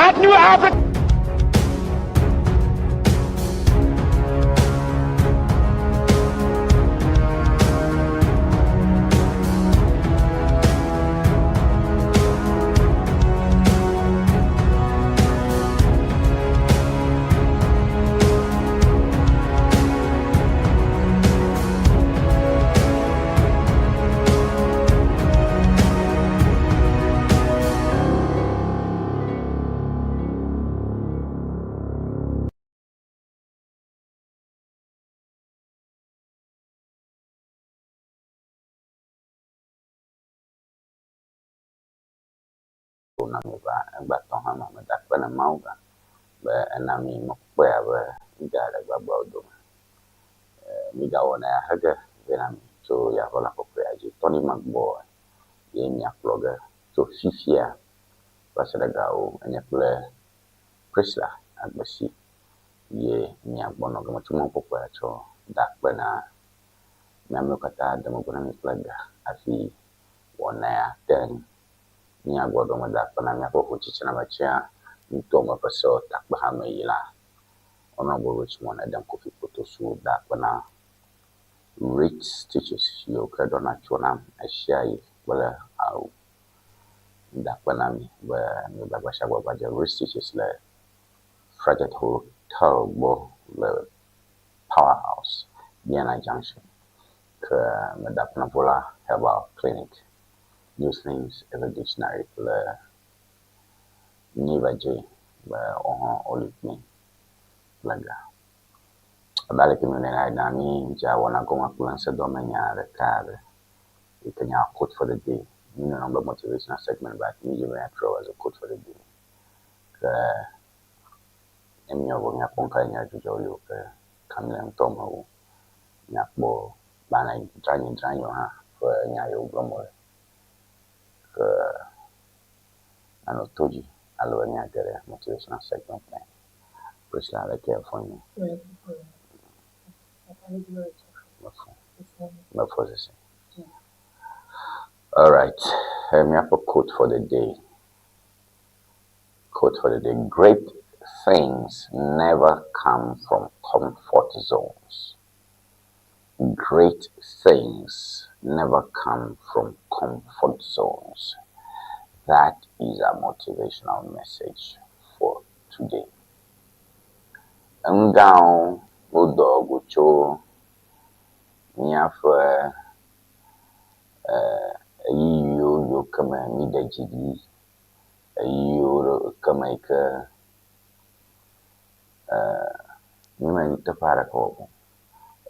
That new Africa. Na mi va egbea tɔ hã me. Meda akpe na Mawu gã be ena mi mɔkpɔkpɔe abe míga le gbagbeawo dome. Mígawɔ na ya hege vɛ na mi tso Yaʋala kɔkɔea dzi. Tɔɖi magbɔ ye miakplɔ ge tso fifia va se ɖe gawo. Enye kple Priscilla Agbesi ye miagbɔ nɔ ge. Metsɔ mɔkpɔkpɔea tsɔ da akpe na mi amewo katã de megbe na mi kple ga hafi wɔna ya te mía gbɔ ɖo. Meda akpe na míaƒe hotsitsinametsya nutoame ƒe sewɔtakpehame yi la, Honorable Richmond Edem Kofi Kpotosu. Da akpe na Rich Stitches yiwo ke ɖɔna tso nam ɣeshiaɣi kple awu. Meda akpe na mi be miegbagba dze Rich Stitches le Fragile Hotel gbɔ le Power House, Biana Junction. Ke meda akpe na Vola Herbal Clinic, New Things Every Dictionary kple Neva J be wohã woli kplim kple ga. Abe aleke míewɔnɛ la ene, mídzea wɔna gɔme kple ŋusẽdoamenya ɖeka aɖe yi ke nye our quote for the day. Míenɔna be motivational segment but mídzi be míatrɔ wòazu quote for the day. Ke ne míewɔ vɔ míakpɔ nu kae nye dzudzɔ li o ke kamli ŋutɔ me o. Míakpɔ gbalẽ dranyidzranyiwo hã ƒe nya yiwo gblɔm wole. Ke nanɔ to dzi ale be míage ɖe motivational segment me. Priscilla, aleke èfɔ nye? Mefɔ. Mefɔ sese. All right. Míaƒe quote for the day. Quote for the day. Great things never come from comfort zones. Great things never come from comfort zones. That is our motivational message for today. Enu gãwo wodɔ go tso míaƒe ɣeyiɣiwo yiwo ke me míɖe dzi ɖi, ɣeyiɣiwo ke me yi ke mímenɔ teƒe aɖeke wɔm o,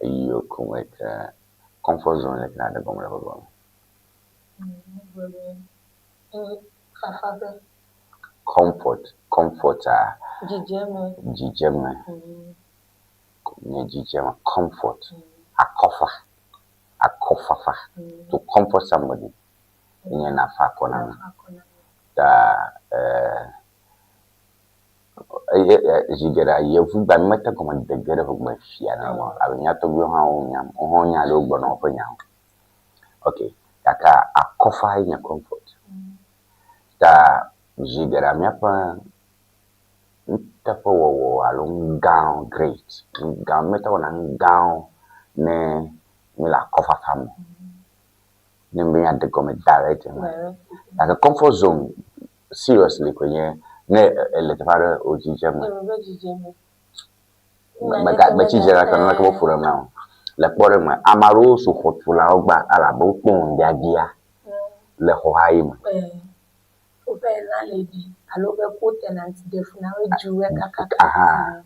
ɣeyiɣiwo ke me yi ke comfort zone leke naɖe gɔme le gbɔgblɔ me. Fafaƒe. Comfort, comfort a. Dzidzeme. Dzidzeme. Nye dzidzeme, comfort, akɔfa, akɔfafa. To comfort somebody nye nafa akɔ na ame. Ta zi geɖea yevugbea mete gɔme de ge ɖe ʋegbe fia na o abe mía tɔgbuiwo hã wonyam, wohã wonya ale wogblɔna woƒe nyawo. Ok, gake akɔfa ye nye comfort. Ta zi geɖea míaƒe nuteƒewɔwɔ alo nu gãwo, great, nu gãwo, míete wɔna nu gãwo ne míele akɔfafa me o. Ne míaɖe gɔme direct me. Gake comfort zone seriously koe nye ne èle teƒe aɖe wò dzi dze eme. Metsi dzi ɖe naneke meƒo ɖem na o. Le kpɔɖeŋu me, ame aɖewo su xɔtulawo gbã elabe wokpɔ ŋubiabia le xɔha yi me. Woƒe landlady alo woƒe co-tenant ɖe fu na wo dzu wo kakaka. Aha.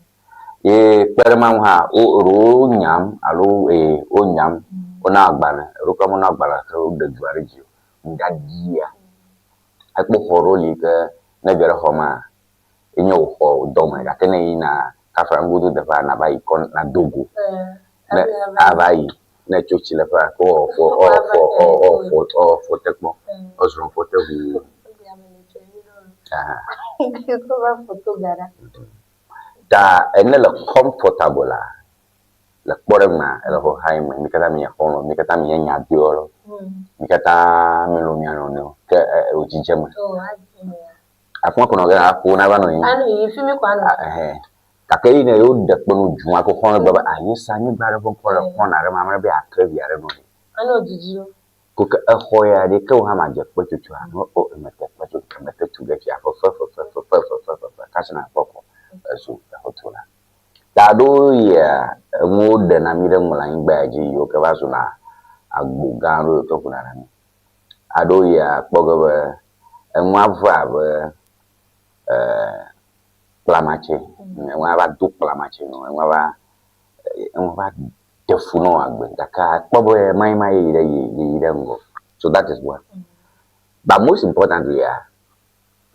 Ye kpe ɖe ema ŋu hã, wo eɖewo nyam alo ee wonyam, wona agbalẽ, eɖewo kura mena agbalẽ gake woɖe dua ɖe dzi o. Ŋubiabia. Ekpɔ xɔ ɖewo li ke ne ege ɖe xɔ mea, enye wò xɔ wò dɔme gake ne eyina kafla nugodo deƒea nava yi kɔ nado go. Ne ava yi ne etso tsileƒea ke woawɔ fo woawɔ fo woawɔ fo woawɔ fote kpɔ woazrɔ̃ fote ʋuu. Aha. Ta ene le comfortable la le kpɔɖeŋua ele xɔ xa yi me mi katã mi nye xɔlɔ̃ mi katã mi nye nyadoewo mi katã mi lɔ̃ mia nɔnɔewo ke wò dzidzeme. Afi ma ko nɔ ge na ƒo na va nɔ yiyim. Anɔ yiyim fi mi ko anɔ. Ah, ɛhɛ. Gake yi ne yewo ɖe kpe nu dzu ma ko xɔlɔ̃ gblɔ be ah yesa anyigba ɖe ƒe ŋkɔ le kɔna ɖe ma ame ɖe be yeake via ɖe nɔ ɖe. Anɔ didi o. Ko ke exɔ ya ɖe ke wò hã madze kpe tsotsoa ne o eme te kpe tsotso eme te tu ɖe fia fefe fefe fefe fefe fefe kasi na kpɔ kɔ ezu exɔtula. Ta ɖo yia enuwo ɖena mí ɖe ŋu le anyigba ya dzi yiwo ke va zuna agbo gã ɖewo yiwo ke ƒona na mí. Aɖewo yia kpɔ ge be enua ve abe kplamatse, enua va do kplamatse nɔ, enua va enua va ɖe fu nɔ agbe gake akpɔ be emae ma yi ɖe yi ɖe ŋgɔ. So that is one. But most importantly ya,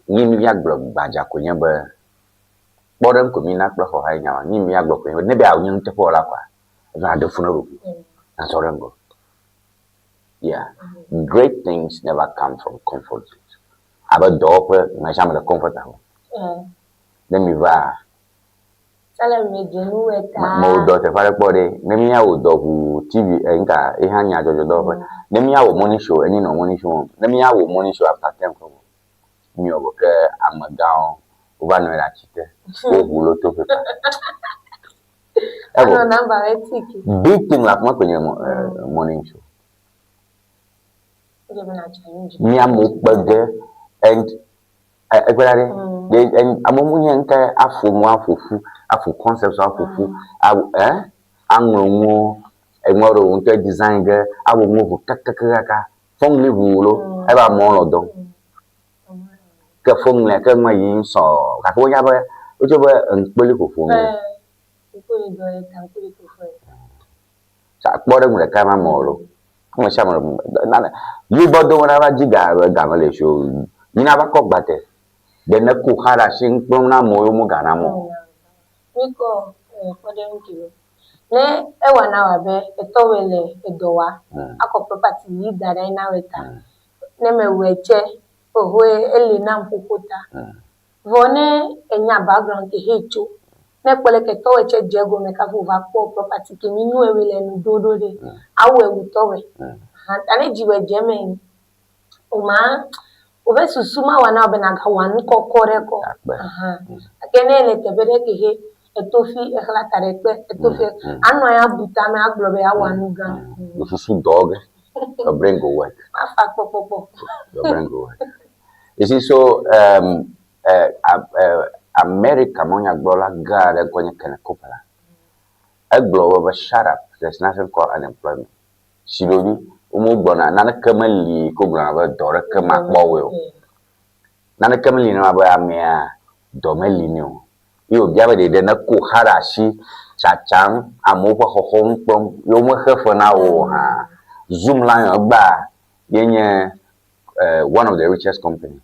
nu yi míagblɔ gbadza koe nye be kpɔɖeŋu ko mína kple xɔxa ye nya ma. Nu yi míagblɔ koe nye be ne be yeawɔ nye nuteƒewɔla koa, eva ɖe fu na eɖokui nazɔ ɖe ŋgɔ. Yeah. Great things never come from comfort zones. Abe dɔwɔƒe, me sia ame le comfort me. Ne mi va, mewɔ dɔ teƒe aɖe kpɔ ɖe, ne míawɔ dɔ ʋuu TV, ŋka, ye hã nyadzɔdzɔdɔwɔƒe. Ne míawɔ morning show, enyi nɔ morning show wɔm. Ne míawɔ morning show after 10 o'clock, míwɔ vɔ ke amegãwo wova nɔ anyi ɖe ati te, woʋu lotto paper. Evɔ. Anɔ number ɖe tiki. Big thing le afi ma koe nye morning show. Mía amewo kpe ge and egbe la ɖe, amewo nye ŋke aƒo nu aƒo ƒu, aƒo concepts aƒo ƒu, aŋlɔ nuwo, eŋlɔ ɖewo ŋutɔ design ge, awɔ nuwo vo kakakakaka. Fɔŋli ʋu lo, eva amewo lɔ dɔm. Ke fɔŋlia ke nua yiyim sɔɔ gake wonya be wotsɔ be ŋkpeli ƒoƒo nu. Kpɔɖeŋu ɖeka ma me lo. Ame sia ame nane yibɔ do na va dzi ga ga mele si o. Mina va kɔ gbate. Ɖe ne ko xa ɖe asi ŋkplɔm na amewo yewo ga na amewo. Mikɔ kpɔɖeŋu ke lo. Ne ewa na wò abe etɔwɔe le edɔ wa, akɔ property yi da ɖe na wò ta. Ne mewɔe tse, ohoe ele nam xoxo ta. Vɔ ne enya background ke he tso, ne ekpɔ leke tɔwɔe tse dze egɔme kafi wòva kpɔ property ke mi nɔe le enu ɖo ɖo ɖe, awɔe wu tɔwɔe. Ta ne dziwɔe dze eme wòma wobe susu mawɔ na wò be nàgawɔ nu kɔkɔ ɖe kɔ. Gake ne ele teƒe ɖe ke he eto fi exlã ta ɖe kpe, eto fi anɔ anyi abu tame agblɔ be yeawɔ nu gã. Wò susu dɔ ge. Your brain go work. Mafa kpɔkpɔkpɔ. Your brain go work. You see, so America mɔnyagblɔla gã aɖe ŋkɔe nye Kenneth Copeland. Egblɔ be shut up, there's nothing called unemployment. Si ɖoɖi womegblɔna naneke meli ko gblɔna be dɔ ɖeke makpɔ woe o. Naneke meli nenema be amea dɔ meli nɛ o. Ye wòbia be ɖeɖe ne ko xa ɖe asi tsatsam amewo ƒe xɔxɔ ŋu kpɔm ye womexe fe na wò o hã. Zoom Lion egbea ye nye one of the richest company.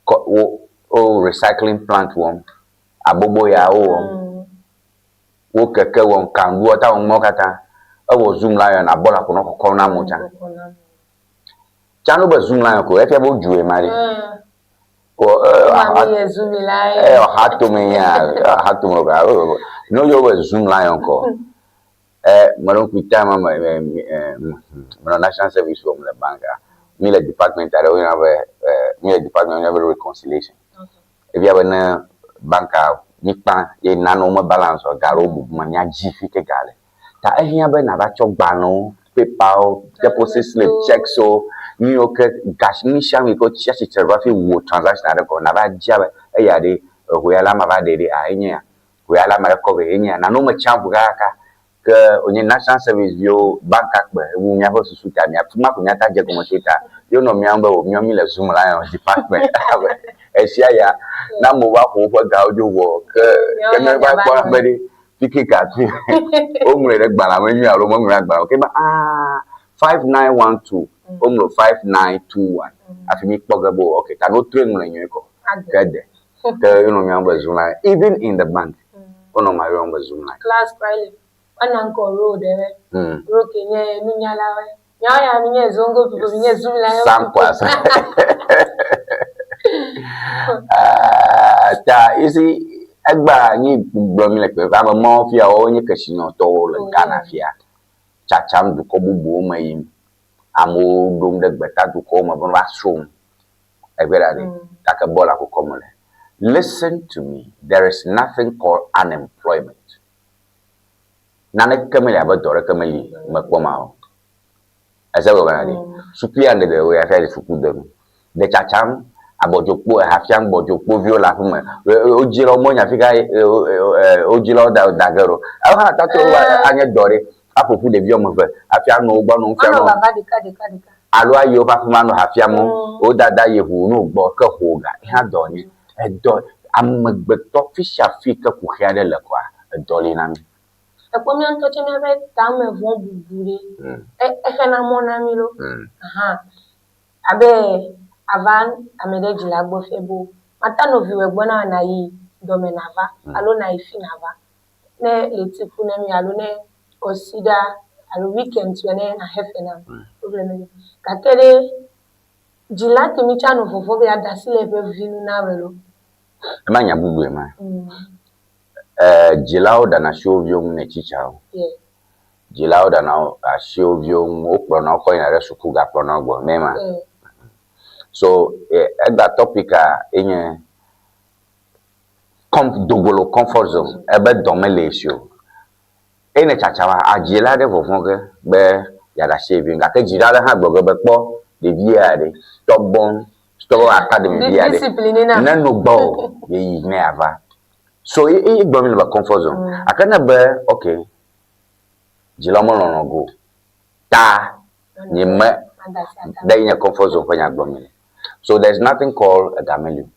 Wo wo recycling plant wɔm, aboboyawo wɔm, wo keke wɔm, kanɖuwo ta wɔm katã. Ewɔ Zoom Lion abɔla ko nɔ kɔkɔm na amewo tsã. Tsã no be Zoom Lion ko efia be wodzue ma ɖi. Wɔ ɔha tome ya ɔha tome ba no yɔ be Zoom Lion kɔ. Meɖo ŋku time me menɔ national service wɔm le bank a mi le department aɖe woyɔna be mi le department woyɔna be reconciliation. Efia be ne banka mi kpã ye nanewo me balance o ga ɖewo bubu ma míadzi fi ke ga le. Ta ehiã be nàva tsɔ gbalẽwo, paperwo, deposit slip, checks wo, nu yiwo ke ga nu sia nu yi ke wotsi atsitre ɖo hafi wɔ transaction aɖe gɔme nàva dzi abe eya ɖe eho ya la ame va ɖe ɖe a enye ya. Ho ya la ame ɖe kɔ vɛ enye ya. Nanewo me tsã ŋu kakaka ke wònye national service viwo banka kpe wu míaƒe susu ta mía fi ma ko míata dze gɔme tso ta ye wonɔ mía ŋu be o míawo mí le Zoom Lion department abe esia ya ne amewo va ƒo woƒe gawo dzo vɔ ke ke ne va kpɔ be ɖe fike ga fi woŋlɔe ɖe gbalẽa me nyuie alo meŋlɔe ɖe agbalẽ me ke be aa 5912 woŋlɔ 5921 hafi mí kpɔ ge be o ok ta ne wotrɔe ŋlɔe nyuie kɔ ke de ke wonɔ mía ŋu be Zoom Lion even in the bank wonɔ ma yɔm be Zoom Lion. Class Riley wana ŋkɔ road ɖe road ke nye nunyalawo nyawo ya mi nye zongo people mi nye Zoom Lion Sankwa ta you see egba nyi gblɔ mi le kpe ame mawo fia wo nye kesinɔtɔwo le Ghana fia tsatsam dukɔ bubuwo me yim amewo ɖom ɖe gbeta dukɔwo me be va srɔ̃ nu. Egbe ɖa ɖe, gake bɔla ko kɔm wole. Listen to me, there is nothing called unemployment. Naneke meli abe dɔ ɖeke meli mekpɔ ma o. Ese gɔme na ɖe. Sukua ɖeɖe wo ya fia suku dem. Ɖe tsatsam abɔdzokpo eha fiam gbɔdzokpoviwo le aƒeme. Wo dzilawo menya fi ka wo dzilawo da da ge ɖo. Ewo hã tato anye dɔ ɖe. Aƒo ƒu ɖevi wɔme eve hafi anɔ wo gbɔ anɔ nu fiam wo. Alo ayi woƒe aƒeme anɔ ha fiam wo. Wo dada yi ʋu ne wògbɔ ke ho ga. Eha dɔ nye. Edɔ amegbetɔ fi sia fi ke kuxi aɖe le koa edɔ li na mí. Ekpɔ mía ŋutɔ tse míaƒe tame vɔ̃ bubu ɖe, exena mɔ na mí ɖo. Ahan. Abe ava ame ɖe dzila gbɔ fiɛ be o, mata nɔ viwòe gbɔ na nàyi dɔme nàva alo nàyi fi nàva. Ne ɣleti ku na mí alo ne kɔsiɖa alo weekend tɔe ne nàxe fe nam. Problem meli. Gake ɖe dzila kemi tsã nɔ vɔvɔ̃ be yeaɖe asi le eƒe vi ŋu na wòe loo? Ema nya bubue ma. Eh, dzilawo ɖana asi wo viwo ŋu ne tsitsawo. Dzilawo ɖana asi wo viwo ŋu, wokplɔna wo kɔ yina ɖe suku gakplɔna wo gbɔ, ne ma. So, egba topic a enye dogolo comfort zone, ebe dɔ mele esi o. Eye ne tsatsa wa, dzila ɖe vɔvɔ̃ ge be yeaɖe asi ye vi ŋu gake dzila ɖe hã gblɔ ge be kpɔ ɖevia ɖe, stubborn, stubborn academy via ɖe, ne no gbɔ o, yeyi ne yeava. So ye ye gblɔ mi le be comfort zone. Gake ne be ok, dzilawo melɔlɔ̃ go o, ta nye me ɖe nye comfort zone ƒe nya gblɔm mi le. So there is nothing called ega meli o.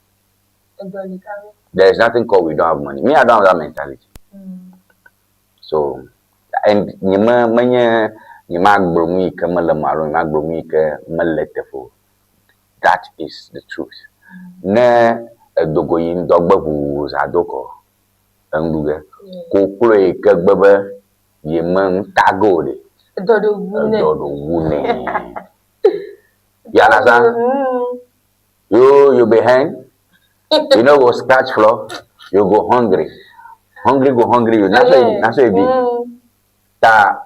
There is nothing called we don't have money. Me, I don't have that mentality. So, and nye me menye nye magblɔ nu yi ke mele me alo nye magblɔ nu yi ke mele eteƒe o. That is the truth. Ne edogo yi ŋdɔgbe ʋuu zã do kɔ enuɖu ge. Koklo yi ke gbe be ye me ŋta ge o ɖe. Edɔ ɖo wu nɛ. Edɔ ɖo wu nɛ. You understand? You you be hen, you no go scratch floor, you go hungry. Hungry go hungry you. Na so na so e be. Ta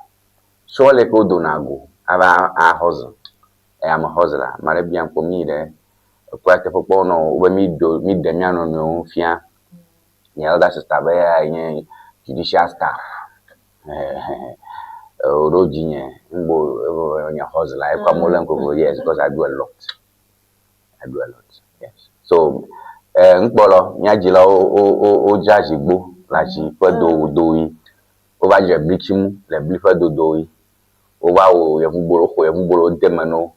so le ko do na go ava a hustle. E am hustler. Mare biam ko mi ɖe ekpɔa teƒe kpɔ nɔ wo be mi do mi ɖe mía nɔnɔewo fia. Nye elder sister be eyae nye judicial staff. Wòɖo dzinye ŋgbo nye hustler. Ekɔ amewo lé ŋku yes because I do a lot. I do a lot. Yes. So eh, ŋkpɔlɔ mía dzilawo wo wo wodzra zigbo le azi ƒe dodoɣi. Wova dzra blitsimu le bli ƒe dodoɣi. Wova wɔ yevubolo, woxɔ yevubolo wode eme na wo.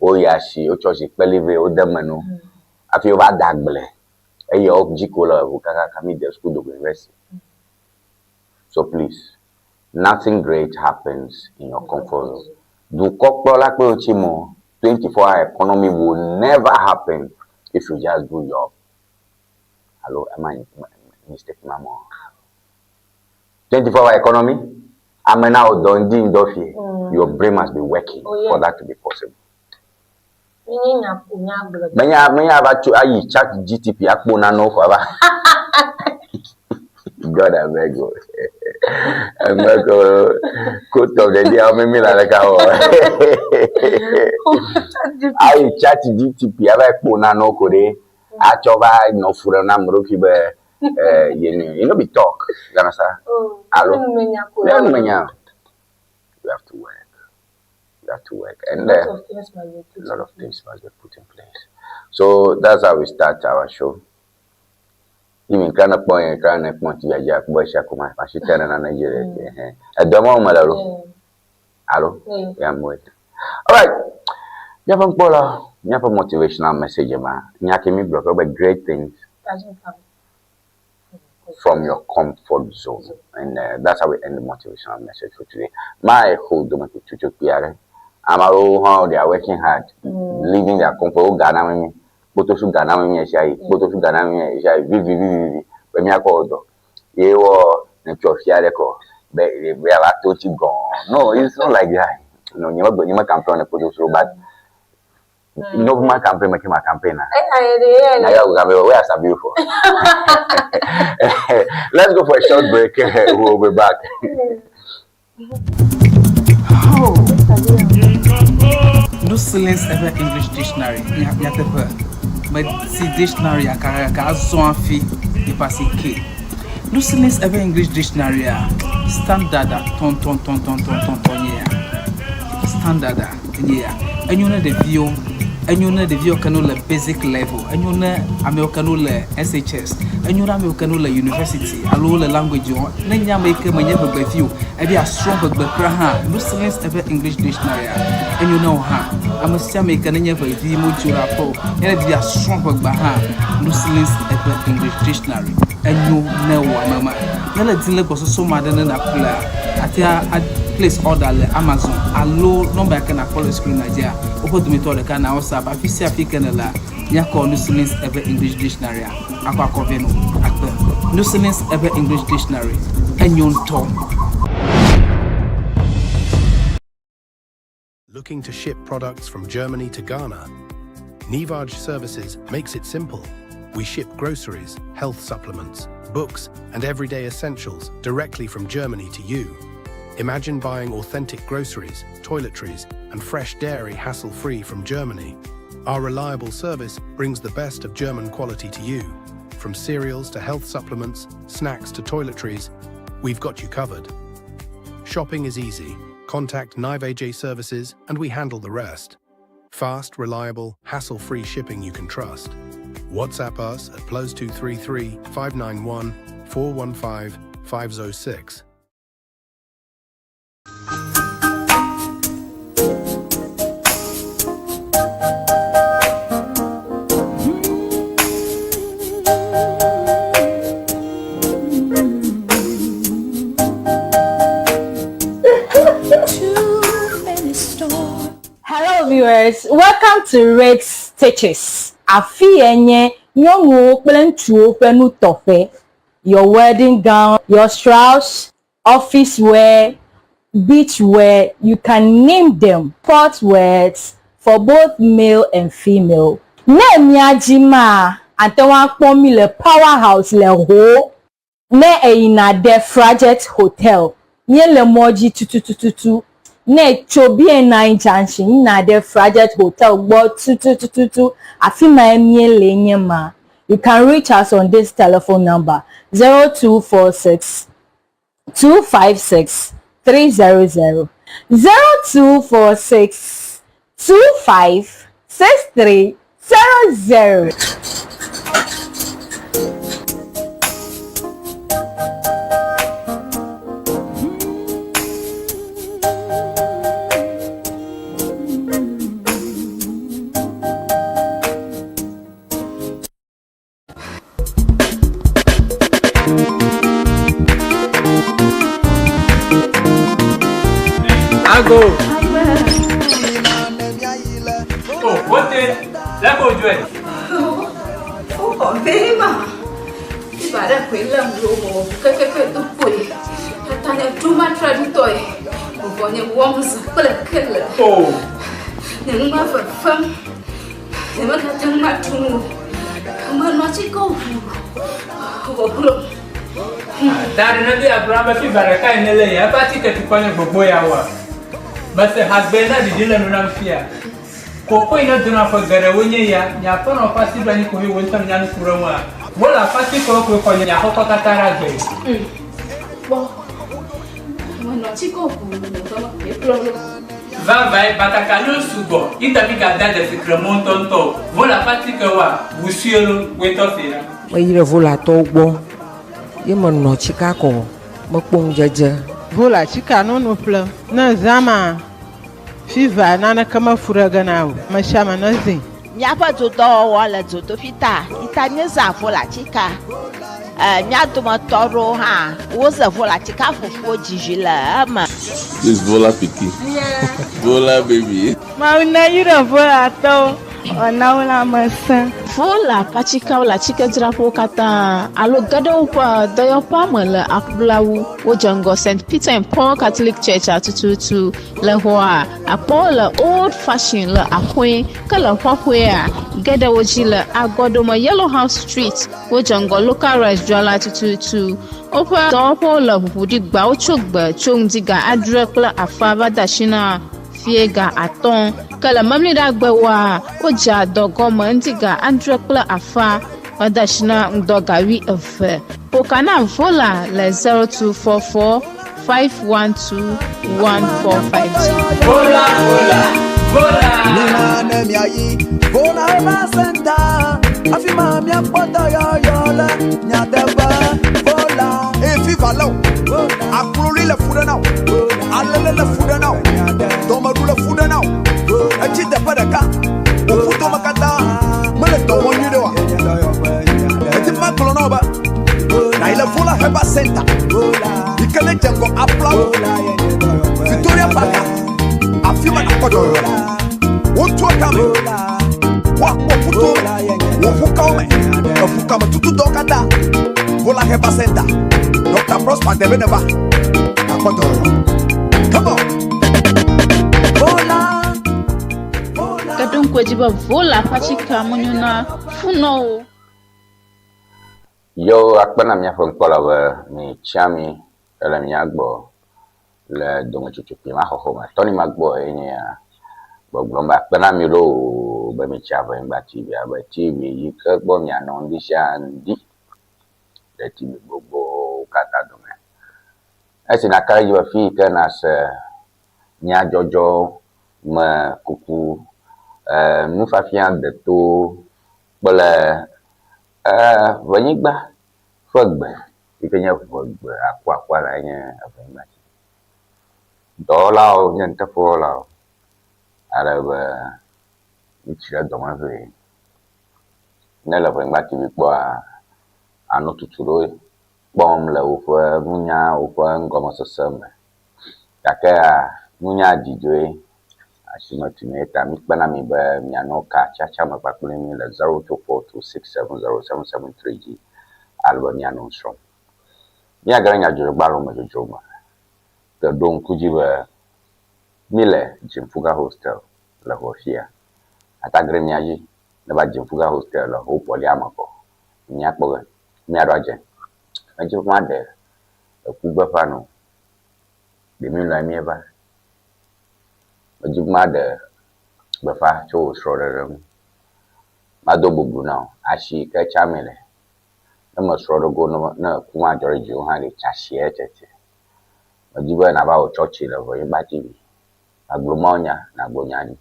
Woyi asi, wotsɔ zikpeli vɛ wode eme na wo. Hafi wova de agble. Eye wo dzi ko le ŋu kakaka mi de suku do go university. So please, nothing great happens in your comfort zone. Dukɔkplɔla kple ŋuti mɔ 24 hour economy will never happen if you just do your alo ema mistake ma mɔ. 24 hour economy, ame na wò dɔ ŋdi ŋdɔ fie. Your brain must be working Oh, yeah. for that to be possible. Menye nya ko nya gblɔ. Menya menya ava tso ayi chat GTP akpo nanewo ko ava. God abeg o. Eme ko ko tɔ ɖeɖiawo mímí le aleke awɔ. Ayi chat GTP ava kpo nanewo ko ɖe atsɔ va nɔ fu ɖem na ame ɖokui be eh, ye nue. You no be talk. You understand? Oh, Alo. numenya ko. Ne numenya. You have to work. You have to work. And A lot of things must be put a lot in of things must be put in place. So that's how we start our show. Even kind of point, kind of point, yeah, yeah, boy, shakuma, she tell an Nigeria. A domo malalo. Hello? Yeah, I'm waiting. All right. Míaƒe ŋkpɔla, míaƒe motivational message ma, nya ke mi gblɔ be great things Doesn't come. from your comfort zone. And that's how we end the motivational message for today. My whole ame aɖewo hã they are working hard, leaving their comfort. Wo ga na mi, kpotosu ga na mi ɣesiaɣi, kpotosu ga na mi ɣesiaɣi, vivi vivi vivi be míakɔ wɔ dɔ. Ye wɔ ne tsɔ fia ɖe kɔ be be yeava to tsi gɔ̃. No, it's not like that. No, nye me nye me campaign ne kpotosu but no ma campaign me ke ma campaign na. Eh, Now you campaign, where I sabi you for? Let's go for a short break. We'll be back. Oh. No silence ever English dictionary. Nyateƒe. Medi dictionary gake azɔ hafi yeƒe asi ke. Lucilis eƒe English dictionary-a, standard tɔntɔntɔntɔntɔntɔn nye ya. Standard nye ya. Enyo ne ɖeviwo, enyo ne ɖeviwo ke ne wole basic level, enyo ne amewo ke ne wole SHS, enyo ne amewo ke ne wole university alo wole language wɔm. Ne nye ame yi ke menye ʋegbevi o, ebe yeasrɔ̃ ʋegbe kura hã, Lucilis eƒe English dictionary-a, enyo ne wò hã. Ame sia ame yi ke nenye ʋevi modzo ɖe aƒe o, ye ne di be yeasrɔ̃ ʋegbea hã, Lucilis eƒe English dictionary enyo ne wò ame ma. Ne le di le gbɔsɔsɔ me aɖe ne nàƒlea, àte ŋu a place order le Amazon alo nɔmba yi ke nàkpɔ le screen-a dzia, woƒe dometɔ ɖeka na WhatsApp. Afi sia afi ke nèlea, míakɔ Lucilis eƒe English dictionary-a akɔ akɔ vɛ nɔ akpe. Lucilis eƒe English dictionary enyo ŋutɔ. Looking to ship products from Germany to Ghana? Nivaj Services makes it simple. We ship groceries, health supplements, books, and everyday essentials directly from Germany to you. Imagine buying authentic groceries, toiletries, and fresh dairy hassle-free from Germany. Our reliable service brings the best of German quality to you. From cereals to health supplements, snacks to toiletries, we've got you covered. Shopping is easy. Contact Nive AJ Services and we handle the rest. Fast, reliable, hassle-free shipping you can trust. WhatsApp us at +233 591 415 506. Hello viewers, welcome to Red Stitches. Afi ye nye nyɔnuwo kple ŋutsuwo ƒe nutɔƒe. Your wedding gown, your shrouds, office wear, beach wear, you can name them. Sport wears for both male and female. Ne mía dzi maa, ate ŋu akpɔ mí le Power House le Ho. Ne èyina ɖe Frajet Hotel, míele mɔ dzi tutututu. Ne ètso BNI Junction yina ɖe Frajet Hotel gbɔ tutututu, afi mae míele nye ma. You can reach us on this telephone number 0246 256 300 0246 25 63 00. Ago. Oh, wote, lẹ́kọ̀ọ́ ojú ẹ̀. Ó bema. Ibara kwela mlomo kekeke to koe. Tanya duma tradutoy. Ubonye womza kple kele. Oh. Nye numa fefem. Nye mekate ŋu atu nu o. Menɔ tsi ke ʋu. Wòglo. Da ɖe ne be Abraham be fiva ɖeka yi nele ya, eƒe atike tukɔ nye gbogbo ya woa? Mese hagbe na ɖiɖi le nu nam fia. Koko yi ne dona ƒe geɖewo nye ya, nye aƒenɔ ƒe asi ɖo anyi ko he wò ŋutɔ nya nu ku ɖe ŋua. Wole aƒe atikewo koe xɔ nye aƒekɔ katã ɖe agbe. Kpɔ. Menɔ tsi ke ʋu le ƒe me koe kplɔ ɖo. Vavãe, batakaliwo sugbɔ, yi ta migade dzesi kremɔ ŋutɔŋutɔ o. Vola ƒe atikewoa, ʋu sue lo, woe tɔ see ɖa. Meyi ɖe Volatɔwo gbɔ ye menɔ tsika kɔ mekpɔ ŋudzedze. Vola tsika nono ƒlem. Ne zã ma, fiva naneke mefu ɖe ge na o. Ame sia ame nezĩ. Míaƒe dzodɔwɔwɔ le dzodoƒi ta yi ta míezã volatsika. E, mía dometɔ aɖewo hã woze volatsika fufuwo dzizi le eme. This Vola pikin. Vola baby. Mawu neyra Volatɔwo wòana wo lãmesẽ. Vola ƒe atsikewo le atsikedzraƒewo katã alo ge ɖe woƒe dɔyɔƒea me le Aƒulawu. Wodze ŋgɔ St. Peter and Paul Catholic Church tututu le xɔa akpɔwo le Old Fashion le Axoe ke le Ƒaƒoea ge ɖe wo dzi le Agɔɖome Yellow House Street. Wodze ŋgɔ Local Rice dzrala tututu. Woƒe dɔwɔƒewo le ʋuʋu ɖi gbawo tso gbe tso ŋdi ga adre kple afã va de asi na fie ga atɔ̃. Ke le Memleɖagbewoa, wodzea dɔ gɔme ŋdi ga adre kple afã hede asi na ŋdɔ ga wuieve. Ƒo ka na Vola le 0244 512 145 dzi. Vola, vola, vola. Mina ne miayi Vola Herbal Center, afi ma miakpɔ dɔyɔyɔ le nyateƒe. Vola. Eye fiva lé wò, akloli le fu ɖe na wò, alele le fu ɖe na wò, dɔmeɖu le fu ɖe na wò, etsi teƒe ɖeka, wò ƒudome katã mele dɔ wɔm nyuie ɖe oa? Medi be magblɔ na wò be nàyi le Vola Herbal Center yi ke nedze ŋgɔ Aflawo, Victoria Park, afi ma nàkpɔ dɔyɔyɔ le. Wotua kame, woakpɔ ƒuto me, wò ƒukawo me, eƒukame tutudɔwo katã. Vola Herbal Center, Dr. Prosper Debe neva, nàkpɔ dɔyɔyɔ. Come on! Vola. Ke ɖo ŋku edzi be Vola ƒe atikea menyo na funɔwo o. Yo akpe na míaƒe nukpɔla be mi tsia mi ele mía gbɔ le dometsotso kpui ma xɔxɔ me. Tɔni ma gbɔ ye nye ya gbɔgblɔm be akpe na mi loo be mi tsia Ʋenyigba TV abe TV yi ke gbɔ mianɔ ŋdi sia ŋdi le TV gbogbowo katã dome. Esi naka ɖe edzi be fi yi ke nase nyadzɔdzɔ me kuku, nufiafia deto kple ʋenyigba ƒe gbe yi ke nye ʋegbe akuakua lae nye ʋenyigba dzi. Dɔwɔlawo nye nuteƒewɔlawo ale be ŋutsu ɖe dɔme vɛ. Ne ele ʋenyigba TV kpɔa, anɔ tutu ɖo kpɔm le woƒe nunya, woƒe nugɔmesese me. Gakea nunya dzidzɔe asime tu nɛ ta míkpena mi be mianɔ ka tsatsa me kpakple mí le 0242670773 dzi ale be míanɔ nu srɔ̃m. Míage ɖe nyadzɔdzɔgbalẽwo me dzodzro me. Ke ɖo ŋku dzi be míle Dzimfuga Hostel le Ʋefia. Ata ge ɖe mía dzi ne va Dzimfuga Hostel le Hope-lia me kɔ. Míakpɔ ge, míaɖo adze. Medzi be maɖe eku gbeƒã nɔ. Ɖe mílɔ̃e míeva. Medzi be maɖe gbeƒã tso wò srɔ̃ɖeɖe ŋu. Mado bubu na wò. Asi yi ke tsam mele. Ne mesrɔ̃ ɖe go ne eku madzɔ ɖe dziwò hã ɖe, tsi asia tete. Medzi be nàva wɔ tsɔtsi le Ʋenyigba TV. Nàgblɔ mawunya, nàgblɔ nya ɖi.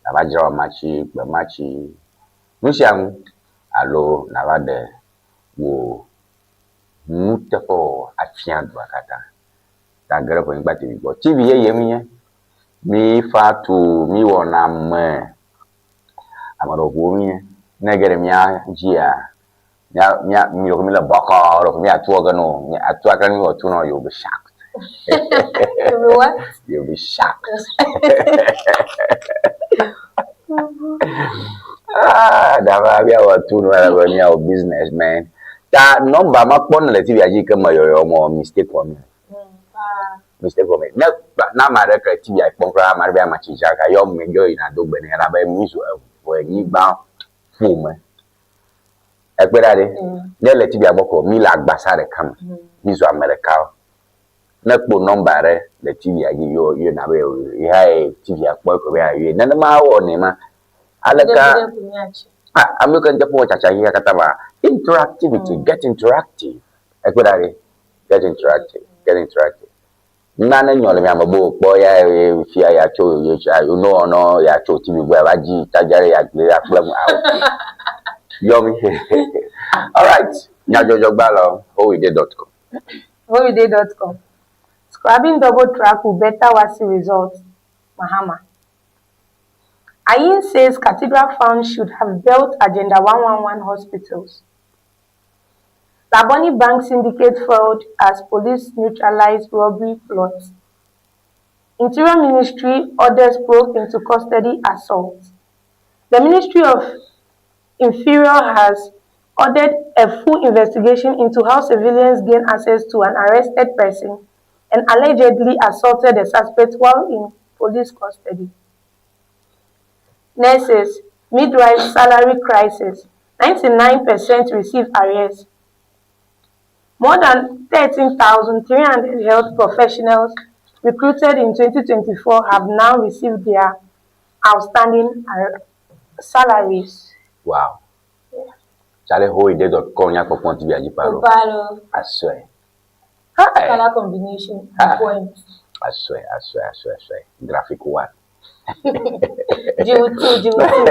Nàva dzra wò amatsi, gbematsi, nu sia nu alo nàva ɖe wò nuteƒewɔwɔ afia dua katã. Ta ge ɖe Ʋenyigba TV gbɔ. TV yeye menye. Mi fa tu, mi wɔna ame. Ame ɖɔʋuwo menye. Ne ege ɖe mía dzia, mía, mía, mi ɖeko mi le bɔkɔ, ɖeko mi atu ge no. Mi atu ake mi wɔ tu nɔ, you will be shocked. You will what? You will be shocked. Ah, dama míawɔ tu nu ale be míawɔ business man. Ta nɔmba ma kpɔ ne le TV dzi ke me yɔyɔ mɔ mistake wɔ mi. Mistake wɔ mi. Ne na ame aɖe ke TV kpɔm kura ame aɖe be ama tsi dza ga yɔ me yɔ yina do gbe nɛ elabe mi zu eve nyigba ƒome. Ekpe ɖa ɖe. Ne le TV gbɔ ko mi le agbasa ɖeka me. Mi zu ame ɖeka. Ne kpo nɔmba ɖe le TV dzi yɔ yɔ na be ya ye TV kpɔ ko be ya yɔe. Nenema wɔ nɛ ma. Aleke ah ame ke ŋutɔ ƒe tsatsa yi katã ma interactivity get interactive. Ekpe ɖa ɖe. Get interactive. Get interactive. Nane nyɔ le miame be wòkpɔ ya ye fia ya tso ye tsa you know ɔnɔ ya tso TV gbɔ ya va dzi tadza ɖe ya gble ya kple mu awo. Yɔ mi. All right. Nyadzɔdzɔgbalẽ howide.com. Howide.com. Scrubbing double track will better WASSCE results. Mahama. Ayin says Cathedral Fund should have built Agenda 111 hospitals. Labone Bank Syndicate failed as police neutralized robbery plot. Interior Ministry orders probe into custody assault. The Ministry of Inferior has ordered a full investigation into how civilians gained access to an arrested person and allegedly assaulted the suspect while in police custody. Nurses, midwives salary crisis, 99% receive arrears. More than 13,300 health professionals recruited in 2024 have now received their outstanding salaries. Wow. Yeah. Charlie hoide.com nya kpɔkpɔ ti bi adzi pa lo. Palo. I swear. Hi. Color combination. Hi. Point. I swear, I swear, I swear, I swear. Graphic one. Jiwu two, jiwu two.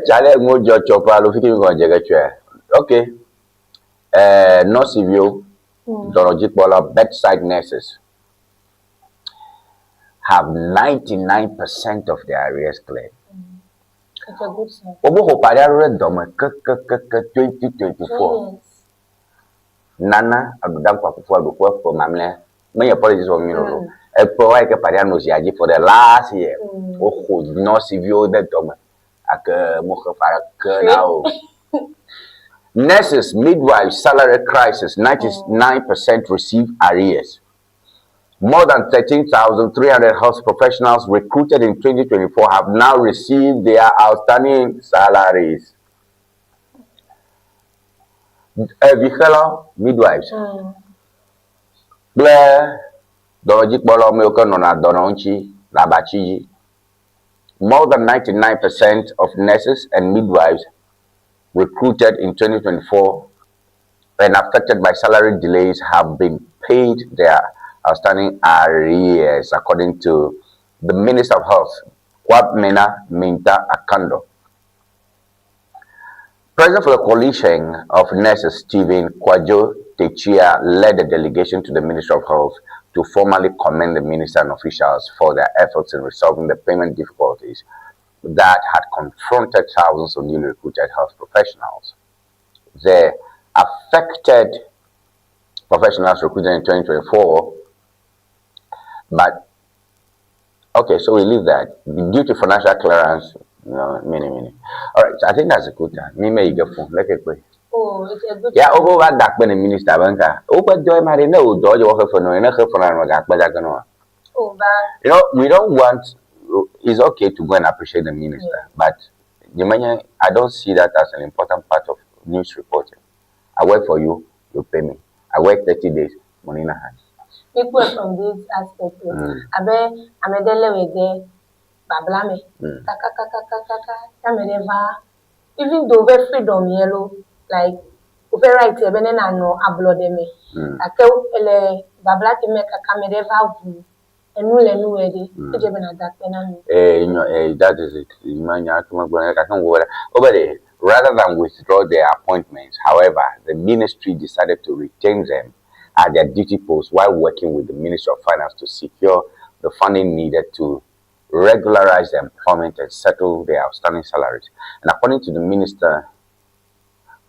Charlie ŋu dzɔ tsɔ pa lo fi ke mi gɔn dze ge tsɔe. Okay. Eh, nɔsiviwo, dɔnɔdzikpɔla, bedside nurses have 99% of their arrears cleared. It's a good sign. Wobe xɔ pa ɖe aɖo ɖe dɔme kekekeke 2024. Nana Aɖudankwa Akufo Addo ƒe ƒe mamlɛa menye politics wɔm mi lolo. Eƒe wa yi ke pa ɖe anɔ zia dzi for the last year. Woxɔ nɔsiviwo ɖe dɔme gake moxe ƒe aɖeke na wo. Nurses, midwives, salary crisis, 99% receive arrears. More than 13,300 health professionals recruited in 2024 have now received their outstanding salaries. Evixelawo, midwives, kple dɔnɔdzikpɔlawo ame yiwo ke nɔna dɔnɔ ŋuti le abatsi dzi. More than 99% of nurses and midwives recruited in 2024 and affected by salary delays have been paid their outstanding arrears, according to the Minister of Health, Kwabena Mintah Akandoh. President for the Coalition of Nurses, Stephen Kwadwo Techia, led the delegation to the Ministry of Health to formally commend the minister and officials for their efforts in resolving the payment difficulties that had confronted thousands of newly recruited health professionals. The affected professionals recruited in 2024, but okay, so we leave that. Due to financial clearance, no, many, many. All right, so I think that's a good time. Me, may get phone. Like a quick. Oh, it's a good Ya, ogo va dakpe ne minister benka. Woƒe dɔ ma ɖe ne wò dɔ dze woƒe fe no, ne xe fe na no gakpe dake no. Oh, ba. You know, we don't want. It's okay to go and appreciate the minister, but Nyemenya, I don't see that as an important part of news reporting. I work for you, you pay me. I work 30 days, money in hand. Mikpɔe from this aspect o. Abe ame ɖe lé wòe de babla me. Kakakakakaka ye ame ɖe va even though woƒe freedom ye lo like woƒe right ye be ne nanɔ ablɔɖe me. Gake ele babla ke me kaka ame ɖe va ʋu enu le nuwɔe ɖe, edze be nàda akpe na ame. Eh, no, eh, that is it. Imanya tumagwana kakangwara. Over there, rather than withdraw their appointments, however, the ministry decided to retain them at their duty posts while working with the Ministry of Finance to secure the funding needed to regularize their employment and settle their outstanding salaries. And according to the minister,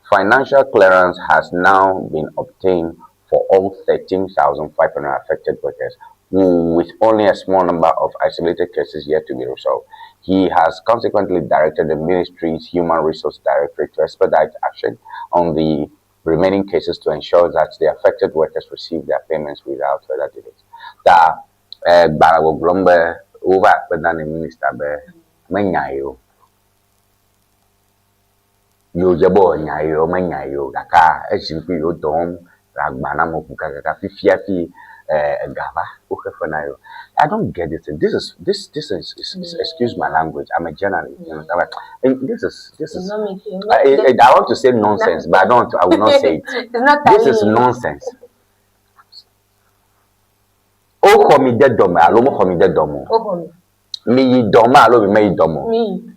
financial clearance has now been obtained for all 13,500 affected workers, who, with only a small number of isolated cases yet to be resolved. He has consequently directed the ministry's Human Resource Directorate to expedite action on the remaining cases to ensure that the affected workers receive their payments without further delays. Ta eh, gbalẽ gbɔgblɔm be wova akpe na ne minister be menya ye o. Yewo dze be wòanya ye o, menya ye o gake esi kple yewo dɔ wɔm le agba na amewo kakaka fifia fi eh, ega va woxe fe na yewo. I don't get this thing. This is this this is excuse my language. I'm a journalist. You know, I'm like, and this It's is not making. I want to say nonsense, but I don't. I will not say it. It's not This is tallying. nonsense. Woxɔ mi de dɔme alo mexɔ mi de dɔme o. Woxɔ mi. Mi yi dɔme alo mi meyi dɔme o. Mi.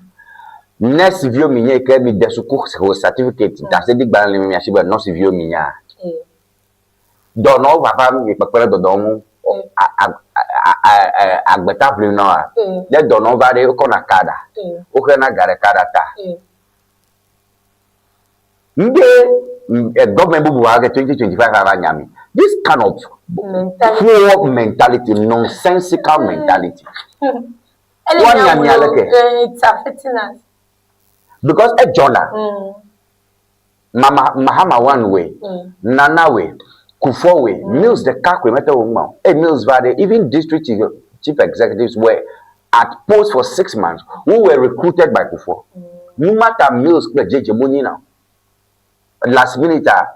Nurse-viwo mi nye yi ke mi de suku xɔ certificate ɖaseɖigbalẽ le mia si be nurse-viwo mi nyea. Dɔnɔwo vava mi kpekpe ɖe dɔdɔ ŋu agbeta ʋlim na woa. Ne dɔnɔwo va ɖe wokɔna kaɖa. Woxena ga ɖeka ɖa ta. Ŋɖe government bubu wa ke 2025 ava nya mi. This kind of Mentality. poor mentality, nonsensical mentality. Ele Woanya nya mi aleke? It's affecting us. Because edzɔna. Mama Mahama one way, Nana way, Kufuor way, Mills ɖeka koe mete wo ŋu o. Eye Mills va ɖe, even district chief executives were at post for 6 months who were recruited by Kufuor. Numa ta Mills kple JJ mo nyi na o. Last minute a,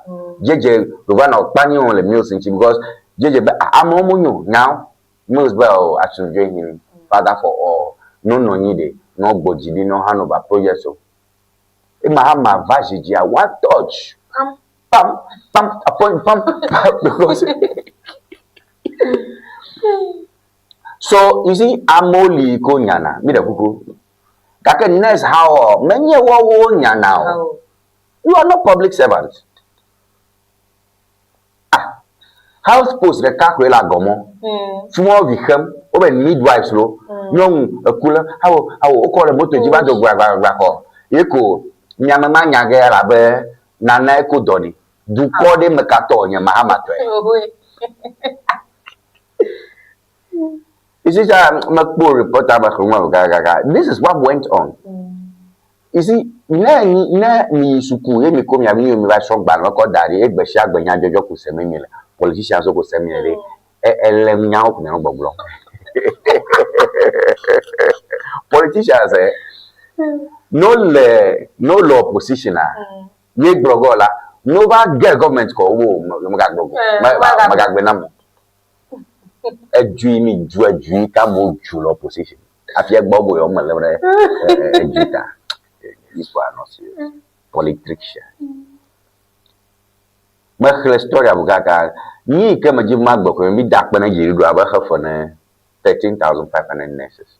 JJ va nɔ kpa nyi le Mills ŋuti because JJ be ah, amewo mo nyo now. Mills be o asomdwoe hini. father for all. No nɔ anyi ɖe, nɔ gbɔ dzi ɖi nɔ hã nɔ ba project o. Ema hã ma va zi dzia one touch. Pam. Pam, pam, appoint, pam, pam, because So, you see, amewo li ko nyana, mi ɖe kuku. Gake nurse hawo, menye woawo nyana o. You are not public servant. Ah, health post ɖeka koe le agɔmɔ. Fi ma wo vi xem, wobe midwives lo. Nyɔnu eku le, awo, awo, wokɔ le moto dzi va do gbagbagba kɔ. Ye ko miame ma nya ge elabe nane ko dɔ ni. Dukɔ ɖe me katɔ wònye Mahamatɔe. You see, sir, mekpɔ reporter me xlẽ me gagaga. This is what went on. You see, ne ne mi yi suku ye mi ko mia mi mi va srɔ̃ gbalẽ kɔ da ɖi egbe sia gbe nyadzɔdzɔ ko sem mi le politicians ko sem mi le ɖe e ele nyawo ko mianɔ gbɔgblɔm. Politicians eh, no le no le opposition a ye gblɔ gɔ la no va get government kɔ wo megagblɔ go megagblɔ na mo. Edui mi du edui ka mo du le opposition. Hafi egbɔ bo yewo mele ɖe edui ta. People are not serious. Politician. Mexlẽ story abu kaka. Ni yi ke medzi be magblɔ koe mi da akpe ne dziɖuɖu abe xefe ne 13,500 nurses.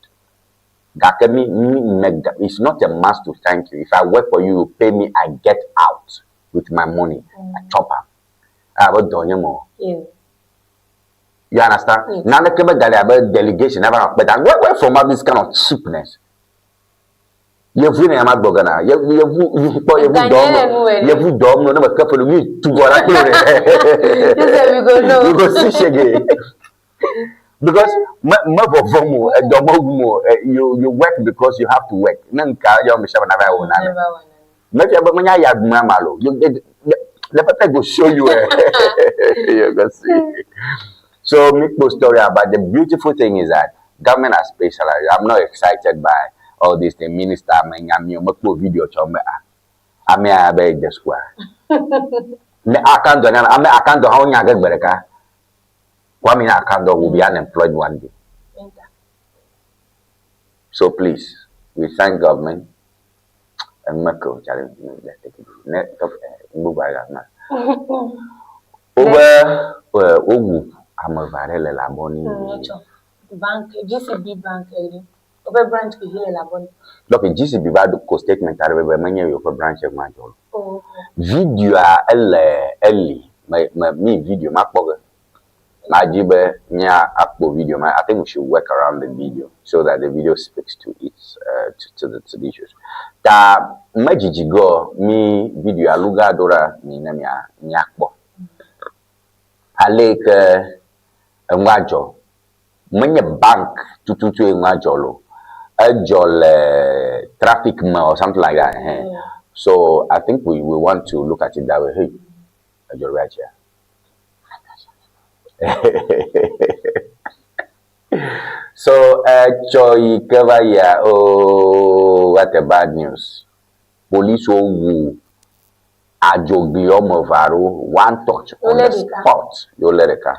Gake mi mi mega it's not a must to thank you. If I work for you, you pay me, I get out with my money. I chop am. Abe dɔ nye mɔ. You understand? Mm. Naneke megali abe delegation ava nɔ kpe ta. Where, where from have this kind of cheapness? Yevu ne yama gbɔ gana. Yevu yevu kpɔ yevu dɔ mo. Yevu dɔ mo ne me ke felu mi tu bɔ la kple re. You say we go know. We go see shege. Because me me vɔvɔ mo edɔ me wu mo you you work because you have to work. Ne nka yɔ mi sebe na va wo na. Mefia be menya ya gbɔa ma lo. You the, the, the pepper go show you. Eh. you go see. So me post story about the beautiful thing is that government has paid salary. I'm not excited by all these things. Minister menya mi o mekpɔ video tsɔ me ah. Ame a be de square. Ne akando na ame akando ha wonya ge gbe ɖeka. Kwame Akando will be unemployed one day. So please, we thank government. Eme ke o challenge ne take it ne top gbogbo aɖe ma. Wobe wowu ame eve aɖe le Labɔni. Bank, GCB bank ene. Woƒe branch ke le Labɔni. Donc GCB va ko statement aɖe be menye yewoƒe branch ŋu adzɔ o. Videoa ele eli me me mi video ma kpɔ ge. Madzi be mía akpɔ video ma. I think we should work around the video so that the video speaks to its uh, to, to the to the issues. Ta medzidzi ge mi video alu ga do ɖa mi ne mia miakpɔ. Ale yi ke enua dzɔ. Menye bank tututue enua dzɔ lo. Edzɔ le traffic me or something like that. Mm. So I think we, we want to look at it that way. Hey, edzɔ ɖe atsia. So etsɔ yi ke va yia, oh, what a bad news. Polisiwo wu adzogli woame eve aɖewo, one touch on the spot. Ye wolé ɖeka.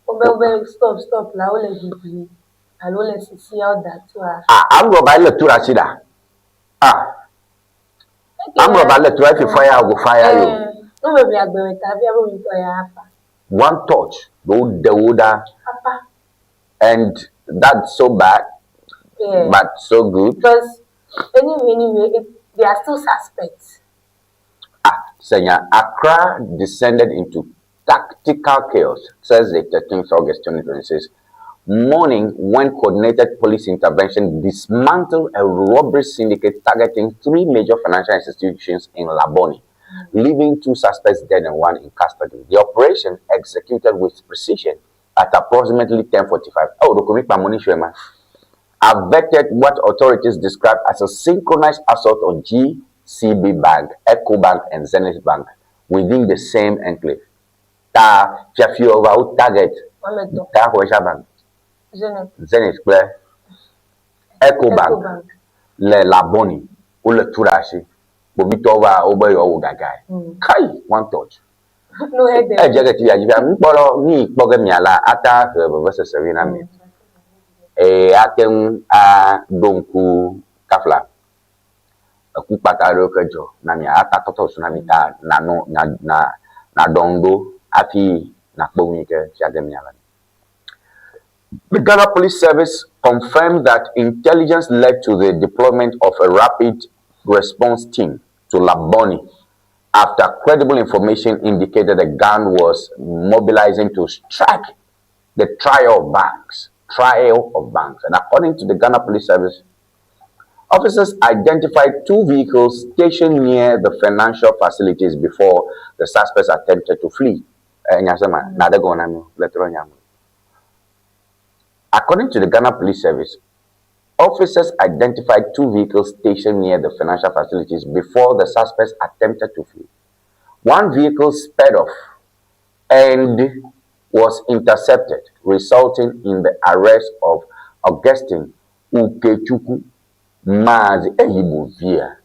Wobe wobe stop stop la wole ʋiʋli alo wole sisi ya woda tua. Ah, armed robber lé tu ɖe asi ɖa. Ah. Armed robber lé tu if you fire, I go fire you. Nu ʋeʋli agbe ta fia be ŋutɔ ya afa. One touch, woɖe wo ɖa. Papa. And that's so bad, yeah. but so good. Because anyway, anyway, it, they are still suspects. Ah, Senya, Accra descended into tactical chaos Thursday, 13th August 2026, morning when coordinated police intervention dismantled a robbery syndicate targeting three major financial institutions in Laboni, leaving two suspects dead and one in custody. The operation, executed with precision at approximately 10:45, oh, averted what authorities described as a synchronized assault on GCB Bank, EcoBank, and Zenith Bank within the same enclave. Ta fiafiwo va wo target ta Commercial Bank, Zenith kple EcoBank le Laboni wole tu ɖe asi. Kpovitɔwo va wobe yewoawɔ gagae. Kai, one touch. Edze ge ti dzi fia nukpɔlawo nu yi kpɔ ge miala ata he vevesese vɛ na mi. Eye ate ŋu aɖo ŋku kafla eku kpata aɖewo ke dzɔ na mia ata tɔtɔ su na mi ta nanɔ na na naɖɔ ŋu ɖo hafi nakpɔ nu yi ke fia ge mia le. The Ghana Police Service confirmed that intelligence led to the deployment of a rapid response team to Labone after credible information indicated the gang was mobilizing to strike the trio of banks. Trio of banks. And according to the Ghana Police Service, officers identified two vehicles stationed near the financial facilities before the suspects attempted to flee. Eh, according to the Ghana Police Service, officers identified two vehicles stationed near the financial facilities before the suspects attempted to flee. One vehicle sped off and was intercepted, resulting in the arrest of Augustine Ukechukwu Mazi Ehibovia.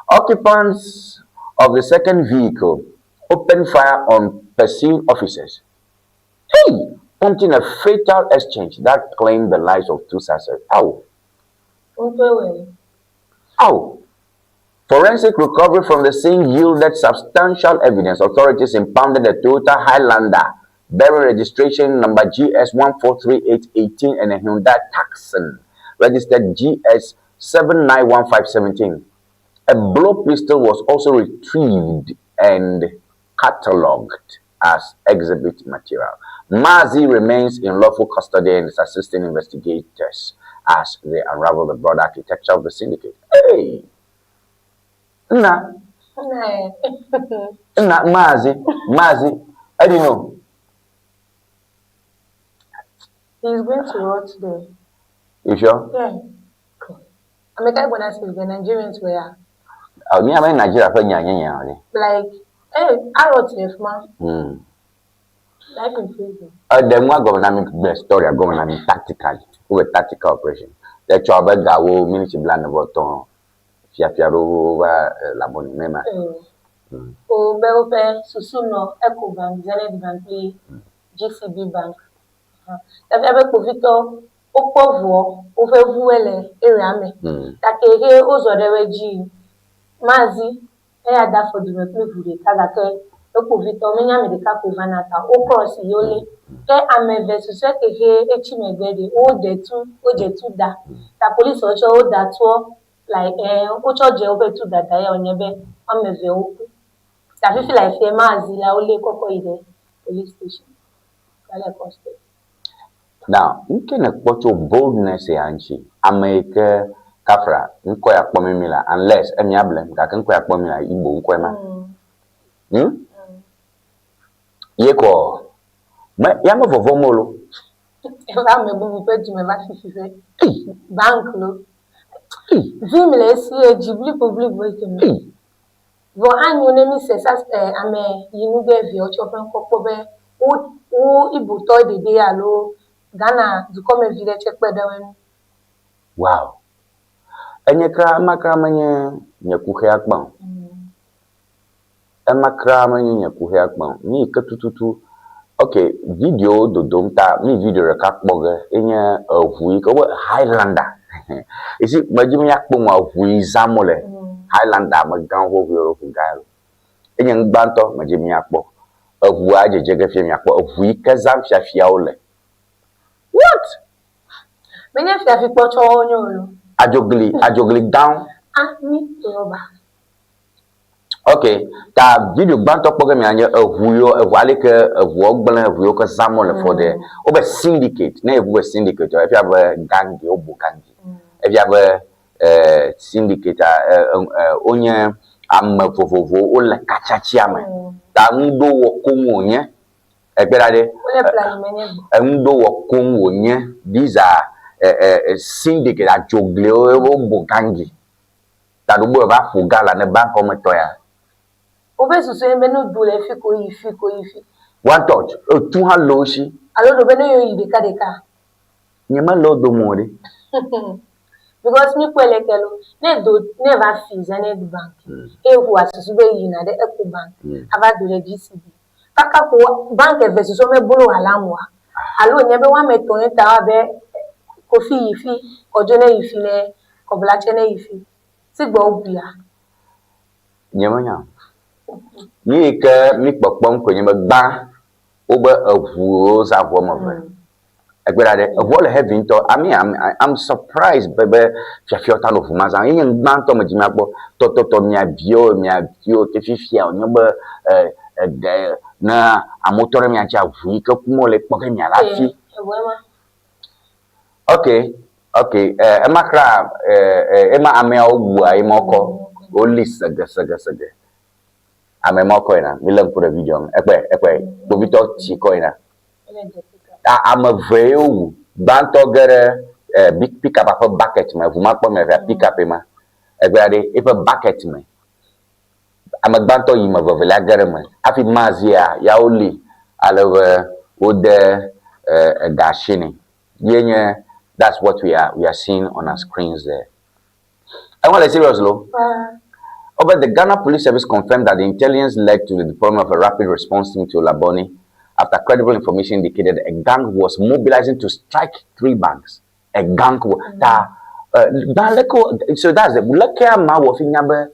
Occupants of the second vehicle opened fire on pursuing officers. Hey! Prompting a fatal exchange that claimed the lives of two suspects. Ow! Ow! Forensic recovery from the scene yielded substantial evidence. Authorities impounded a Toyota Highlander bearing registration number GS143818 and a Hyundai Tucson registered GS791517. A blow pistol was also retrieved and catalogued as exhibit material. Mazi remains in lawful custody and is assisting investigators as they unravel the broader architecture of the syndicate. Hey! Nna. Nna, Mazi, Mazi, I don't know. He's going to rot there. You sure? Yeah. Ameka Ibona says the Nigerians were. Oh, me, I'm in Nigeria for nya nya nya. Like, hey, I wrote it, man. Life in prison. Then what government the story government tactically, with tactical operation. The trouble gawo ministry plan about ton fiafiaro va laboni mema. O be o fe susu no Ecobank, Zenith Bank, GCB Bank. Ebe kpovitɔ wokpɔ ʋuɔ woƒe ʋuwoe le area me. Gake he wozɔ ɖe wo dzi. Mazi eya da afɔ dume kple ʋu ɖeka gake ekpovitɔ menye ame ɖeka koe vana ta wo cross ye wolé. Ke ame eve susɔe ke he etsi megbe ɖe wode tu wodze tu da. Ta polisiwo tsɛ woda tuɔ like eh wotsɔ dze woƒe tu dada ya wònye be woame eve woku. Ta fifi le afia Mazi la wolé kɔkɔ yi ɖe police station. Wale custody. Now, nke ne kpɔ tso boldness ya ŋuti, ame yi ke kafra ŋkɔ ya kpɔ mimi la unless emia blem gake ŋkɔ ya kpɔ mi la Igbo ŋkɔe ma. Ye kɔ me ya me vɔvɔm o lo. Eva ame bubu ƒe dume va fifi ƒe bank lo. Vim le esi edzi blibo blibo ke me. Vɔ anyo ne mi se sas eh, ame yi nugbe viawo tsɔ ƒe ŋkɔ kpɔ be wo wo Igbotɔ ɖeɖe alo Ghana dukɔmevi ɖe tse kpe ɖe wo ŋu. Wow. Enye kra ema kra menye nye kuxia kpã o. Ema kra menye nye kuxia kpã o. Mi yi ke tututu ok video dodom ta mi video ɖeka kpɔ ge enye eʋu yi ke wobe Highlander. You see, medzi be míakpɔ nu eʋu yi zãm wole. Highlander amegãwo ƒe ʋu alo ʋu gã lo. Enye nu gbãtɔ medzi be míakpɔ. Eʋua dzedze ge fia míakpɔ eʋu yi ke zãm fiafiawo le. What? Menye fiafikpɔtsɔwo wonye o lo. Adzogli, adzogli gãwo. Ah, mi rɔba. Ok, ta video gbãtɔ kpɔ ge mianye eʋu yiwo eʋu aleke eʋuawo gblẽ eʋu yiwo ke zãm wole fɔ ɖe. Wobe syndicate, ne yevu be syndicate efia be gangi, wobu gangi. Efia be eh, syndicate eh, eh, wonye ame vovovowo wole katsatsia me. Ta ŋuɖowɔ koŋ wònye. Ekpe ɖa ɖe. Wole plani menye gbɔ. Eŋuɖowɔ koŋ wònye. These are eh, eh, syndicate adzogliwo wobu gangi. Taɖogbo va ƒo gala ne bank wɔme tɔ ya. Woƒe susu ye be ne do le fi ko yi fi ko yi fi. One touch, etu hã le wo si. Alo ɖo be ne yewo yi ɖeka ɖeka. Nye me le wo dome o ɖe. Because mi kpɔe le ke lo, ne do ne va fi Zenith Bank, eye ʋua susu be yina ɖe Ecobank, ava do ɖe GCB. Kaka ko bank eve susɔ me blo alarm wa. Alo nye be woame etɔ̃ ye ta abe Kofi yi fi, Kɔdzo ne yi fi ne Kɔbla tsɛ ne yi fi. Sigbe wobuia? Nyemenya o. Nu yi ke mi kpɔkpɔm koe nye be gbã wobe eʋuwo zã ʋu wɔme eve. Egbe ɖa ɖe, eʋuɔ le heavy ŋutɔ. I mean, I'm, I'm surprised be be fiafiawo ta nɔ ʋu ma zã. Ye nye nu gbãtɔ me dzi miakpɔ. Tɔtɔtɔ mia viwo, mia viwo ke fifia wònye be e, ege ne amewo tɔ ɖe mia ŋutsia, ʋu yi ke kum wole kpɔ ge mia le hafi. Eʋua ma. Ok, ok, eh, ema kra, eh, eh, ema ameawo wua ema kɔ, woli sege, sege, sege. Ame ma kɔ yina, mi lé ŋku ɖe video ŋu. Ekpɔe, ekpɔe, kpovitɔ tsi kɔ yina. Ta ame eve ye wowu. Gbãtɔ ge ɖe eh, big pickup ƒe bucket me, ʋu ma kpɔ me via pickup ma. Egbea ɖe eƒe bucket me. Ame gbãtɔ yi me vevelia ge ɖe eme. Hafi mazia ya woli ale be wode eh, ega asi nɛ. Ye nye that's what we are we are seeing on our screens there. Enwa le serious lo. Over the Ghana Police Service confirmed that the intelligence led to the deployment of a rapid response team to Labone after credible information indicated a gang was mobilizing to strike three banks. A gang ta gbã leke so that's the leke ama wɔ fi nya be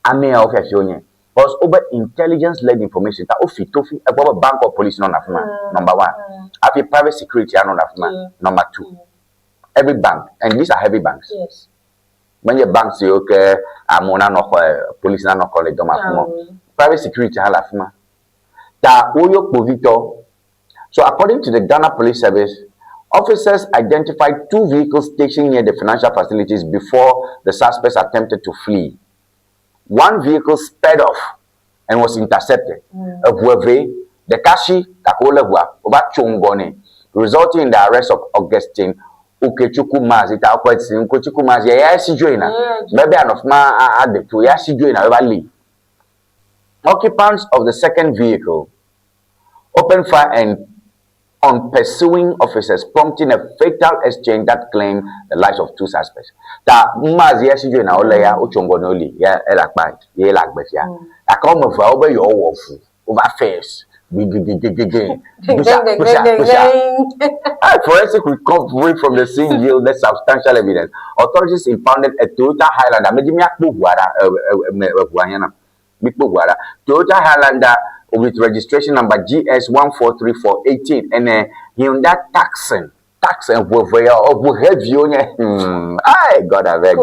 ameawo fiafi wonye because wobe intelligence led information ta wofi to fi egbɔ be bank of police nɔ na fi ma number one hafi private security anɔ na fi ma number two every bank and these are heavy banks. Yes. Menye bank siwo ke amewo nanɔ xɔ police nanɔ xɔ le dɔme afi ma o. Private security hã le afi ma. Ta woyɔ kpovitɔ. So according to the Ghana Police Service, officers identified two vehicles stationed near the financial facilities before the suspects attempted to flee. One vehicle sped off and was intercepted. Eʋu evee, ɖeka shi gake wolé ʋua, wova tso ŋgɔ nɛ, resulting in the arrest of Augustine Ukechukwu Mazi. Ta Augustine Ukechukwu Mazi, eyae si dzo yina. Mebe anɔ fi ma aɖe to, eya si dzo yina, wova lée. Occupants of the second vehicle opened fire and on pursuing officers, prompting a fatal exchange that claimed the lives of two suspects. Ta Mazi ya si dzo yina wolé ya, wotso ŋgɔ nɛ woli ya ele akpa ye le agbe fia. Gake woame evea wobe yewowɔ fu, wova first gigigigigigi kpusa kpusa kpusa. A forensic recovery from the scene yielded substantial evidence. Authorities impounded a Toyota Highlander. Medzi míakpɔ ʋua ɖa, e, e, e, eʋua hiã nam. Mikpɔ ʋua ɖa. Toyota Highlander with registration number GS 143418 and a Hyundai Tucson. Tucson ʋu eve ya, eʋu heavywo nye. Hmm, ai God abeg o.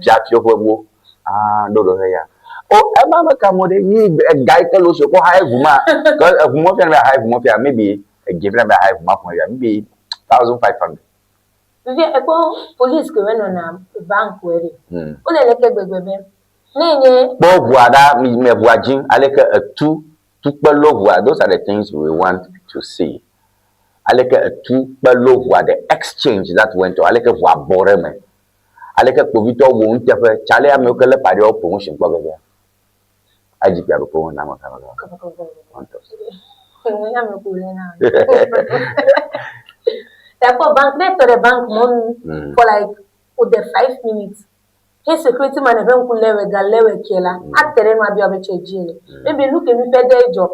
Fiafio ƒe ʋuwo. Ah, ɖo ɖo he ya. O, ema me ka mo ɖe yi ega yi ke lo si kɔ hae ʋu ma. Ke eʋu mɔ fia be hae ʋu mɔ fia maybe edze fia be hae ʋu ma ƒo ya maybe 1500. Fifia ekpɔ police ke menɔna bank wɔ ɖe. Wole leke gbegbe be Ne nye. Kpɔ ʋua ɖa, mi me ʋua dzi aleke etu tukpe lo ʋua, those are the things we want to see. Aleke etu kpe lo ʋua, the exchange that went on, aleke ʋua bɔ ɖe eme, aleke kpovitɔ wɔ nuteƒe, tsale amewo ke lé paɖiawo promotion kpɔ ge fia. IGP abe promotion na ame kaba kaba. Takpɔ bank ne tɔ ɖe bank mɔnu for like wode 5 minutes he security man ƒe ŋku lé wɛ ga lé wɛ ke la ate ɖe nu abiɔ be tse dzi le. Maybe nu ke mi ƒe ɖe dzɔ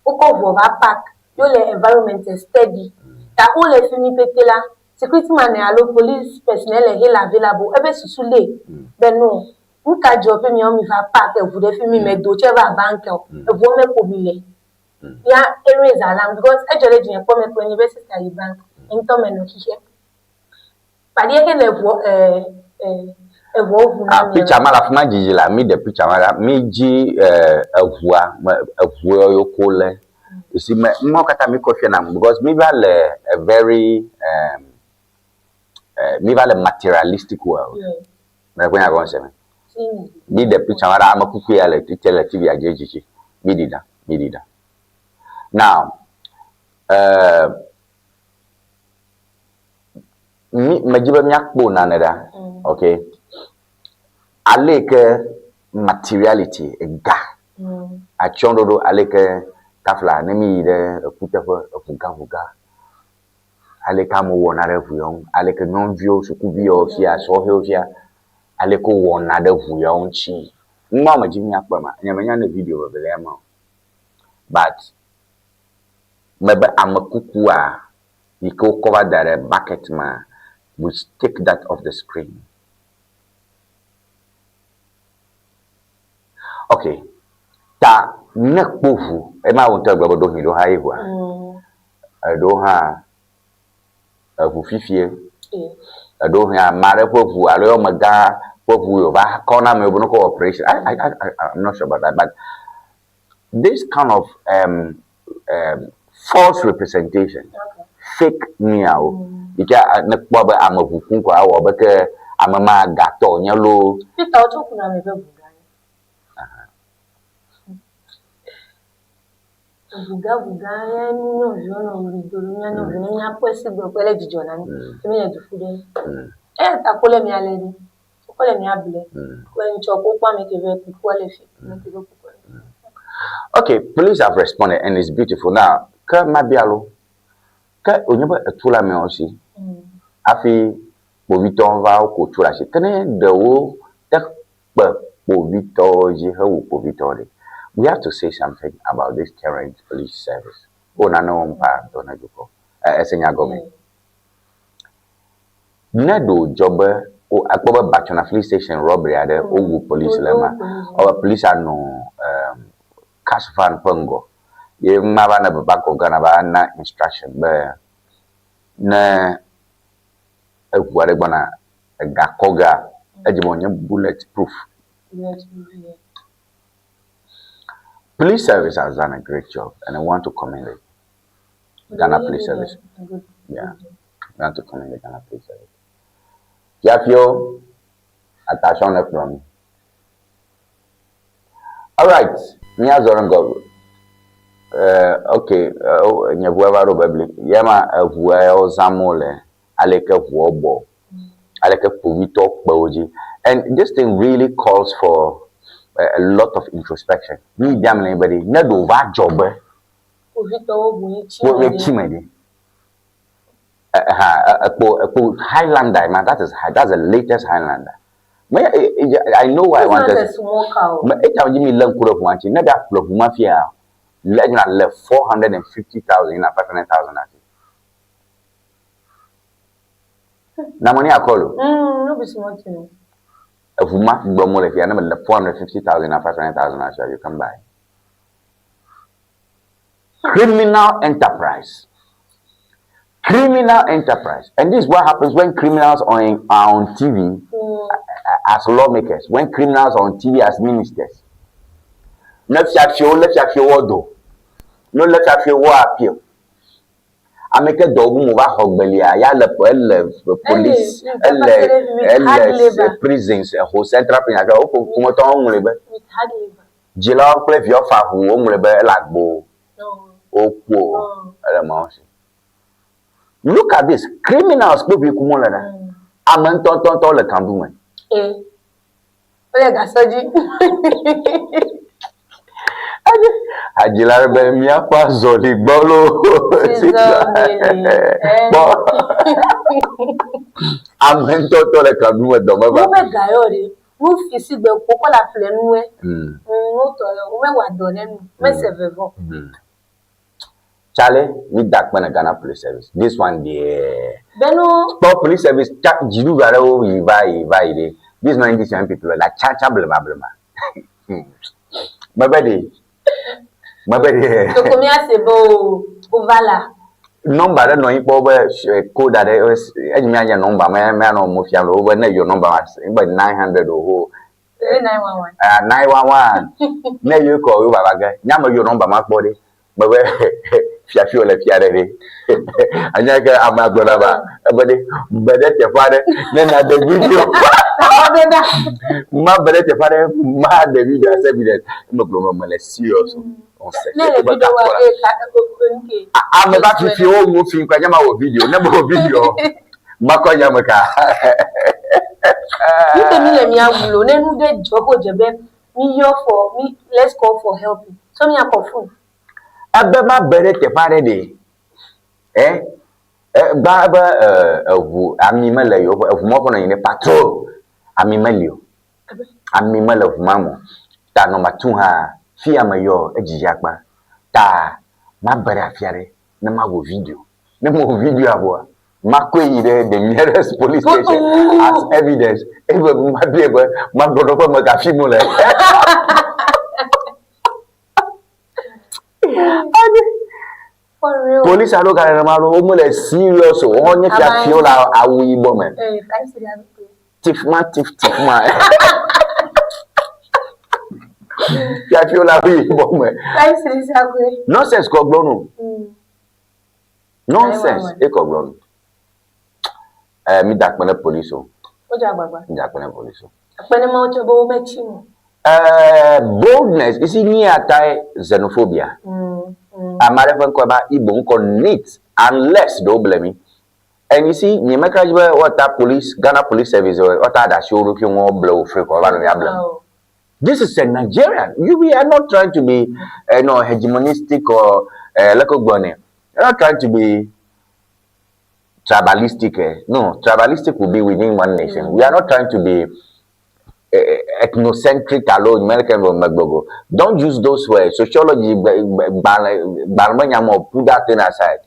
wokɔ ʋua va park yo le environment steady ta wole fi mi pete la security man alo police personnel he le available ebe susu le be no nu ka dzɔ ƒe miawo mi va park eʋu ɖe fi mi me do tse va bank o eʋuwo me ko mi le ya e raise alarm because edzɔ ɖe dzinye kpɔ me kplɔ nye be sister yi bank ŋutɔ me nɔ xixe. Kpaɖie ke le ʋɔ eh, eh, eʋɔ ʋu na Ah, picture ma le afi ma dzidzi la, mi ɖe picture ma ɖa, mi dzi eh, eʋua, me eʋu yawo ko le. You see, me numawo katã mi kɔ fia nam because mi va le a very um, mi va le materialistic world. Me kpɔ nya gɔme se me. Mi ɖe picture ma ɖa, ame kuku ya le tite le TV dzi dzidzi. Mi ɖi ɖa, mi ɖi ɖa. Now, mi medzi be míakpɔ nane ɖa, ok? Ale yi ke materiality, ega, atsyɔ̃ɖoɖo, ale yi ke kafla ne míyi ɖe ekuteƒe, eʋugã ʋugã, ale yi ke amewo wɔna ɖe ʋu yawo ŋu, ale yi ke nyɔnuviwo, sukuviwo fia, sɔhɛwo fia, ale yi ke wowɔna ɖe ʋu yawo ŋuti. Nu ma medzi be míakpɔe ma, nye menya ne video vevelia ma o. But mebe ame kukua yi ke wokɔ va da ɖe bucket mea, We take that off the screen. Ok, ta ne kpo ʋu, ema wò ŋutɔ egblɔ be ɖewohĩ ɖewo hã ye ʋua. Eɖewo hã eʋu fifie. Eɖewo hã ame aɖe ƒe ʋu alo eƒe amegã ƒe ʋu ye wòva kɔ na amewo be ne wokɔ wɔ operation. I, I, I, I'm not sure about that, but this kind of um, um, false representation, fake nuyawo yi ke ne kpɔ be ame ʋu kum ko awɔ be ke ame ma gatɔ wònye loo. Peter wotsɔ kuna ame ƒe ʋu gã. Ʋu gã ʋu gã ye nyɔnuviwo nɔ ɣli dom ɖo mía nɔviwo ne míakpɔe si gbe kple le dzidzɔ na mí. Ke míle du ƒu ɖe. Eya ta ko le mía lé ɖi. Wokɔ le mía ble. Ko ŋtsɔ ko kpɔ ame ke ƒe kukua le fi. Ame ke ƒe kukua le fi. Okay, police have responded and it's beautiful. Now, ke mabia lo, ke wònye be etu le ameawo si hafi kpovitɔwo va woko tu le asi. Ke ne ɖewo te kpe kpovitɔwo dzi hewu kpovitɔwo ɖe, we have to say something about this current police service. Wo nane wɔm paa ŋutɔ na dukɔ. Ese nya gɔme. Ne ɖe wòdzɔ be wo akpɔ be Batshona filling station robbery aɖe wowu police le ema, ewɔ abe police nɔ em cash van ƒe ŋgɔ ye ma va ne Bank of Ghana va na instruction be ne eŋu aɖe gbɔna ega kɔ gea, edze be wònye bullet proof. Police service has done a great job and I want to commend it. Ghana Police Service. Yeah. I want to commend the Ghana Police Service. Fiafio, attention ne kplɔ mi. All right, míazɔ ɖe ŋgɔ. Uh, okay, uh, nye ʋua va ɖo bebli. Yema eʋua yawo zãm wole, aleke ʋuawo bɔ, aleke kpovitɔwo kpe wo dzi. And this thing really calls for a, a lot of introspection. Mi biam le be ɖe, ne ɖe wòva dzɔ be Kpovitɔwo ʋu yi tsi me ɖe. Tsi me ɖe. Ha ekpo ekpo Highlander ma that is that's the latest Highlander. Me I know why I wanted. It's not a small car. Me eta dzi mi lé ŋku ɖe ʋua ŋuti. Ne ɖe aƒle ʋu ma fia le edina le 450,000 yina 500,000 afi. Na money akɔlo. No be small thing. Eʋu ma gblɔm wole fia ne me le 450,000 yina 500,000 afi you can buy. Criminal enterprise. Criminal enterprise. And this is what happens when criminals are, in, are on TV as lawmakers, when criminals are on TV as ministers. Ne fiafiwo lé fiafiwo do, ne lé fiafiwo appeal. Ame ke dɔ wu mo va xɔ gbelia ya le ele police ele ele prisons exo central prison ake woƒo ƒometɔwo ŋlɔe be. Dzilawo kple viawo fa ʋu woŋlɔe be ele agbo o, woku o, ele Mawu si. Look at this, criminals kple ʋui kum wole ɖa. Ame ŋutɔŋutɔŋutɔ le kandu me. Ee, wole gasɔ dzi. Hadzila ɖe be míaƒe azɔli gbɔ loo. Kpɔ. Ame ŋutɔŋutɔ le kandu me dɔ meva. Wobe ga yɔ ɖe. Nu fi si gbe ko kɔ la ƒle nue. Nu tɔ yɔ, wo me wa dɔ ne nu, me se vevɔ. Charlie, mi da akpe na Ghana Police Service. This one deɛ. Beno. Kpɔ police service ta dziɖuɖu aɖewo yi va yi va yi ɖe. This man this young people la tsa tsa blema blema. Mebe ɖe. Mebe ɖe. Toko mi ase be o wova la. Nɔmba ɖe nɔ anyi kpɔ be code aɖe edzi mianye nɔmba me mianɔ mo fiam le wo be ne yɔ nɔmba ma be 900 o ho. 911. Ah 911. Ne yɔ kɔ yo baba ge. Nya me yɔ nɔmba ma kpɔ ɖe. Me be fiafi wole fia ɖe ɖe. Anya ke ame agblɔ na ba ebe ɖe be ɖe teƒe aɖe ne na ɖe video. Ma be ɖe teƒe aɖe ma ɖe video ase video. Me gblɔ me mele serious o. Ne le video wa e ka nke. Ame va fifi wo ŋu fi ŋkɔ nye ma wɔ video ne me wɔ video makɔ nya me ka. Nu ke mi le mia gblɔ ne nu ɖe dzɔ ko dze be mi yɔ for mi let's call for help so mi akɔ phone. Ebe ma be ɖe teƒe aɖe ɖe eh gba ebe eʋu ami mele yewo eʋu mɔ ƒe nɔ anyi ɖe patrol ami meli o. Ami mele ʋu ma me o. Ta nɔ matu hã, fi ya meyɔ edzidzi akpa. Ta mabe ɖe afi aɖe ne mawɔ video. Ne mewɔ videoa vɔa, Makɔe yi ɖe the nearest police station as evidence. Eye be mabiae be magblɔ ɖe eƒe me afi mu le. For real. Polisi aɖewo gale nenema ɖo, womele serious o. Wonye fiafiwo le awu yibɔ me. Eh, five cedi aɖe. Tif ma tif tif ma. Fiafiwo le awu yibɔ me. 5 cedi aɖe. Nonsense kɔ gblɔ no. Nonsense ekɔ gblɔ no. Eh, mi da akpe ne polisi o. Wodze agbagba. Mi da akpe ne polisi o. Akpe ne mawo tsɛ be wometsi mo. Eh, boldness, you see, ni atae xenophobia. Ame aɖe ƒe ŋkɔ ba Igbo ŋkɔ neat unless ɖe woble mi. And you see, nye meka dzi be woata police, Ghana Police Service woata aɖe asi wo ɖokui ŋu woble wo free kɔ va nɔ mia blem. This is a Nigerian. You, we are not trying to be no, hegemonistic or leke wogblɔ nɛ. We are not trying to be tribalistic. Eh. No, tribalistic will be within one nation. We are not trying to be ethnocentric alo American megbogo. Don't use those words. Sociology, gbalẽ put that thing aside.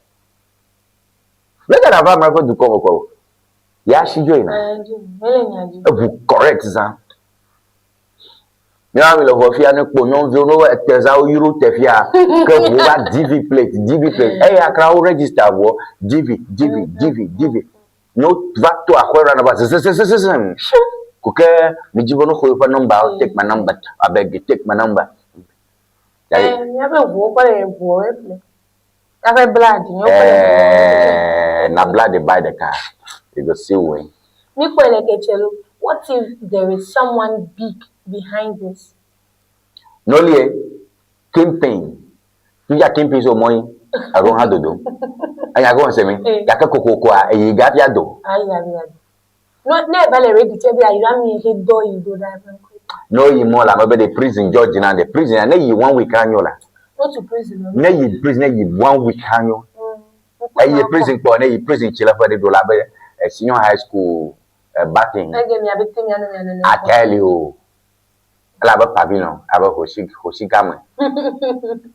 Look at ava ame ƒe dukɔ me kɔ. Ya si dzo yina. Mele nya dzi. Eʋu correct zã. Míawo mi le ʋɔ fia ne kpɔ nyɔnuviwo ne wo ete zã wo yro te fia ke ʋu va DV plate DV plate eya kra wo register ʋuɔ DV DV DV DV ne wo va to axɔe ɖa ne va zezezezezem ko ke mi dzi be ne xɔ yeƒe number take my number abeg take my number. Eh, míaƒe ʋuwo kɔ le ʋuwo ƒle. Míaƒe blood míawo kɔ le ʋuwo. Eh, na blood dey buy the car. You go see when. Mi kpɔe le ketse lo. What if there is someone big behind this? Nolie, kingpin. Fifia kingpin so mɔ yi, alo hã dodo. Enya gɔme se mi. Gake kokokoa eyi gafia do. Ayi ayi ayi. No, ne eva le ready tse be ayra mi he dɔ yi do ɖa eƒe ŋkɔ. Ne woyi mɔ la ame be the prison judge na the prison ne yi one week anyo la. No to prison. Ne yi prison ne yi one week anyo. Eyi prison kpɔ ne yi prison tsi le ƒe ɖe do la be senior high school bathing. Ege mia be te mia no mia no. I tell you. Ele abe pavilion abe hosi hosi game.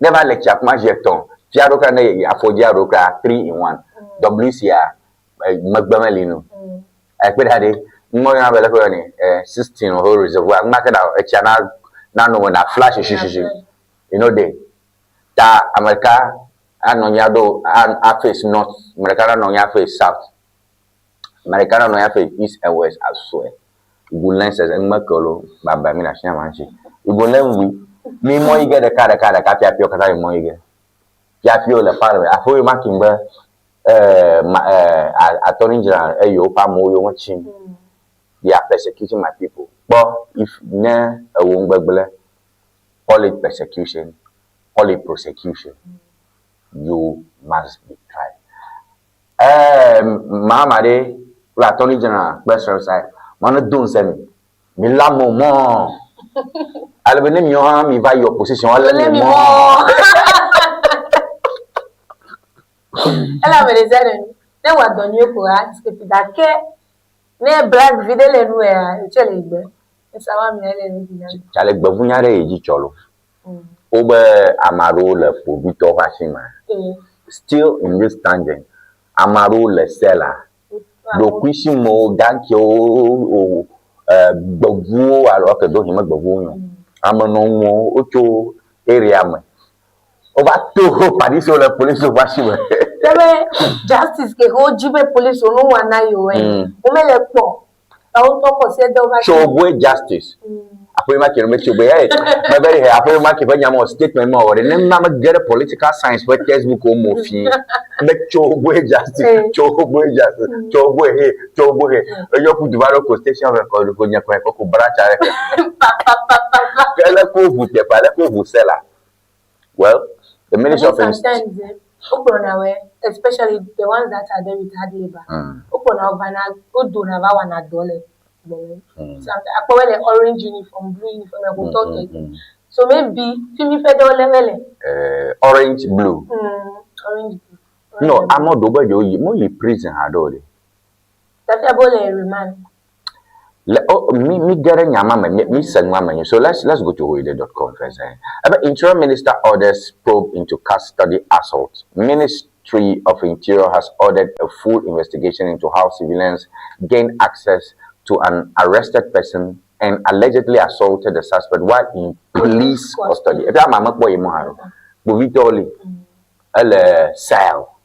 Ne va le tsia kuma zi etɔ̃ fia ɖo kra ne afɔdzia ɖo kra three in one. WC a megbe meli nu. Ekpe ɖa ɖe ŋmɔ yɔna be leke woyɔnɛ 16 ho reservoir ŋma ke na etsia na na no me na flash shishishi. You know dey. Ta ame ɖeka anɔ anyi aɖo a face north, ame ɖeka nanɔ anyi a face south. Ame ɖeka nanɔ anyi a face east and west. I swear. You go learn sese ŋme ke lo baba mi le afi ma ŋuti. You go learn wi. Mi mɔ yi ge ɖeka ɖeka ɖeka fiafiwo katã mi mɔ yi ge. Fiafiwo le parliament. Aƒewo yi ma kim be ma attorney general eye woƒe amewo yewo tsim. They are persecuting my people. Kpɔ if ne ewo ŋgbegble call it persecution, call it prosecution. You must be tried. Mahama ɖe kple attorney general kple srɔ̃ ma ne do ŋusẽ mi. Mi la mo mɔ. Ale be ne miawo hã mi va yi opposition ale mi mɔ. Ele ame ɖe sia ɖe nu. Ne wɔ dɔ nyuie ko la, gake ne black vi ɖe le nu ya, etsɛ le gbe. Esa wa mi ele nu na. Tsale gbevunya ɖe yi dzi tsɔ lo. Wobe ame aɖewo le kpovitɔwo ƒe asi me. Still in this tangent, ame aɖewo le cell ɖokuisimewo, gankewo, gbevuwo alo ok do hime gbevuwo nyo. Amenɔnuwo wotso area me. Wova to padisiwo le polisiwo ƒe asi me. Ke justice ke wodzi be polisiwo no wɔna yewo womele kpɔ. Woŋutɔ kɔ se de woƒe asi. Tsoboe justice. Aƒe ma ke no me tsoboe. Hey, me be he aƒe ma ke ƒe nya mo statement mo wɔ ɖe ne ma me ge ɖe political science ƒe textbook wo mo fi. Be tsoboe justice, tsoboe justice, tsoboe he, tsoboe he. Eyɔ ku du va ɖo ko station ve ko ko nye ko ko ko branch aɖe ke. Ke le ko ʋu teƒe le ko ʋu se la. Well, the Ministry of Sometimes wokplɔna wɔ especially the ones that are there with hard labour. Wokplɔna wo vana wodona va wɔna dɔ le gbɔme. Akpɔ be le orange uniform, blue uniform, ɛkutɔ tɔ. So maybe fi mi ƒe ɖewo le wele. Orange, blue. Orange, blue. No, ame ɖewo be yewo yi mo yi prison haɖe o ɖe. Tafia be wole remand. Le, oh, mi mi ge ɖe nya ma me, mi mi se nua me nyuie. So let's go to hoide.com first. Eh. Ebe Interior Minister orders probe into custody assault. Minister. Ministry of Interior has ordered a full investigation into how civilians gained access to an arrested person and allegedly assaulted the suspect while in police custody. Efia ama mekpɔ yi mɔ haɖe o. Kpovitɔwo li. Ele cell.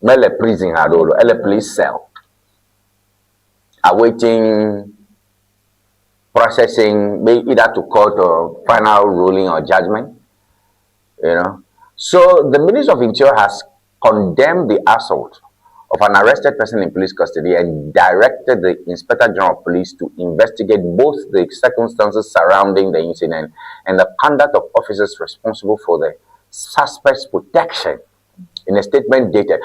Mele prison haɖe o. Ele police cell. Awaiting processing either to court or final ruling or judgment. You know. So the Minister of Interior has condemned the assault of an arrested person in police custody and directed the Inspector General of Police to investigate both the circumstances surrounding the incident and the conduct of officers responsible for the suspect's protection. In a statement dated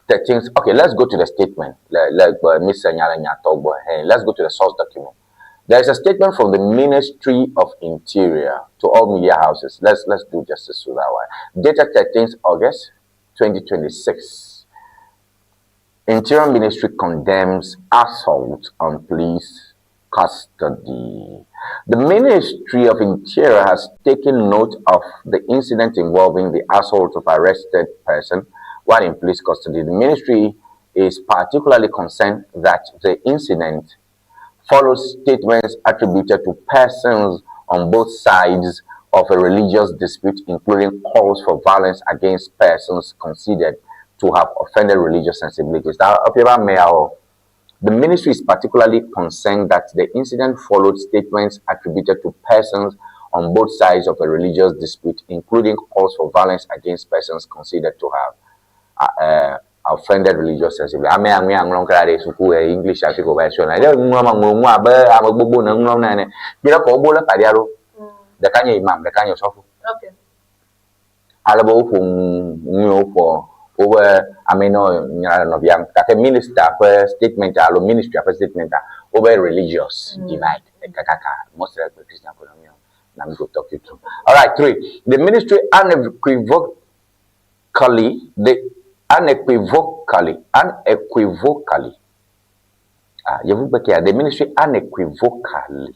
13th, okay, let's go to the statement. Let, let, uh, Let's go to the source document. There is a statement from the Ministry of Interior to all media houses. Let's let's do justice to that one. Dated 13th August 2026. Interior Ministry condemns assault on police custody. The Ministry of Interior has taken note of the incident involving the assault of arrested person while in police custody. The ministry is particularly concerned that the incident follows statements attributed to persons on both sides of a religious dispute, including calls for violence against persons considered to have offended religious sensibilities. Now, the ministry is particularly concerned that the incident followed statements attributed to persons on both sides of a religious dispute, including calls for violence against persons considered to have uh, uh, offended religious sensibility. Ame aŋue aŋlɔ kra ɖe suku ɛ English afi ko va srɔ̃ na. Ɖe ŋlɔ ma ŋlɔ ŋu abe ame gbogbo ne ŋlɔm na ene. Bi ɖe kɔ wobo le kpaɖia ɖo. Ɖeka nye imam, ɖeka nye osɔfo. Ale be woƒo nu woƒo wobe ame nɔ nya le nɔvia gake minister ƒe statement alo ministry ƒe statement a wobe religious divide kakaka most of the Christian ƒe nɔnɔme na mi go talk you through. All right, three. The ministry unequivocally, the unequivocally, unequivocally. Ah, yevugbe the ministry unequivocally.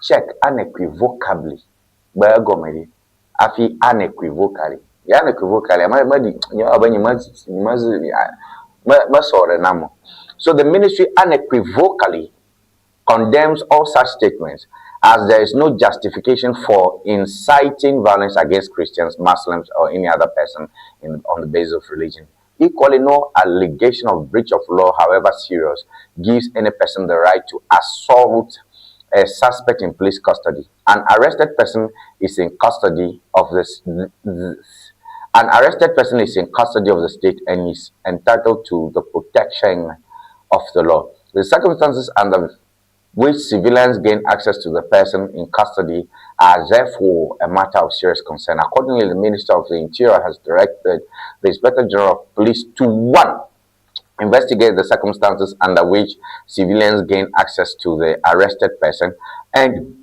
Check unequivocally. Gbe egɔme ɖi. Hafi unequivocally. Ya unequivocally, me me di nye abe nye me me me mesɔ ɖe nam o. So the ministry unequivocally condemns all such statements as there is no justification for inciting violence against Christians, Muslims, or any other person in, on the basis of religion. Equally, no allegation of breach of law, however serious, gives any person the right to assault a suspect in police custody. An arrested person is in custody of this, an arrested person is in custody of the state and is entitled to the protection of the law. The circumstances under which civilians gain access to the person in custody are therefore a matter of serious concern. Accordingly, the Minister of the Interior has directed the Inspector General of Police to one, investigate the circumstances under which civilians gain access to the arrested person and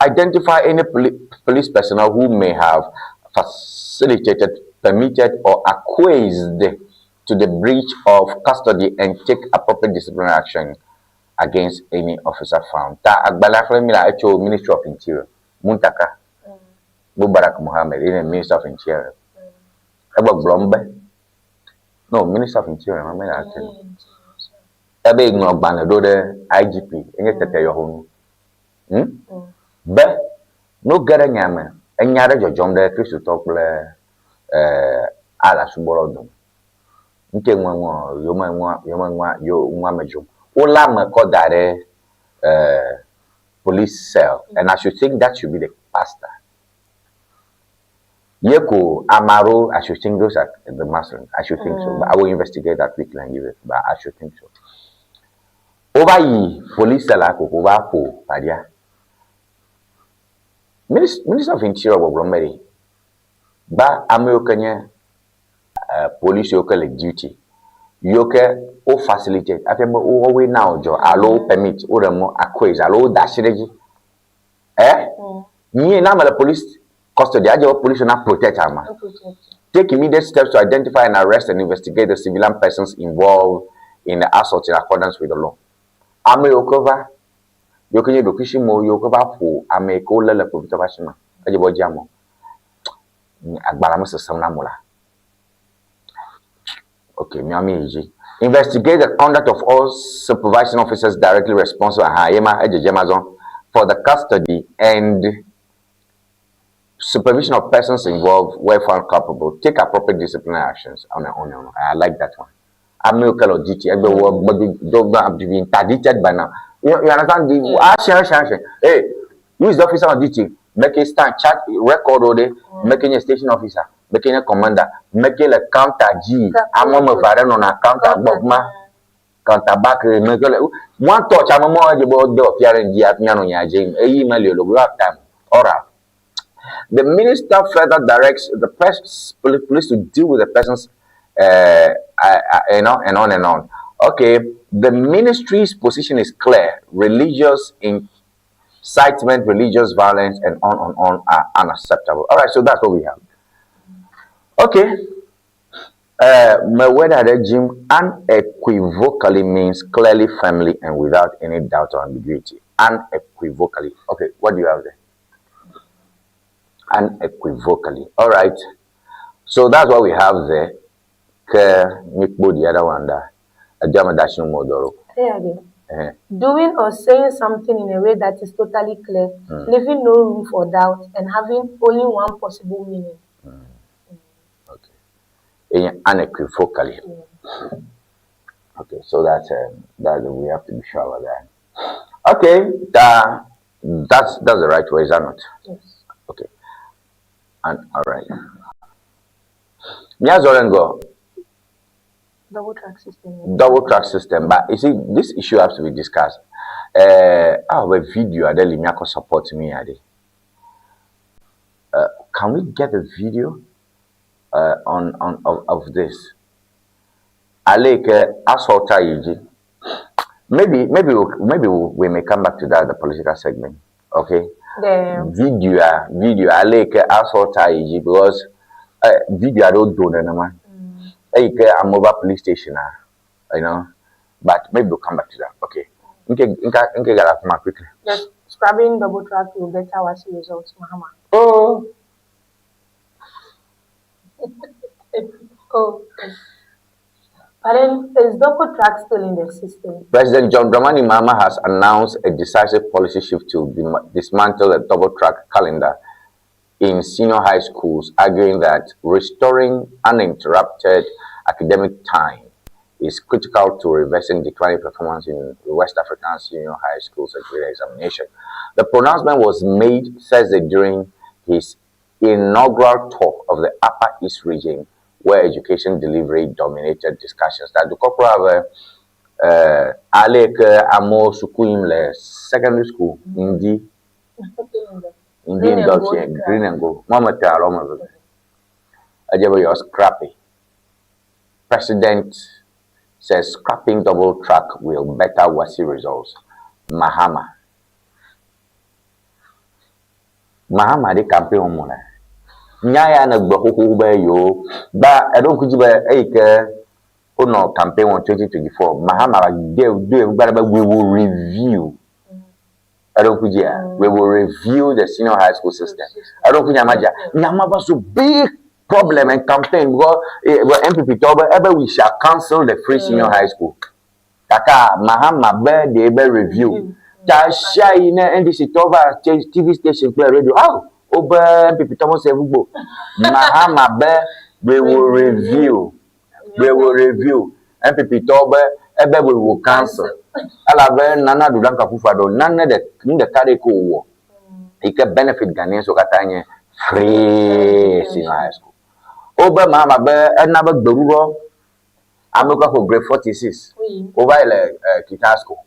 identify any poli police personnel who may have facilitated, permitted, or acquiesced to the breach of custody and take appropriate disciplinary action against any officer found. Ta agbalẽa xlẽm mi la etso Ministry of Interior. Muntaka Mubarak Mohammed ye nye Minister of Interior. Egbɔgblɔm be no Minister of Interior ma mele ate. Ebe ŋlɔ gbalẽ ɖo ɖe IGP enye tete yɔxonu. Hmm? Be no ge ɖe nya me enya ɖe dzɔdzɔm ɖe Kristotɔ kple eh, Allah subɔlawo dome. Ŋke ŋua ŋua yome ŋua yome ŋua yo ŋua me dzrom. Wolé ame kɔ da ɖe eh, police cell and I should think that should be the pastor. Ye ko ame aɖewo I should think those are the Muslims. I should think so. But I will investigate that quickly and give it. But I should think so. Wova yi police cell la koko wova ƒo paɖia. Minister of Interior gbɔgblɔm be ɖe gba ame yiwo ke nye uh, police yiwo ke le duty yiwo ke wo facilitate hafi be wowoe na wòdzɔ alo wo permit woɖe mɔ acquiesce alo woda asi ɖe edzi. Eh? Nyuie na ame le police custody adze be police na protect ama. Take immediate steps to identify and arrest and investigate the civilian persons involved in the assault in accordance with the law. Ame yiwo ke va yiwo ke nye ɖokuisimewo yiwo ke va ƒo ame yi ke wolé le kpovitɔ ƒe asi me edze be wodzi amewo. Agbalẽa me sesẽm na amewo la. Okay, miami yi dzi. Investigate the conduct of all supervising officers directly responsible aha yema edzedze ma zɔ for the custody and supervision of persons involved where found culpable. Take appropriate disciplinary actions. On and on and on. I like that one. Amewo ke le duty egbe wo gbe do do be interdicted by now. You understand? The action, action, action. Hey, who is the officer on duty? Make it stand, chat, record all day, making a station officer, making a commander, making a counter G. Ame me va ɖe nɔna counter gbɔ ma. Counter back, make a one touch. Ame mo edze be wode ɔfia ɖe ŋdzi hafi mianɔ nya dzi. Eyi meli o, we have time. Oral. The minister further directs the press, police to deal with the persons, and on and on. Okay, the ministry's position is clear. Religious incitement, religious violence, and on and on are unacceptable. All right, so that's what we have. Okay. Meweda regime unequivocally means clearly, firmly, and without any doubt or ambiguity. Unequivocally. Okay, what do you have there? Unequivocally. All right. So that's what we have there. Ke mikpo the other one there. Ajama dashinu modoro. Yeah, yeah. Eh. Doing or saying something in a way that is totally clear, leaving no room for doubt, and having only one possible meaning. Eh, unequivocally. Okay, so that's that we have to be sure about that. Okay, that's the right way, is that not? Yes. Okay. And all right. Nyazorengo, Double track system. double track system. But you see, this issue has to be discussed. I have a video Adeli Miyako support me. Ade. Can we get a video on of this? Aleke assaulta Yiji. Maybe we may come back to that the political segment. Okay. The Video video aleke assaulta Yiji because video I don't do no man. Hey, I'm over police station but maybe we'll come back to that. Okay. Okay, okay, okay, come quickly. The scrubbing double track will better WASSCE results, Mahama. Oh. Oh. But then, is double track still in the system? President John Dramani Mahama has announced a decisive policy shift to dismantle the double track calendar in senior high schools, arguing that restoring uninterrupted academic time is critical to reversing declining performance in West African senior high school certificate examination. The pronouncement was made Thursday during his inaugural talk of the Upper East region, where education delivery dominated discussions. That the corporal aleke amo suku yim le secondary school ndi ndi Green and induction gold. Green and gold. Mama te alo ma bebe. Ajebe yo scrappy. President says scrapping double track will better WASSCE results. Mahama. Mahama de campaign omo na. Nya ya na gbe xoxo be yo ba eɖo ŋku dzi be eyi ke wonɔ campaign wɔ 2024 Mahama ba de do gba be we will review. Eɖo ŋku dzia we will review the senior high school system. Eɖo ŋku nyama dzia nyama va so big problem and campaign because well, NPP tɔ be ebe we shall cancel the free senior high school. Kaka Mahama be de be review. Ta sia yi ne NDC tɔ va TV station kple radio aw wobe NPP tɔ mo se gbogbo. Mahama be we will review. We will review. NPP tɔ be ebe we will cancel. Elabe Nana Addo Dankwa Akufo-Addo nane ɖe nu ɖeka ɖe ko wòwɔ yi ke benefit Ghanaians wo katã nye free senior high school. Wobe Mahama be ena be gbeɖuɖɔ ame kɔ ƒo grade 46 Oui. wova yi le Kita school.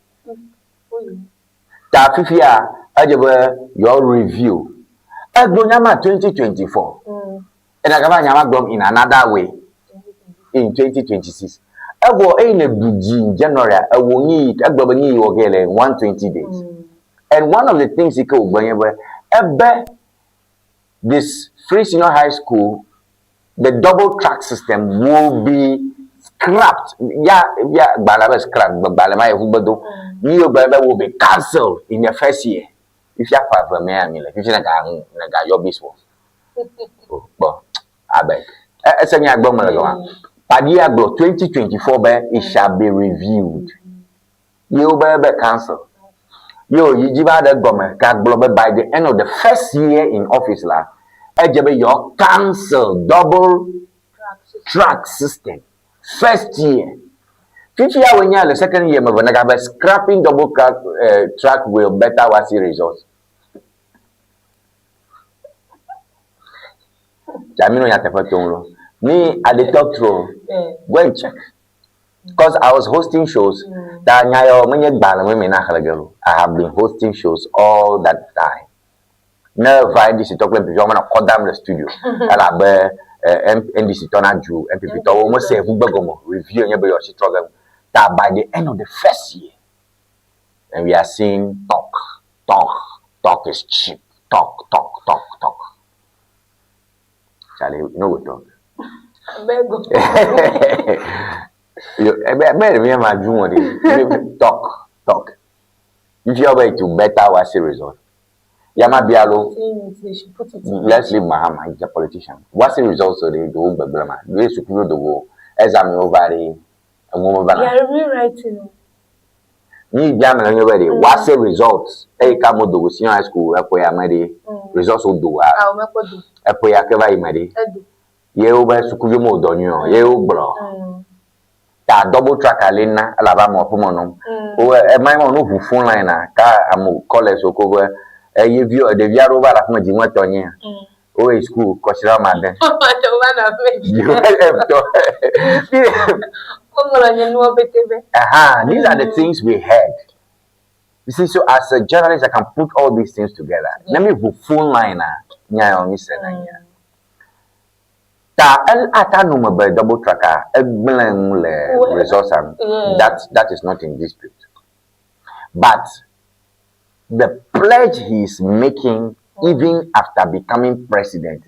Oui. Ta fifia edze be yewoa review. Egblɔ nyama 2024. Ena gava nyama gblɔm in another way in 2026. Evɔ eyi ne ɖu dzi in January a ewɔ nyi egblɔ be nyi yi wɔ ge le 120 days. And one of the things yi ke wògblɔ nye be ebe this free senior high school, the double track system will be scrapped. Ya gbalẽ be scrap gbalẽ ma yevu gbedo. Nyi yi wogblɔ be will be cancelled in the first year. Fifia ƒe eve mea mi le fifia nega nega yɔ bis wɔ. Oh, kpɔ abeg. Ese nya gbɔ me le gɔma. Paɖia gblɔ 2024 be it shall be reviewed. Ye wobe be cancel. Ye wòyi dzi va ɖe egɔme gagblɔ be by the end of the first year in office la, edze be yewoa cancel double track system first year. Fifia wòe nye le second year me vɔ nègabe scrapping double track, uh, track will better WASSCE results. Jamino nyateƒe tom lo. Me, I dey talk true. Go and check. Because I was hosting shows. Ta nya yɔ menye gbalẽ me me na xlẽ ge lo. I have been hosting shows all that time. Ne va NDC tɔ kple MPP tɔ menɔ kɔ dam le studio. Elabe eh, NDC tɔ na dzu MPP tɔwo mese ŋugbe gɔme o. Review nye be yewoa tsi trɔ ge. Ta by the end of the first year, and we are seeing talk, talk, talk is cheap. Talk, talk, talk, talk. Charlie, you no go talk. Abeg. You, ebe ebe me ma ju won de. Talk, talk. If you are to better WASSCE result. Yama Bialo, They should put it. let's leave Mahama, he's a politician. WASSCE results so they do gbegble ma. Do sukulu do go. Exam over the They are rewriting. Ní ìgbà mi lọ́yọ́ bẹ́ẹ̀ de WASSCE results eyi ka mo dogo senior high school ɛkɔ ya me de results wo do wa Ah, o mekpɔ do. ɛkɔ ya ke va yi me de Edo. ye wo be sukuvi mo dɔ nyuie o ye wo gblɔ ta double track ale na elabe amewo ƒe me nɔm wo ema yi me no ʋu phone line na ka ame college wo ko be eye vi ɖevi aɖewo va le afi me dzi ŋue tɔ nyea wo yi school kɔsiɖa wɔme ade. Woŋlɔ nye nuwo pete be. Aha, these are the things we heard. You see, so as a journalist, I can put all these things together. Let me go phone line na nya mi se na nya. Ta el ata no me be double tracker egblẽ nu le results am. That is not in dispute. But the pledge he is making even after becoming president,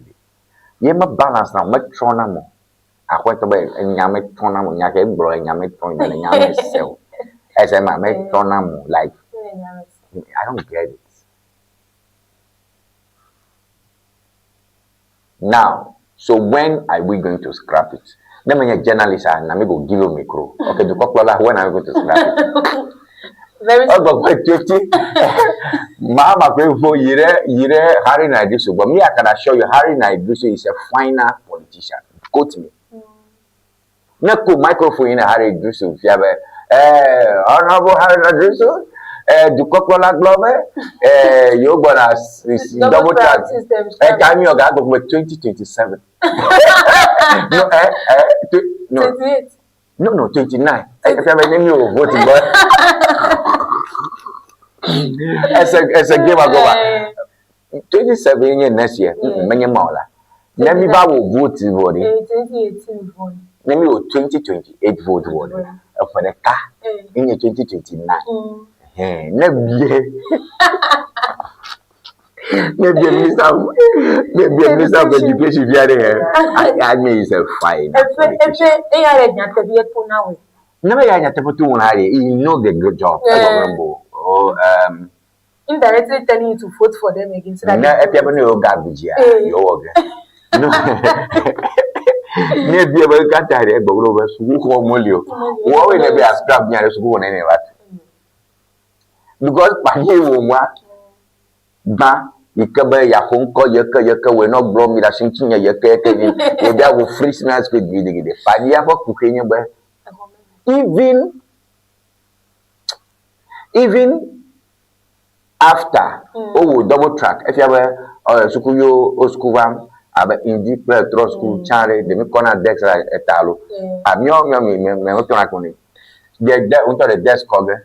ye me balance na me trɔ na mo. Aƒetɔ be enya me trɔ na mo nya ke gblɔ enya me trɔ nya nya me se o. Ese ma me trɔ na mo like I don't get it. Now, so when are we going to scrap it? Ne menye journalist a na me go give you micro. Okay, dukɔkplɔla, when are we going to scrap it? Very Ọgbọ pé 20 Mahama pé fo yi ɖe yi ɖe Haruna Iddrisu but me I can assure you Haruna Iddrisu is a finer politician. Quote me. Ne ko microphone yi na Harry Iddrisu fia be eh honorable Haruna Iddrisu eh dukɔkplɔla gblɔ be eh yewo gbɔna double track system. Eh ka mi ɔga gbɔ 2027. No eh eh no 28. No, 29. Eh, fia be ne mi o vote gbɔ. Ɛsɛ ɛsɛ game agɔba. 27 nye next year. Menye ma o la. Ne mi va wo vote vɔ ɖe. 2018 vote. Ne mi wo 2028 vote vɔ ɖe. Eƒe ɖeka nye 2029. Hɛn ne bie. Ne bie minister of ne bie minister of education fia ɖe hɛ. I mean is a fine Efe efe eya le nyateƒe to na wɔ. Ne me ya nyateƒe to wɔn ha ɖe, he know the good job. Yeah. Ɛgbɔgblɔ bo. Oh, Indirectly telling you to vote for them again so that ne efia be ne yewo ga dzia, yewo wɔ ge. No. Ne ebia be kata ɖe egbɔgblɔ be sukuxɔ meli o. Wɔwoe ne be ascrap nya ɖe sukuxɔ ne ne va tu. Because kpanyi wo ŋua gbã yi ke be yeaxɔ ŋkɔ yeke yeke wòe nɔ gblɔ mi ɖe asi ŋuti nye yeke yeke yi wò ɖe wò free senior school gidigidi. Kpanyia ƒe kuxi nye be even after wowɔ double track efia be ɔ sukuviwo wo suku vam abe ŋdi kple trɔ suku tsã ɖe ɖe mi kɔna desk la eta alo amiɔ miɔ mi me me wotɔna ko ne de de ŋutɔ ɖe desk kɔ ge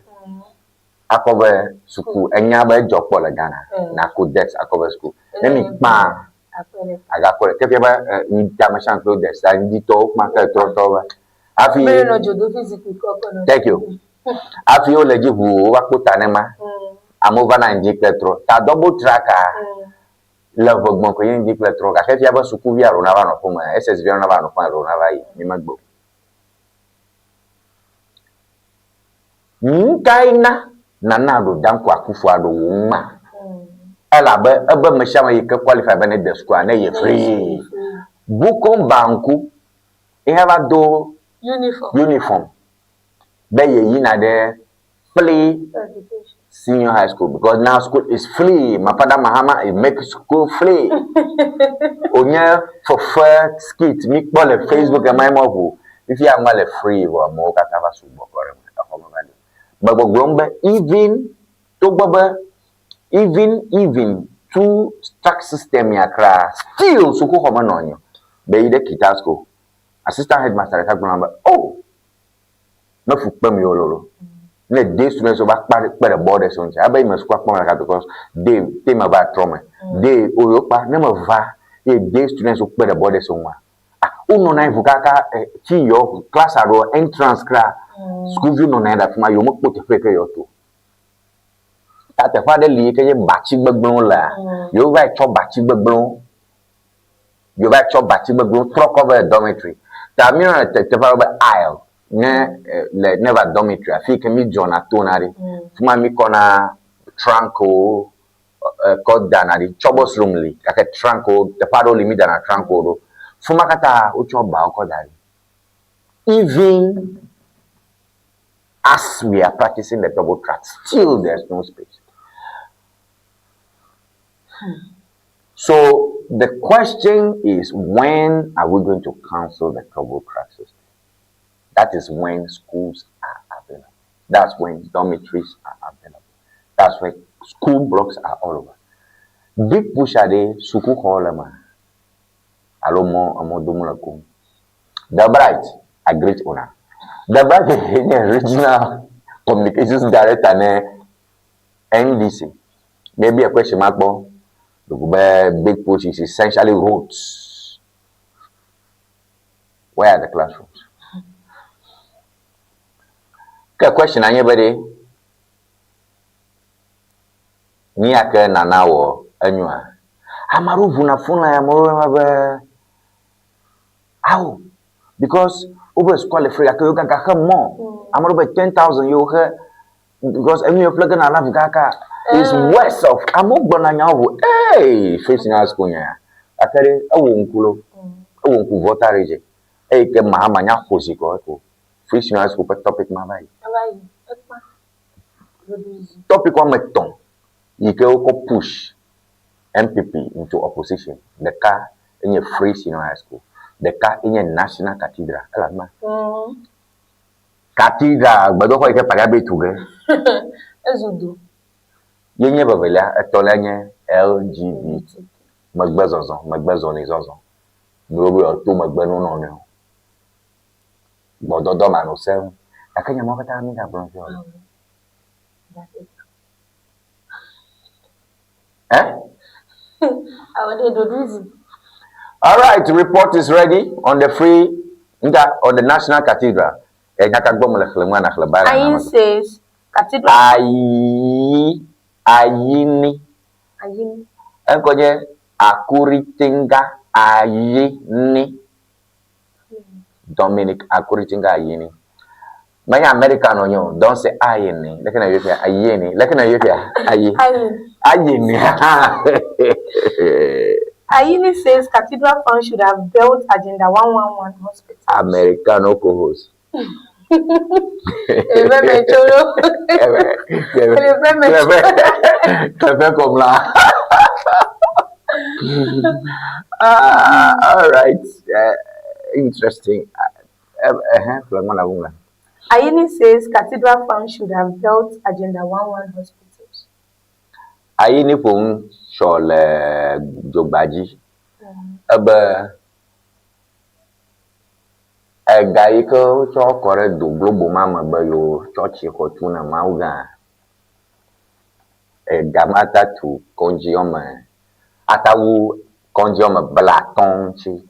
akɔ be suku enya be edzɔ kpɔ le Ghana nako desk akɔ be suku ne mi kpã agakɔ ɖe ke fia be ŋdi ame sia ame kple wo desk ta ŋditɔwo kpã ke trɔtɔwo va hafi Mele nɔ dzodoƒe zikpui kɔkɔ nɔ. Thank you. Hafi wole dzi ʋuu wova kpo ta ne ma. Amewo va na ŋdi kple trɔ. Ta double track a le ʋe gbɔn koe nye ŋdi kple trɔ gake fia be sukuvi alo nava nɔ ƒome, SSV alo nava nɔ ƒome alo nava yi mi megbe o. Nu kae na Nana Addo Dankwa Akufo-Addo wò ŋma? Elabe ebe ame sia ame yi ke qualify be ne de sukua ne ye free. Bukom Banku ye hã va do. Uniform. Uniform be yeyina ɖe free senior high school because now school is free. My father Mahama is make school free. Onye fefe skit mi kpɔ le Facebook ema ema ʋu. Fifia ŋua le free vɔ amewo katã va sugbɔ kɔ ɖe eme. Exɔ me va li. Megbɔgblɔm be even togbɔ be even even two track system ya kra still sukuxɔ menɔ anyi o. Be yi ɖe Kita school. Assistant headmaster ɖeka gblɔ nam be oh mefu kpem yewo lolo. Ne day students wo va kpa kpe ɖe boarders wo ŋuti abe yi me sukua kpɔm ɖeka because day te me va trɔ me. Day wo yewo kpa ne me va ye day students wo kpe ɖe boarders wo ŋua ah wonɔna anyi ʋu kaka eh, fi yewo class aɖewo entrance kra sukuviwo nɔna anyi ɖe afi ma yewo mekpɔ teƒe yi ke yewoa to o. Ta teƒe aɖe li yi ke nye batsi gbegblẽwo lea yewo va yi tsɔ batsi gbegblẽwo Yewo va tsɔ batsi gbegblẽwo trɔ kɔ va dormitory. Ta míeyɔna teƒe aɖe be aisle ne le ne va dormitory afi yi ke mídzɔna tona ɖi. Fi ma míkɔna trunkwo kɔ dana ɖi. Cupboard room li gake trunkwo teƒe aɖewo li mídana trunkwo ɖo. Fi ma katã wotsɔ bawo kɔ da ɖi. Even as we are practicing the double track, still there's no space. So the question is, when are we going to cancel the double track system? That is when schools are available. That's when dormitories are available. That's when school blocks are all over. Big push ade sukuxɔ le ma alo mɔ emɔ dom le kom. The Bright, a great owner. The Bright nye regional communications director ne NDC. Maybe a question mark kpɔ. Ɖeko be big push is essentially roads. Where are the classrooms? Ke question anye be ɖe nu ya ke nana wɔ enyoa? Ame aɖewo ʋuna phone line amewo yɔna be ao because wobe sukua le free gake yewo gaka xe mɔ. Ame aɖewo be 10,000 yewo xe because enu yewo ƒle ge na la kaka is worse of amewo gblɔna nyawo vo ee free senior high school nya ya gake ɖe ewɔ ŋku lo ewɔ ŋku vɔ ta ɖe dzi eye ke Mahama nya ƒo zi kɔ eko free senior high school ƒe topic ma va yi. Eva yi ekpa ɖoɖoe zi. Topic woame etɔ̃ yi ke wokɔ push NPP into opposition ɖeka enye free senior high school, ɖeka enye national cathedral ele afi ma. Cathedral gbedoxɔ yi ke Pagabe tu ge. Ezu do. Ye nye vevelia, etɔ̃lia nye LGBT megbe zɔzɔ, megbe zɔli zɔzɔ. Nuwo be yewoato megbe ne wo nɔnɔewo. Gbɔdɔdɔ manɔsenu. Gake nya mawo katã mígagblɔ fiɔ o. Eh? Awɔ ɖe ɖoɖoe zi. All right, report is ready on the free on the National Cathedral. Enya ka gbɔ mele xlẽm ana xlẽ Bible na Ayin me. says cathedral. Ayi ayini. Ayini. Eŋkɔ nye Akuritinga Ayini. Dominic Akuritinga Ayini. Menye America nɔ nye o. Don't say Ayini. Leke na yɔ fia? Ayini. Leke na yɔ fia? Ayi. Ayin. Ayini. Ayini says cathedral fund should have built Agenda 111 hospital. Americano co-host. Eve me tsolo. Eve me tsolo. Clever comme là. Ah, all right. Interesting. Ayini says cathedral fund should have built Agenda 11 hospitals. Ayini ƒo nu tsɔ le dzogbadzi ebe ega yi ke wotsɔ kɔ ɖe do globo ma me be yewo tsɔ tsi xɔ tu na Mawu gã. Ega ma ta tu kɔdzi wɔme ata wu kɔdzi wɔme blatɔ̃ ŋuti.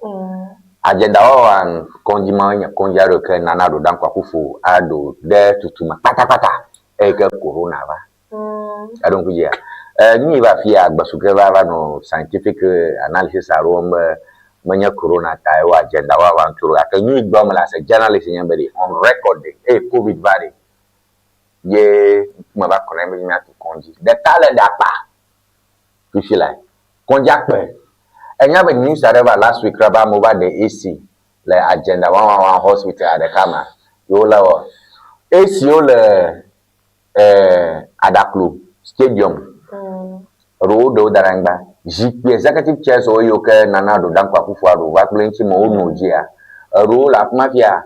Agenda wɔwɔa kɔdzi ma nye kɔdzi aɖe ke nana ɖo ɖa Akufo aɖo ɖe tutume kpatakpata eyi ke corona va. Eɖo ŋku dzia? Nu yi va fia gbesuke va va nɔ scientific analysis aɖewo wɔm be menye corona tae wo agenda wɔwɔa ŋuti o gake nu yi gblɔm mele as a journalist nye be ɖe on record ɖe eye covid va ɖe ye ŋkume va kɔ na mi be míatu kɔdzi. Ɖeka le ɖakpa fifi lae. Kɔdzia kpe. Enya be news aɖe va last week be amewo va ɖe AC Le agenda 111 hospital ɖeka me ye wole wɔ. Esi wole eh, Aɖaklo stadium eɖewo ɖewo da ɖe anyigba. Zikpui executive chairs wo yiwo ke Nana Addo Dankwa Akufo-Addo va kple eŋuti me wonɔ dzia, eɖewo le afi ma fia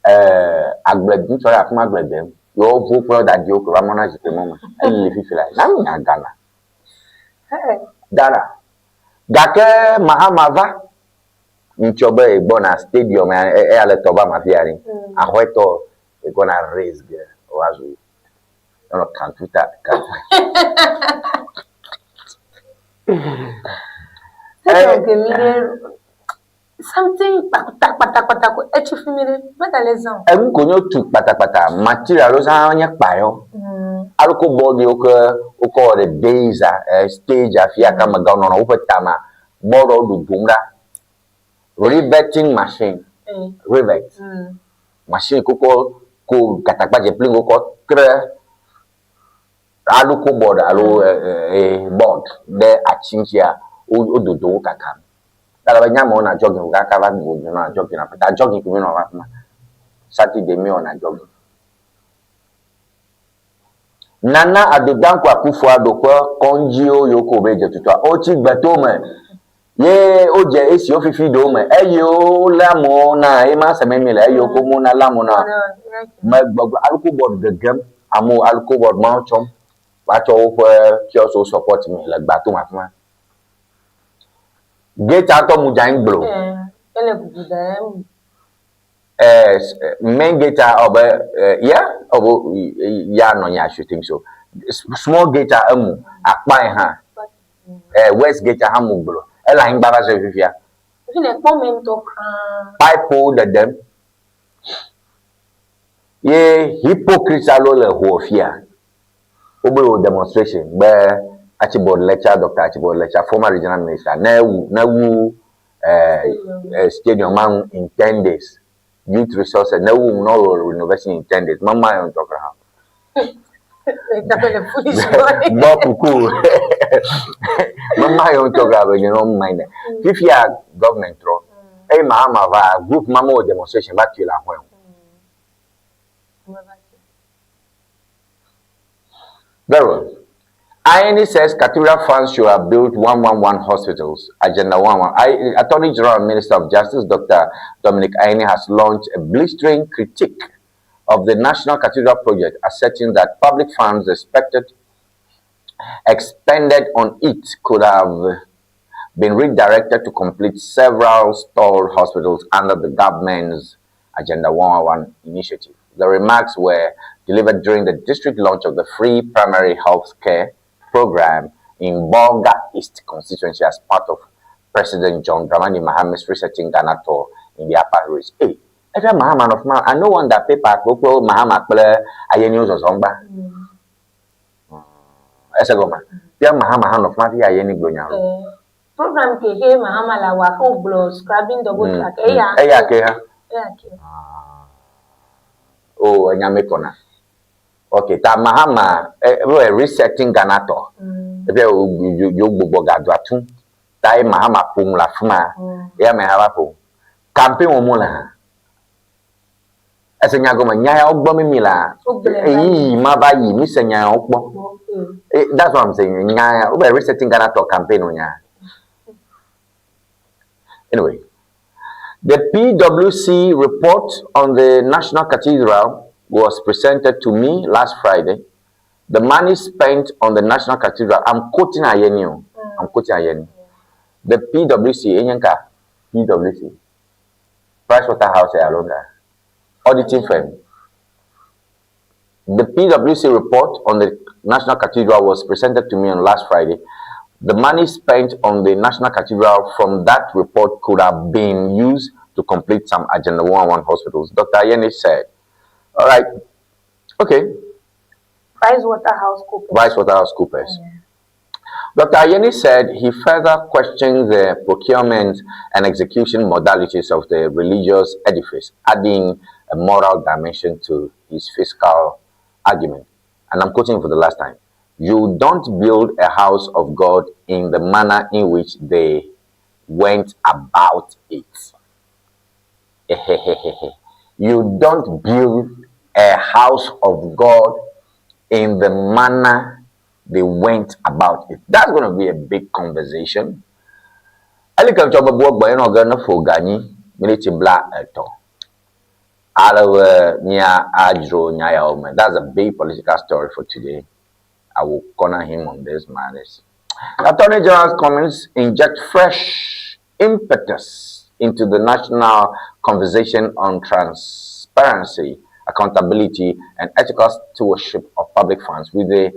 eh, agble ŋutsu aɖe le afi ma agble dem ye wovo kple wo dadiwo ke va mlɔna zikpui ma me. Eli fifi la na nya Ghana. Ghana. Gake Mahama va ŋutsɔ be egbɔna stadium ya eya le tɔ va ma fia ɖi. Axɔetɔ egbɔna raise ge woazu nɔnɔ kantuta kantu. Stadium ke mi ɖe something kpata kpata kpata ko etsi fi mi ɖe megale zã o. Enu ko nye tu kpatakpata material wo zã nye kpa yɔ. Aloko bɔd yiwo ke wokɔ wɔ ɖe days a stage afia ke amegãwo nɔnɔ woƒe tama bɔɖɔ dodom ɖa. Riveting machine. Rivet. Machine koko ko katakpadze pli wokɔ tre aluko board alo board ɖe atsi ŋutia wo dodo wo kakam. Ale be nye amewo na jogging kaka va go nɔna jogging aƒe ta jogging ko mi nɔ va afi ma. Saturday mi wɔna jogging. Nana Addo Dankwa Akufo-Addo ƒe kɔŋdziwo yiwo ke wòbe dze tutua, wotsi gbeto me ye wodze esi wofifi ɖewo me eye wolé amewo na ye ma seme mi le eye woko mo na lé amewo na megbɔgblɔ aluko board gegem amewo aluko board mawo tsɔm va tsɔ woƒe kioswo support mi le gbato me afi ma. Gate ŋutɔ mu dze anyi gblo. Ele gugu da ɖe eme. Main gate a ɔbɛ yeah ɔbɛ ya nɔ nyi I should think so. Small gate a emu akpa hã. West gate a hã mu gblo. Ele anyigba va se fifia. Fi ne kpɔ me ŋutɔ kraa. Pipe ɖeɖem. Ye hypocrites alo le ho fia. Wobe wo demonstration be Archibald Letsa, Dr. Archibald Letsa, former regional minister, ne wu ne wu stadium ma ŋu in 10 days. Youth resources ne wu no renovation in 10 days. Mama yɔ ŋutɔ kra hã. Gbɔ kuku. Mama yɔ ŋutɔ kra be nye no mind. Fifia government trɔ. Eye Mahama va group ma mo demonstration va tui la hɔe. Very well. Ayine says Cathedral funds should have built 111 hospitals. Agenda 11. Attorney General and Minister of Justice Dr. Dominic Ayine has launched a blistering critique of the National Cathedral project, asserting that public funds expended on it could have been redirected to complete several stalled hospitals under the government's Agenda 111 initiative. The remarks were delivered during the district launch of the free primary health care program in Bolga East constituency as part of President John Dramani Mahama's Resetting Ghana tour in the Upper East. Hey, every Mahama of man, I no wonder paper kpokpo Mahama kple Ayeni zɔzɔm gba. Ese gɔme. Fia Mahama hã nɔ fima fi Ayeni gblɔ nya lo. Program ke he Mahama la wa ke wogblɔ scrubbing double track. Eya. Eya ke ha. Eya ke. Oh, enya me kɔna. Okay, ta Mahama resetting Ghana tour. Ebi yo gbogbo gadua tu. Ta ye Mahama ƒom le afi ma. Eya me hã va ƒom. Campaign wɔm wole hã. Ese nya gɔme nya yawo gbɔ mi la. Eyiyi ma va yi mi se nya yawo kpɔ. That's what I'm saying. Nya ya wo be resetting Ghana tour campaign o nya. Anyway, the PwC report on the National Cathedral was presented to me last Friday. The money spent on the National Cathedral, I'm quoting Ayeni. I'm quoting Ayeni. The PwC, Enyanka, PwC, Pricewaterhouse Alonga, auditing firm. The PwC report on the National Cathedral was presented to me on last Friday. The money spent on the National Cathedral from that report could have been used to complete some Agenda 111 hospitals. Dr. Ayeni said, all right, okay. PricewaterhouseCoopers. PricewaterhouseCoopers. Yeah. Dr. Ayeni said he further questioned the procurement and execution modalities of the religious edifice, adding a moral dimension to his fiscal argument. And I'm quoting for the last time. You don't build a house of God in the manner in which they went about it. Ehehehehe. You don't build a house of God in the manner they went about it. That's going to be a big conversation. Eli ke ŋutɔ mebu egbɔ yenɔ ge ne ƒo ganyi miniti bla etɔ̃. Ale be mía adzro nya yawo me. That's a big political story for today. I will corner him on this matters. Attorney General's comments inject fresh impetus into the national conversation on transparency, accountability, and ethical stewardship of public funds. With the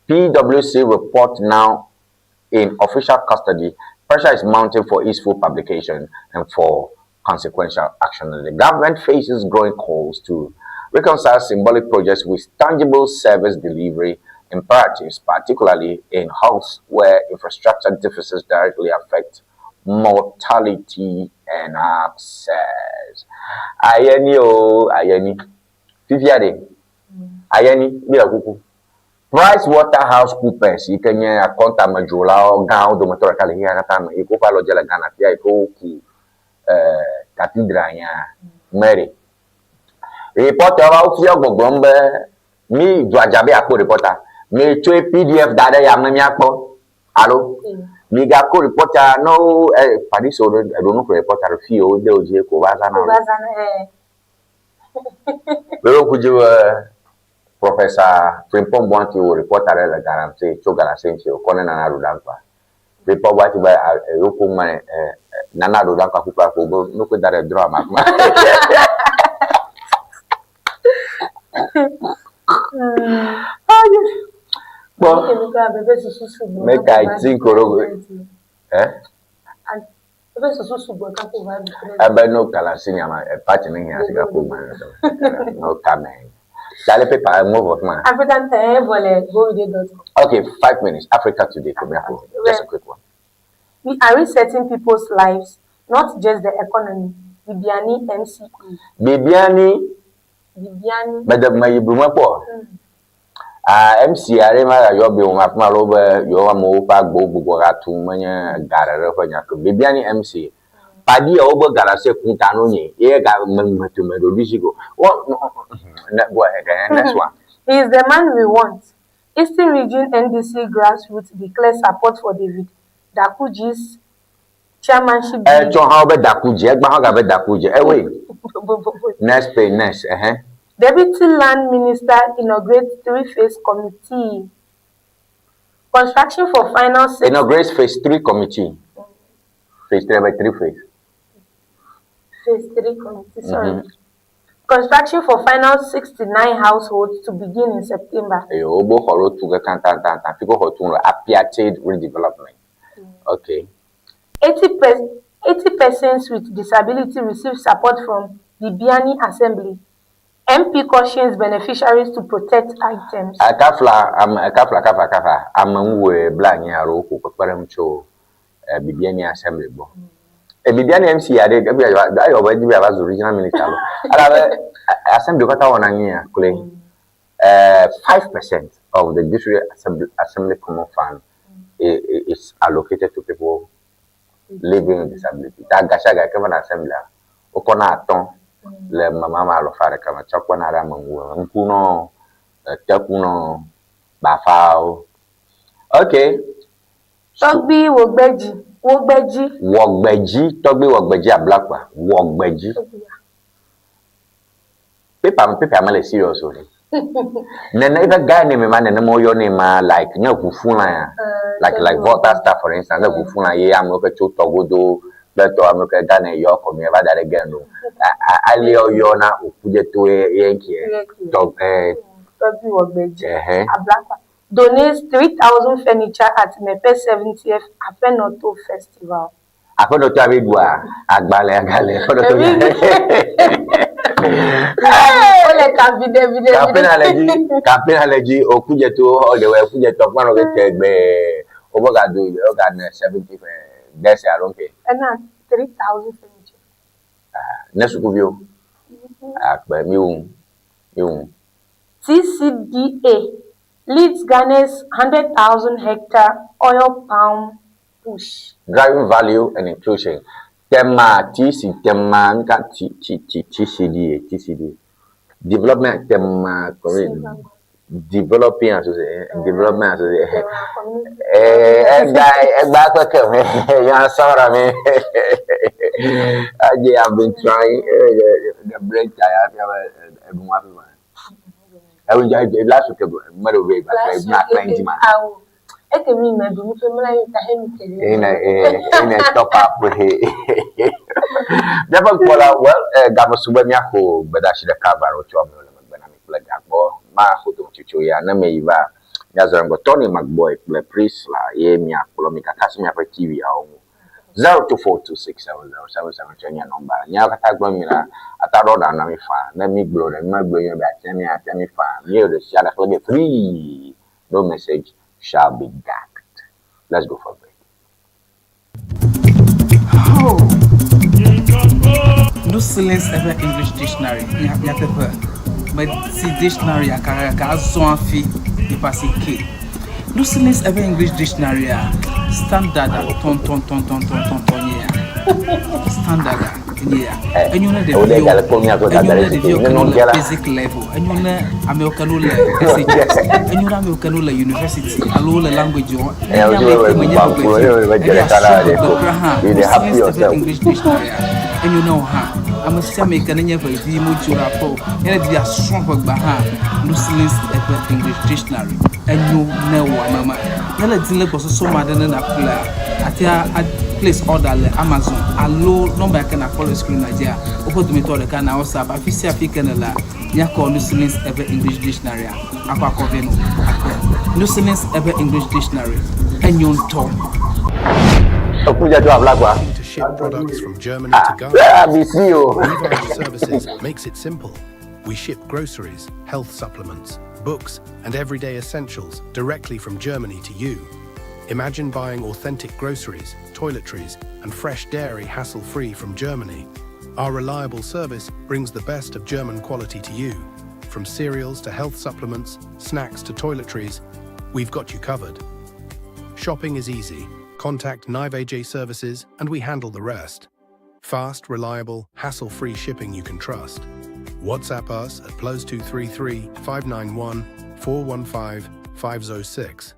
PwC report now in official custody, pressure is mounting for its full publication and for consequential action. And the government faces growing calls to reconcile symbolic projects with tangible service delivery imperatives, particularly in health, where infrastructure deficits directly affect mortality and access. Ayeni o, ayeni. Fifia de. Ayeni, mi le kuku. Price Waterhouse Coopers yi ke nye akɔntamedzrolawo gãwo dometɔ ɖeka le xexea katã me yi ke woƒe alɔdze le Ghana fia yi ke woku eh, cathedral nya Mary. Reporter va wofia gbɔgblɔm be mi du adza be akpɔ reporter. Mi tsɔe PDF da ɖe yame miakpɔ alo migako reporter ne wo eh, Padiso ɖe eɖo nu ƒle reporter ɖe fi wo de wo dzi ko va zãna. Wova zãna eh. Ɖewo ŋku dzi be Professor Frimpong Boateng wɔ reporter ɖe le Galamsey tso Galamsey ŋuti wòkɔ ne Nana Addo Dankwa. Frimpong Boateng be yewo ko me Nana Addo Dankwa kukua ko be no koe da ɖe drɔ ma kuma. Kpɔ. Make I think oro. Eh? Eƒe susu sugbɔ ta ko va ɖu president. Ebe no galamsey nyama party ne hiã sika kpo ma no kame. Charlie paper mo vɔ fima. African eh vɔ le gowide.com. Okay, 5 minutes. Africa Today, Komiako. Just a quick one. We are resetting people's lives, not just the economy. Bibiani MCE. Bibiani. Bibiani. Mede me yi blume kpɔ. Ah, MC aɖe ma gayɔ be wɔn afi ma ɖewo be yewo amewo ƒe agbowo gbugbɔ gatu menye ga ɖe ɖe ƒe nya ke. Bibiani MC. Padi yawo be galamsey kun ta no nye ye ga me me to me ɖoɖi si ko. Wɔ ne go ahead. Next one. He is the man we want. Eastern Region NDC grassroots declare support for David Dakuji's chairmanship bid. Etsɔ hã be Dakuji, egba hã gabe Dakuji. Ewe. Next page, next. Deputy Land Minister inaugurates three-phase committee. Construction for final six. Inaugurates phase three committee. Phase three by three phase. Phase three committee, sorry. Construction for final 69 households to begin in September. Eyo, obo xɔ ɖo tu ke tan tan tan tan. Fi ko xɔ tu le Apiate redevelopment. Okay. 80 persons with disability receive support from Bibiani Assembly. MP cautions beneficiaries to protect items. Kafla, ame kafla kafla kafla ame ŋuwɔe bla anyi alo woƒo kpekpeɖeŋu tso Bibiani Assembly gbɔ. Bibiani MC aɖe ebi ayɔ be edzi be yeava zu regional minister lo. Elabe assembly katã wɔna nyuia kloe. 5% of the district assembly common fund is allocated to people living with disability. Ta gasiaga yi ke vana assembly wokɔna atɔ̃ le memama alɔfa ɖeka me tsɔ kpena ɖe ame ŋu. Ŋkunɔ, tekunɔ, bafawo. Okay. Tɔgbi Wogbedzi, Wogbedzi. Wɔgbedzi, tɔgbi Wɔgbedzi ablakpa. Wɔgbedzi. Paper me paper mele serious o ɖe. Nene eƒe guy name ma nenema woyɔnɛ ma like nye ʋuƒulã ya. Like Volta Star for instance, ne ʋuƒulã ye amewo ke tso tɔgodo kple tɔ amewo ke Ghana yɔ kɔ mi va da ɖe game ɖo. Ale woyɔna Okudzeto ye ye ŋkeɛ. Tɔ Tɔgbi Wɔgbedzi Ablakpa donates 3,000 furniture at Mepe 70th Afenoto Festival. Aƒenɔtɔ abe ɖua agbalẽ agbalẽ aƒenɔtɔ. Wole ka viɖe viɖe. Campaign ale dzi, campaign ale dzi, Okudzeto all the way, Okudzeto kpɔnɔ ke tegbe. Wobe gado, wo gane 70 desi alo ŋke. Ena 3,000 furniture. Ne sukuviwo. Akpe mi wu, mi wu. TCDA leads Ghana's 100,000 hectare oil palm push. Driving value and inclusion. Tema TC tema nka T T T TCD TCD development tema correct developing association development association eh egba egba keke me yan sọ̀rọ̀ mi I have been trying the brain tire ẹdun wa fi ma ẹwùn jẹ last week mẹrẹ òwe ìgbà tó ẹgbẹ akpẹ ndí ma. Eke mi me du nuƒe mla yi ta henu ke ɖe. Ina ina top up he. Míaƒe ŋkpɔla well game su be míaxo gbedeasi ɖeka va ɖo tso amewo le megbe na mi kple gagbɔ. Maxo dometsotso ya ne meyi va míazɔ ŋgɔ Tony McBoy kple Priscilla ye miakplɔ mi kaka si miaƒe TV-awo ŋu. 02426707 tsɛ nye nɔmba. Nyawo katã gblɔm mi la, ata ɖɔ ɖa na mi faa. Ne mi gblɔ ɖe mi megblɔ nyuie be atia mi atia mi faa. Mi ɖe sia ɖe xlẽ be free. No message shall be gagged. Let's go for a break. Oh. No silence ever English dictionary. Nyateƒe. Meti dictionary akakaka azɔ hafi nipa si ke. No silence ever English dictionary a standard a tɔntɔntɔntɔntɔntɔn nye ya. Standard a nye ya. Enyo ne ɖeviwo, enyo ne ɖeviwo ke no le basic level, enyo ne amewo ke no le SHS, enyo ne amewo ke no le university alo wole language wɔm. Ne nye ame yi ke menye ʋegbe vi, eye asrɔ̃ ʋegbe kura hã, no silence ever English dictionary a enyo ne wò hã. Ame sia ame yi ke nenye ʋevi modzo ɖe aƒe o, ne ɖevi asrɔ̃ ʋegbea hã, no silence ever English dictionary enyo ne wò ame ma. Ne le dim le gbɔsɔsɔ me aɖe ne nàƒlea, àte a place order le Amazon alo nɔmba yi ke nàkpɔ le screen dzia, woƒe dometɔ ɖeka na WhatsApp. Afi sia afi ke nèlea, míakɔ Nusilin's Ewe English Dictionary-a akɔ akɔ vɛ nɔ akpɔe. Nusilin's Ewe English Dictionary, enyo ŋutɔ. To ship products from Germany to Ghana, Levi's Services makes it simple. We ship groceries, health supplements, books, and everyday essentials directly from Germany to you. Imagine buying authentic groceries, toiletries, and fresh dairy hassle-free from Germany. Our reliable service brings the best of German quality to you. From cereals to health supplements, snacks to toiletries, we've got you covered. Shopping is easy. Contact Nive AJ Services and we handle the rest. Fast, reliable, hassle-free shipping you can trust. WhatsApp us at +233 591 415 506.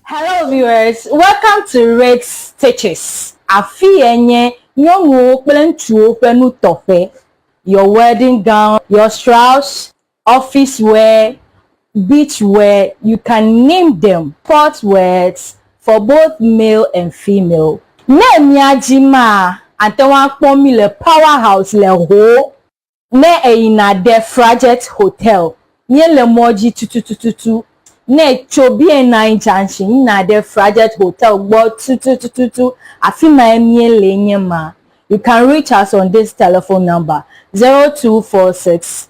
Hello viewers, welcome to Red Stitches. Afi ye nye nyɔnuwo kple ŋutsuwo ƒe nutɔƒe. Your wedding gown, your shrouds, office wear, beach wear, you can name them. Sport wears for both male and female. Ne mía dzi maa, ate ŋu akpɔ mí le Power House le Ho. Ne èyina ɖe Frajet Hotel, míele mɔ dzi tutututu. Ne ètso BNI Junction yina ɖe Frajet Hotel gbɔ tutututu, afi mae míele nye ma. You can reach us on this telephone number, 0246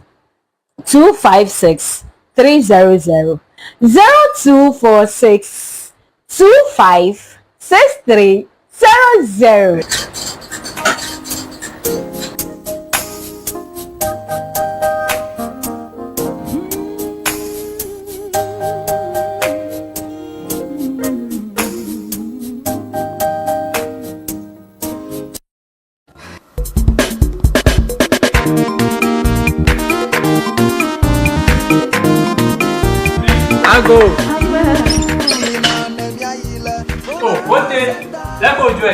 256 300, 0246 25 63 00. Ago. Oh, wote, le ko dzɔe.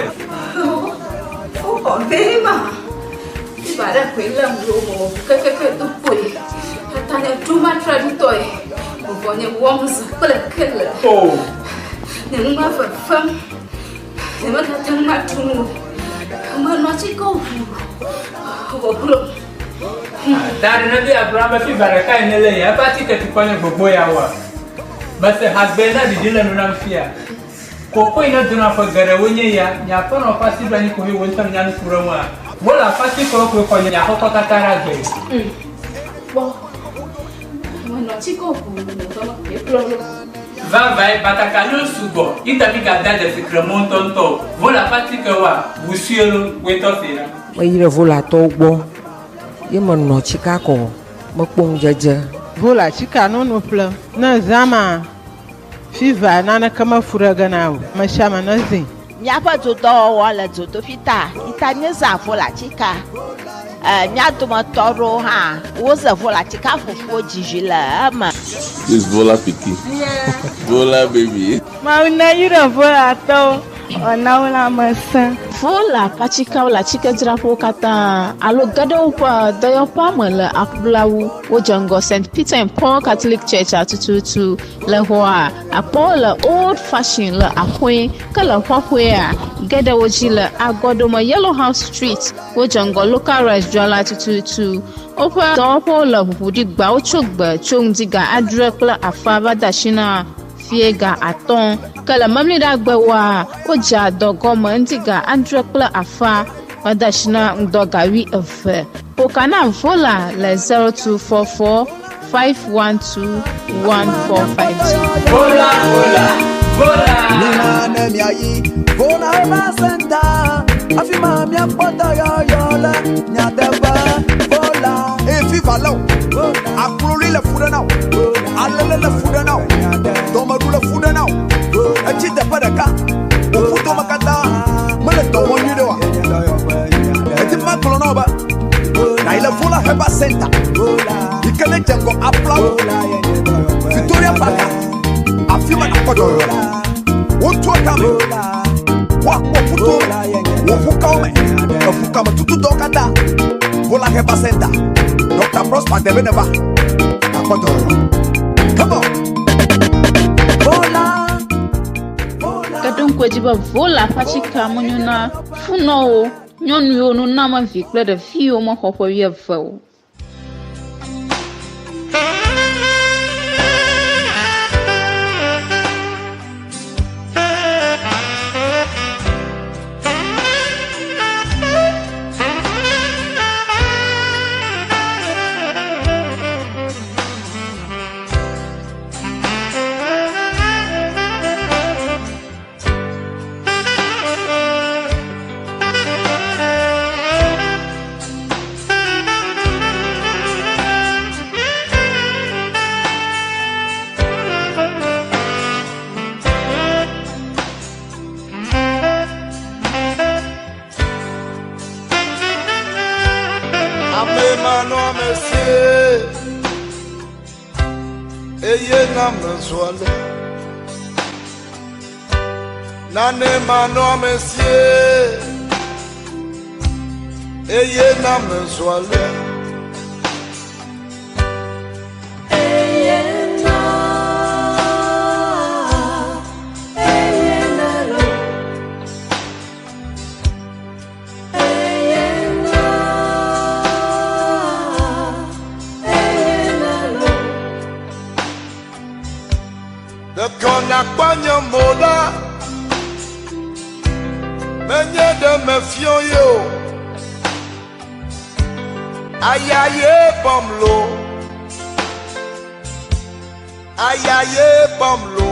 Wokɔ vɛ ma. Iba ɖe koe lém ɖo wɔ kekeke do kpoe. Tata nye ɖo matra ɖutɔe. Vɔvɔ nye wɔm zã kple kele. Oh. Nye nu ma fefem. Nyemegate ŋu aɖu nu o. Menɔ atike ʋuu wòglo. Ta ɖe ne Abraham be fiva ɖeka yi nele ya, eƒe atike tukɔ nye gbogbo ya wɔa. Mese hagbe na ɖiɖi le nu nam fia. Koko yi ne dona ƒe geɖewo nye ya, nye aƒenɔ ƒe asi ɖo anyi ko he wò ŋutɔ nya nu ku ɖe ŋua. Wole aƒe atikewo koe xɔ nye aƒekɔ katã ɖe agbe. Kpɔ. Menɔ atike ʋuu le ƒe me koe kplɔ ɖo. Vavae, batakaliwo sugbɔ yi ta migada dzesi kremɔ ŋutɔŋutɔ o. Vola ƒe atikewoa, ʋu sue lo, woe tɔ see ɖa. Meyi ɖe Volatɔwo gbɔ ye menɔ tsika kɔ mekpɔ ŋudzedze. Vola tsika nono ƒle ne zã ma fiva naneke mefu ɖe ge na o. Amesiame nezĩ. Míaƒe dodɔwɔwɔ le dzodoƒi ta yi ta míezã volatika. E, mía dometɔ aɖewo hã woze volatika fufuwo dzidzi le eme. This Vola Piki. Vola baby. Mawu neyra Volatɔwo wòana wo lãmesẽ. Vola ƒe atikewo le atikedzraƒewo katã alo ge ɖe woƒe dɔyɔƒea me le Aƒulawu. Wodze ŋgɔ St. Peter and Paul Catholic Church tututu le xɔa akpɔwo le Old Fashion le Axɔe ke le Xɔxɔea ge ɖe wo dzi le Agɔdome Yellow House Street. Wodze ŋgɔ Local Rice dzrala tututu. Woƒe dɔwɔƒewo le ʋuʋu ɖi gbawo tso gbe tso ŋdi ga adre kple afa va de asi na fie ga atɔ̃ ke le memleɖagbewoa wodzea dɔ gɔme ŋdi ga adre kple afa va de asi na ŋdɔ ga wuieve. Ƒoka na Vola le 0244 512 1452. Vola, vola, vola. Mina ne miayi Vola Herbal Center afi ma miakpɔ dɔyɔyɔ le nyateƒe Vola. Eye fiva lé o, akloli le fu ɖe na o, alele le fu ɖe na o, dɔmeɖu le fu ɖe na o, etsi teƒe ɖeka, wò ƒudome katã mele dɔ wɔm nyuie ɖe oa? Edi be magblɔ na wò be nàyi le Vola Herbal Center yi ke ne dze ŋgɔ Aflawo, Victoria Park, afi ma nàkpɔ dɔyɔyɔ le. Wotua kame, woakpɔ ƒuto me, wò ƒukawo me, eƒukame tututɔwo katã. Vola Herbal Center, Dr. Prosper Debe neva, nàkpɔ dɔyɔyɔ. Come on. Vola. Ke ɖo ŋku edzi be Vola ƒe atikea menyo na funɔwo, nyɔnuwo, nunɔamevi kple ɖeviwo mexɔ ƒe wuieve o. Ame manɔamesie eye na mezɔ ale. Nane manɔamesie eye na mezɔ ale. Ɖeko nakpɔ nye mo ɖa, menye ɖe mefiɔ ye o. Aya ye bɔm lo, aya ye bɔm lo.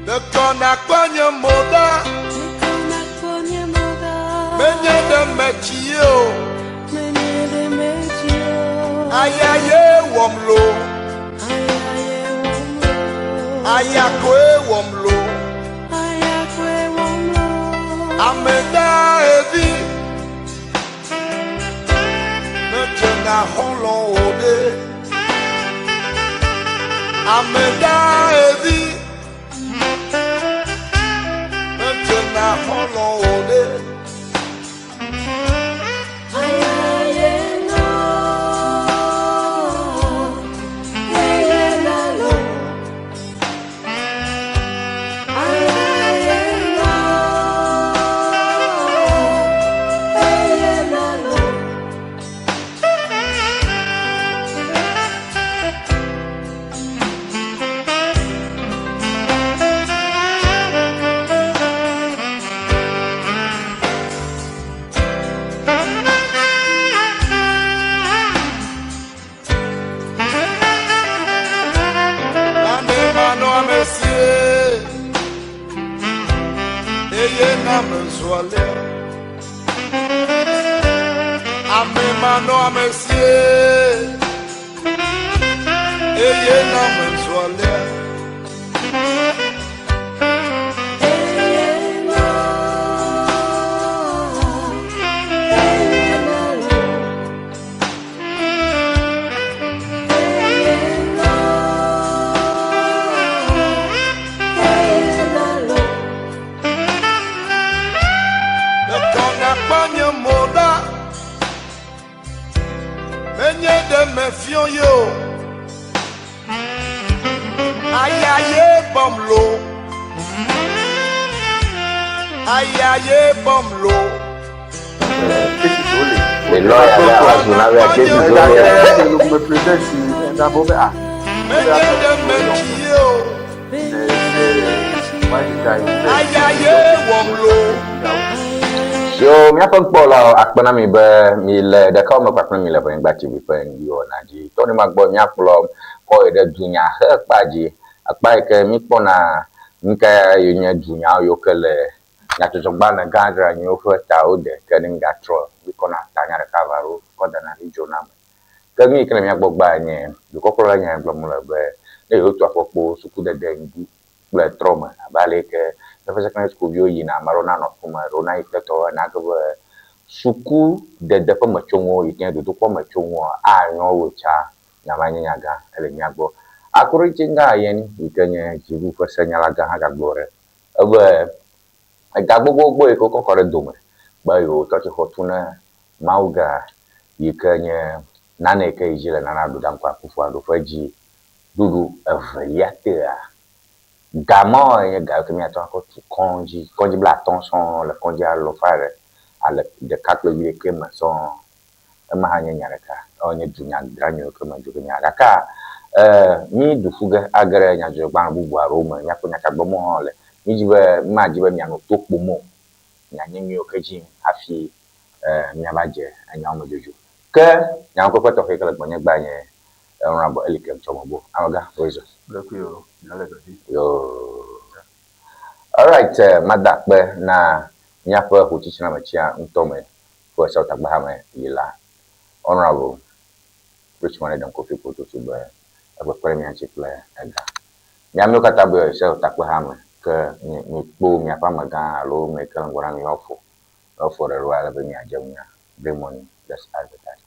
Ɖeko nakpɔ nye mo ɖa, menye ɖe metsi ye o. Aya ye wɔm lo. Aya koe wɔm lo. Ame dahevi medzena xɔlɔ̃ o ɖe. Ame dahevi medzena xɔlɔ̃ o ɖe. sie, eye na mezu alea. Ame manɔamesie, eye na mezu alea. Ɖeko nakpɔ nye mo ɖa, menye ɖe mefiɔ ye o. Aya ye bɔm lo, aya ye bɔm lo. Le lawyer ɖe ava zu na be cases wo le. Me president si ɖabo be ah. Menye ɖe metsi ye o. Aya ye wɔm lo. Yo, míaƒe nukpɔlawo akpe na mi be mi le ɖekawo me kpakple mi le Ʋenyigba TV ƒe ŋdiwɔna dzi. Tɔni ma gbɔ míakplɔ kɔ yi ɖe dunyahe kpa dzi. Akpa yi ke míkpɔna nuka yi nye dunyawo yiwo ke le nyadzɔdzɔgbalẽ gã dzranyiwo ƒe tawo de ke ne mígatrɔ míkɔna tanya ɖeka va ɖo kɔ dana ɖi dzona me. Ke nu yi ke le mía gbɔ gbaa nye dukɔkplɔla nya gblɔm le be ne yewotu afɔkpo sukudede ŋdi kple trɔ me abe ale yi ke míaƒe secondary sukuviwo yina ame aɖewo nanɔ ƒome ɖewo nayi kple tɔwo ene ake be sukudede ƒe metsonuwo yi ke nye dodokpɔ metsonuwoa anyɔ wu tsã. Nya ma nye nya gã ele mía gbɔ. Akroitsinga Ayeni yi ke nye dziɖuɖu ƒe senyala gã hã gagblɔ ɖe ebe ega gbogbogbò yi ke wokɔ kɔ ɖe dome be yewotsɔ tsi xɔ tu ne Mawuga yi ke nye nane yi ke yi dzi le Nana Addo Dankwa Akufo Addo ƒe dzi ɖuɖu evelia tea, ga mawo nye ga yi ke míate ŋu akɔ tu kɔdzi, kɔdzi blaatɔ̃ sɔŋ le kɔdzi alafa ɖe ale ɖeka kple wuiɖekɛ me sɔŋ. Ema hã nye nya ɖeka. Ewɔ nye dunyadzranyo yi ke me dzo nya. Gakea, e, mí du ƒu ge age ɖe nyadzɔdzɔgbalẽ bubu aɖewo me. Míakpɔ nyakagbɔmɔ hã le. Mídi be, mímadi be mianɔ to kpom o. Mianye nyuiwo ke dzi hafi, e, míava dze enyawo me dzodzro. Ke nyaŋkɔkpe tɔxɛ yi ke le gbɔnye gbea nye Honourable Elikem Tsɔmebo. Amegã, wòezɔ. Ɖekui o, nyele dɔ dzi. Yoo. Alright, mada akpe na míaƒe hotsitsinametsia ŋutɔ me ƒe Sewɔtagbaha me yi la, Honourable Richmond Edem Kofi Kpototu be eƒe kpe ɖe mía ŋuti kple ega. Mi amewo katã be Sewɔtakpeha me ke mi mikpo miaƒe amegã alo ame yi ke le ŋgɔ na mi woafɔ woafɔ ɖe ɖo ale be miadze ŋunya. Bring money, let's advertise.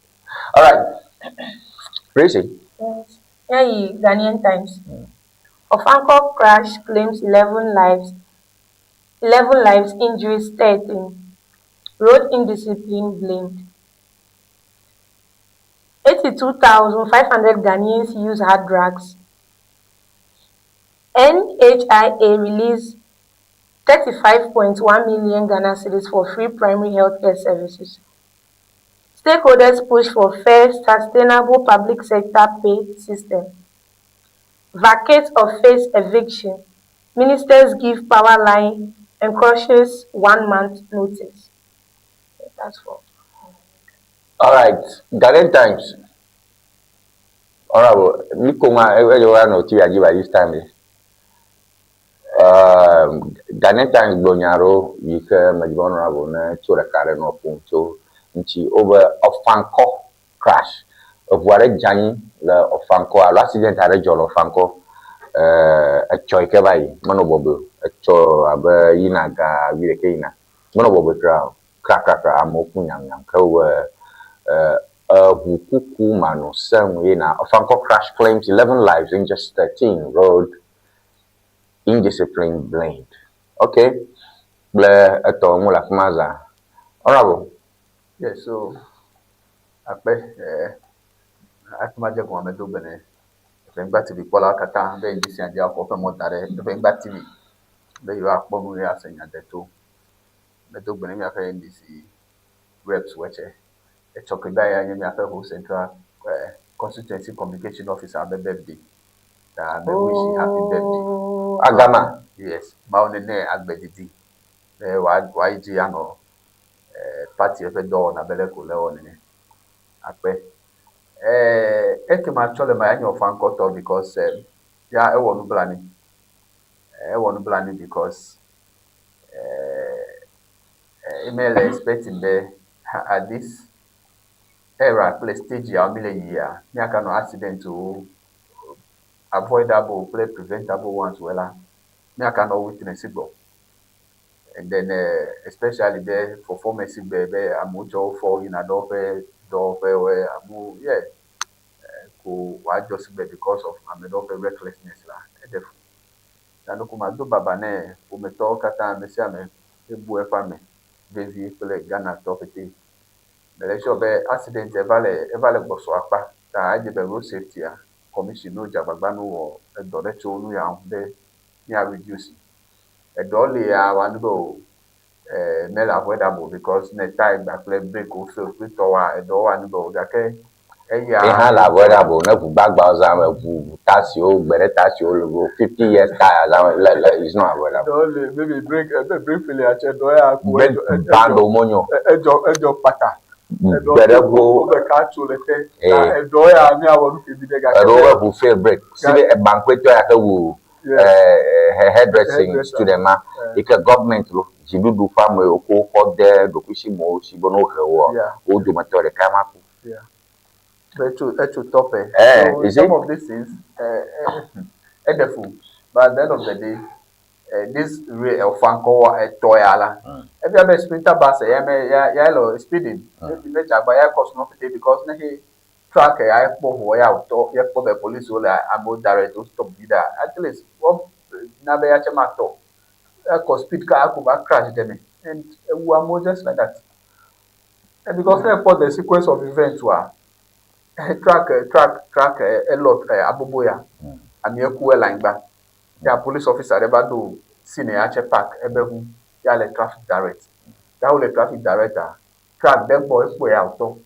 Alright, Tracy. Yes. Míayi Ghanaian Times. Ofankor crash claims 11 lives, 11 lives, injuries 13. Road indiscipline blamed. 82,500 Ghanaians use hard drugs. NHIA release 35.1 million Ghana cedis for free primary healthcare services. Stakeholders push for fair, sustainable public sector pay system. Vacate or face eviction. Ministers give power line encroachers one month notice. That's for. All right, Ghanaian Times. Honorable, mi ko ma e e wa no TV aji by this time. eh. Um, Ghanaian Times gblɔ nya aɖewo yi ke medzi be Honorable ne tso ɖeka ɖe nɔ ƒom tso ŋuti wobe Ofankor crash. Eʋu aɖe dze anyi le Ofankor alo accident aɖe dzɔ le Ofankor. Eh, etsɔ yi ke va yi menɔ bɔbɔe o. Etsɔ abe yina ga wuiɖekɛ yina. Menɔ bɔbɔe kura o. Krakrakra amewo ku nyamnyam ke wobe eh, eʋu kuku manɔ seŋu yina. Ofankor crash claims 11 lives in just 13 road indiscipline blamed. Okay. Kple etɔ ŋu le afi ma zã. Honorable. Yes, so akpe eh, hafi madze gɔme medo gbe ne Eʋenyigba TV kpɔlawo katã be ŋdi sia dzi woafɔ woƒe mɔ da ɖe Eʋenyigba TV be yewoakpɔ nu ye ase nya deto. Medo gbe ne míaƒe NDC reps woe tsɛ. Etsɔ ke va ya nye míaƒe Ho Central eh, Constituency Communication Officer be birthday. Ta me wish happy birthday. Agama. Yes, Mawu nene agbe didi be wòayi dzi anɔ eh, party eƒe dɔwɔna be leke wòle wɔ nene. Akpe. Eh, eke matsɔ le ma ya nye Ofankor tɔ because eh, ya ewɔ nublanui. Ewɔ nublanui because eme le expecting be at this era kple stage ya mi le yia, míaganɔ accident wo avoidable kple preventable ones wo la, míaganɔ witness gbɔ. And then especially be fɔfɔme si gbe be amewo tsɔ wofɔ yina ɖe woƒe dɔwɔƒewo, amewo yeah ko wòadzɔ si gbe because of ame ɖewo ƒe recklessness la, eɖe fu. Ta ɖeko mado baba nɛ ƒometɔwo katã, ame sia ame ebu eƒe ame vevie kple Ghanatɔ pete. Mele sure be accident eva le eva le gbɔsɔ akpa ta edze be road safety a commission no dze agbagba no wɔ edɔ ɖe tso nu ya ŋu be mía reduce. Eɖewo lia wòanu be o mele avoidable because ne tyre gba kple brake wo fail kple tɔwoa eɖewo wòanu be o gake eya. Ye hã le avoidable ne ʋu gbagbawo zã me ʋu taxiwo gbe ɖe taxiwo le go 50 years tyre zã me le le is not avoidable. Eɖewo li maybe brake ebe brake failure tse ɖewo ya ko Brake band wo monyo. Edzɔ edzɔ kpata. Gbe ɖe ʋuwo. Wobe ka tso le te. Eɖewo ya míawɔ nu ke vi ɖe gake. Eɖewo be ʋu fail brake. Si be ebankpetɔ ya ke wu hairdressing student ma yi ke government lo dziɖuɖu ƒe ame yiwo ko wokɔ de ɖokuisimɔwo si be ne wohe woa, wo dometɔ ɖeka ma ku. Yeah. Etso etso tɔƒe. Eh, So you see? some of these things eɖe fu but at the end of the day this re ɔfankɔ etɔ ya la ebia be sprinter bus ya me ya ya le speeding maybe ne dzagba ya kɔ snow pete because ne he truck ya ekpɔ ʋua ya wòtɔ ya kpɔ be police wo le amewo direct wo stop vi ɖa at least wɔ na be ya tse ma tɔ ekɔ speed ka ako va crash ɖe me and ewu amewo just like that. And because ne ekpɔ the sequence of events wa truck truck truck elɔ aboboya amea ku ele anyigba ya police officer ɖe va do scene ya tse park ebe ʋu ya le traffic direct ya wole traffic direct a truck ɖe gbɔ ekpɔe ya wòtɔ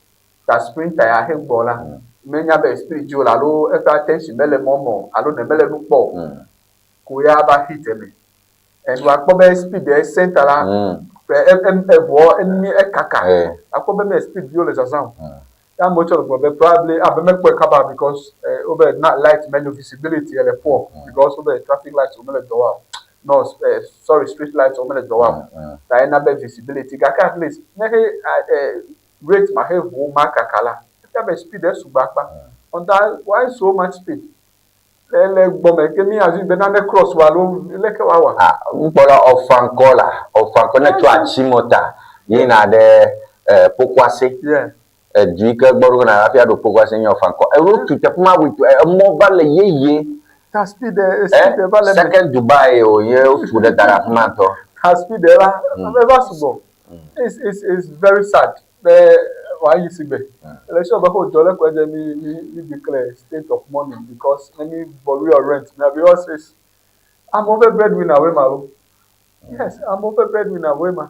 ta sprinter ya he gbɔ la menya be speed dzi wòle alo eƒe attention mele mɔ me o alo ne mele nu kpɔ o ko ya va hit eme and wòakpɔ be speed ya center la eʋuɔ emi ekaka akpɔ be me speed vi wole zazã o ya amewo tsɔ le gblɔ be probably abe mekpɔe kaba because wobe na light mele visibility ele poor because wobe traffic light wo mele dɔ wɔm o no sorry street light wo mele dɔ wɔm o ta ena be visibility gake at least ne he rate ma he ʋuwo ma kaka la efia be speed esugbɔ akpa on that why so much speed le le gbɔme ke mi assume be nane cross wo alo leke woawɔ. Ah, nukpɔla ɔfankɔ la ɔfankɔ ne tso atsimɔta yina ɖe Pokuase. Yeah. Edu yi ke gbɔ ɖo na hafi aɖo Pokuase nye ɔfankɔ. Eɖo tu teƒe ma with emɔ va le yeye. Ta speed speed va le. Second Dubai o ye wotu ɖe da ɖe afi ma ŋutɔ. Ta speed la eva sugbɔ. It's it's it's very sad be wòayi si gbe. Ele sure be xo dzɔ le kɔe dze mi mi mi declare state of mourning because ne mi borrow your rent na because it's amewo ƒe breadwinner woe ma lo. Yes, amewo ƒe breadwinner woe ma.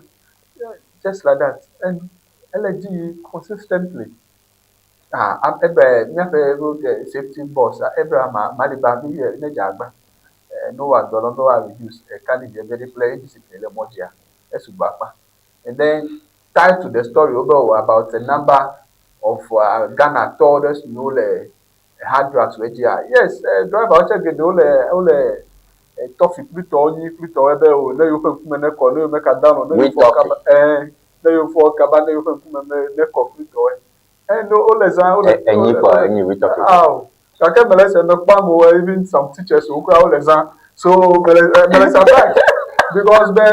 Yeah, just like that and ele dzi yi consistently. Ah, ebe míaƒe road safety boss Abraham Maliba mi ne dze agba. No wa dɔ lɔ no wa reduce carnage ebe ɖe kple indiscipline le mɔ dzia esugbɔ akpa. And then tied to the story wobe o about a number of Ghana tɔ ɖe siwo le hard drugs wo dzia. Yes, driver wo tse geɖewo le wole tɔfi kplitɔwo nyi kplitɔwo ebe o ne yewoƒe ŋkume ne kɔ ne yewo meka down o ne yewo fɔ kaba eh ne yewo fɔ kaba ne yewoƒe ŋkume me ne kɔ kplitɔwoe. Eh no wole zã wole Enyi kɔ enyi wui tɔfi. Aw gake mele se mekpɔ amewo even some teachers wo kura wole zã so mele mele surprise because be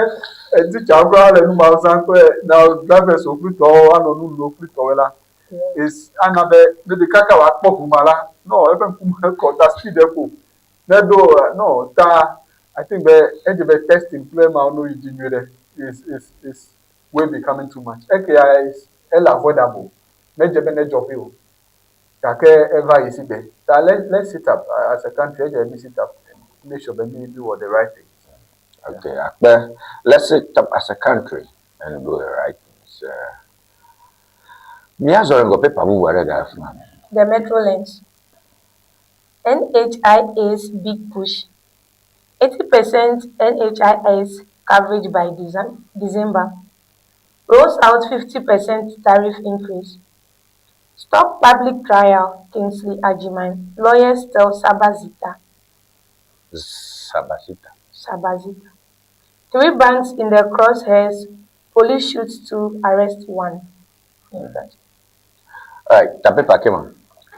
teacher kura le nu ma zã kple na drivers wo kplitɔwo anɔ nu lom kplitɔwoe la is ana be maybe kaka wòakpɔ ʋu ma la no eƒe ŋkume kɔ ta speed eƒo ne ɖo no ta I think be edze be testing kple emawo no yi dzi nyuie ɖe is is is way becoming too much. Ekea is ele avoidable medze be nedzɔ ƒe o gake eva yi si gbe ta let let's sit up as a country edze be mi sit up and make sure be mi mi wɔ the right thing. Okay, akpe. Let's sit up as a country and do the right things. Míazɔ ɖe ŋgɔ pepa bubu aɖe ga afi ma. The Metro Lens. NHIA's big push. 80% NHIS coverage by December. Rolls out 50% tariff increase. Stop public trial, Kingsley Agyemang, lawyers tell Sabasita. Sabasita. Sabazita. Three banks in the crosshairs, police shoot two, arrest one. Alright, ta paper ke ma.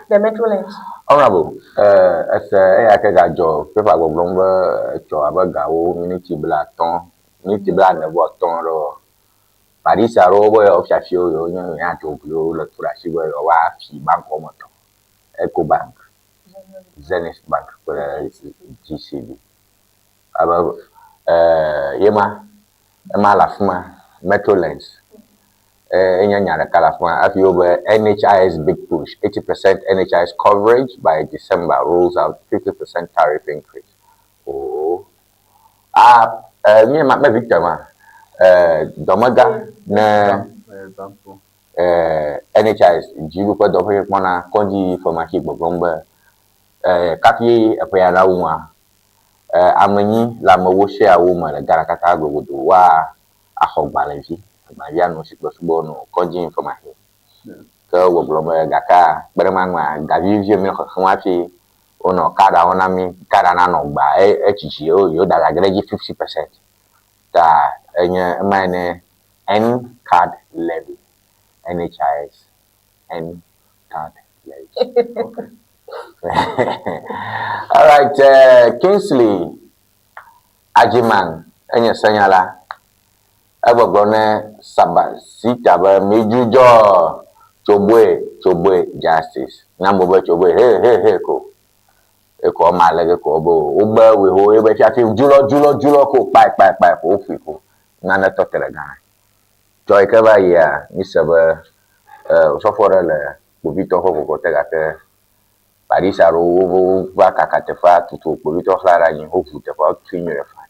The Metro Lens. Honorable, eh, ese eya ke gadzɔ paper gbɔgblɔm be etsɔ abe gawo miniti blatɔ̃, miniti blane vɔ atɔ̃ ɖewo. Paris aɖewo be yewo fiafiwo yewo nye yewo adzɔgliwo le tu ɖe asi be yewoa fi bank wɔme etɔ̃. Ecobank, Zenith Bank kple GCB. Abe eh, ye ma, ema le afi ma, Metrolens. Eh, enye nya ɖeka le afi ma. Hafi wobe NHIS big push, 80% NHIS coverage by December rolls out 50% tariff increase. Oh. Ah, eh, nye ma, me Victor ma, eh, dɔmega ne eh, NHIS dziɖuƒe dɔƒe kpɔna kɔdzi femaxi gbɔgblɔm be eh, kafi eƒe ya na wua, eh, ame nyi le amewo share-wo me le Ghana katã glogodo woa axɔ gbalẽvi, agbalẽvi anɔ si kple subɔ nɔ kɔdzi femaxi. Ke wogbɔgblɔm be gakea kpe ɖe ema ŋua, gavivivi mi le xexem hafi wonɔ kaɖa wɔm na mi, kaɖa nanɔ gbea e etsitsi yewo yewo dada ge ɖe edzi 50%. Ta enye emae ne N card levy, NHIS N card levy. All right, uh, Kingsley Agyemang enye senyala. Egbɔgblɔ ne Sabasita be midzudzɔ tsoboe tsoboe justice. Na mo be tsoboe he he he ko. Ekɔ ema le ge ko be wobe woeho ebe fiafi dzulɔ dzulɔ dzulɔ ko kpae kpae kpae ko woƒoe ko. Nane tɔ te ɖe Ghana. Tsɔ yi ke va yia mise be osɔfo ɖe le kpovitɔ ƒe kɔkɔ te gake Paris aɖewo wova kaka teƒea tutu kpovitɔ xlã ɖe anyi woʋu teƒea wotui nyuie fine.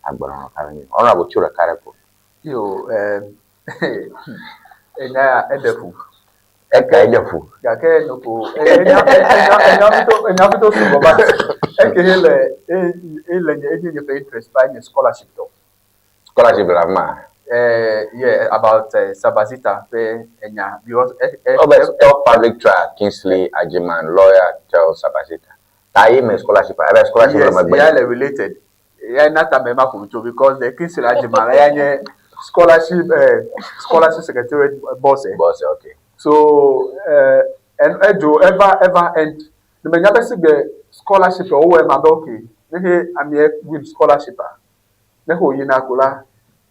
Agbenɔnɔ ka nye? Honorable tso ɖeka ɖe ko. Yo, eh, enya ya eɖe fu. Eka eɖe fu. Gake noko enya enya enya ŋutɔ enya ŋutɔ sugbɔ ba. Eke he le e le nye enye nye ƒe interest ba nye scholarship tɔ. Scholarship le afi ma. Eh, yeah, about Sabazita ƒe enya because eh, eh, Oh, but stop public trial. Kingsley Agyemang, lawyer tells Sabazita. Ta ye me scholarship. Ebe scholarship le yes, megbe. ya le related. Ya na ta me ma ƒo tso because the Kingsley Agyemang la ya nye scholarship scholarship secretariat boss. Eh. Boss, okay. So en edzo eva eva end. Ne me nya be sigbe scholarship wowɔe ma be okay. Ne he amea win scholarship a ne xo yina ko la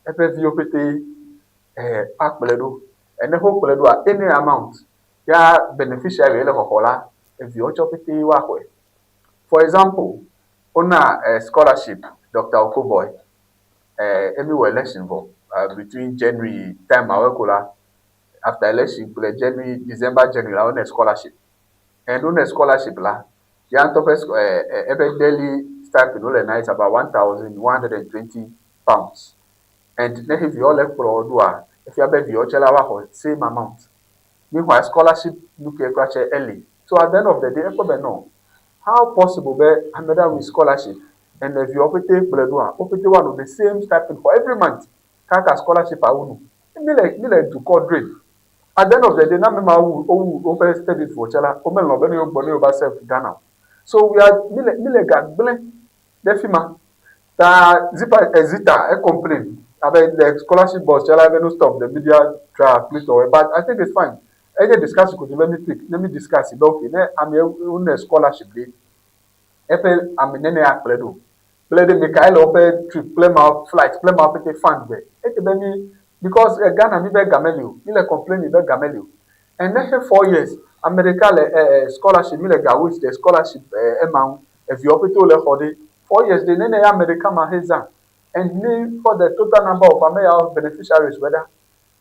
eƒe viwo pete eh akplɔe ɖo. Ne xo kplɔe ɖoa any amount ya beneficiary le xɔxɔ la eviwo tsɔ pete woaxɔe. For example, wona eh, scholarship Dr. Okoboy eh, emi wɔ election vɔ between January time awo ko la after election kple January, December, January la wona scholarship. And wona scholarship la ya ŋutɔ ƒe eh, eh, eƒe daily stipend wole na is about 1,120 pounds. And ne viwo le kplɔ ɖoa, efia be viwo tse la woaxɔ same amount. Meanwhile, scholarship nu ke kura tse eli. So at the end of the day, ekpɔ be no. How possible be ame ɖe win scholarship and eviwo pete kplɔe ɖoa, wo pete woanɔ the same stipend for every month kaka scholarship awu nu. Mi le mi le dukɔ drain. At the end of the day, ne ame ma wu wowu woƒe studies vɔ tse la, womelɔ̃ be ne yewo gbɔ ne yewo va serve Ghana o. So we are mi le mi le ga gblẽ ɖe fi ma. Ta Zipa eh, Zita e complain abe the scholarship boss tse la be no stop the media trial kple tɔwo but I think it's fine. Enye discuss ko be mi pick ne mi discuss be okay ne ame wone scholarship ɖe eƒe ame nene akplɔe ɖo kple ɖe mi ka ele woƒe trip kple ma flight kple ma pete fund be ete be mi because eh, Ghana mi be ga meli o mi le complain be ga meli o and ne he 4 years ame ɖeka le eh, eh, scholarship mi le ga waste the scholarship eh, ema ŋu eviwo pete wole xɔ ɖe 4 years ɖe nene ya ame ɖeka ma he zã and mi for the total number of ame yawo beneficiaries wɛ ɖa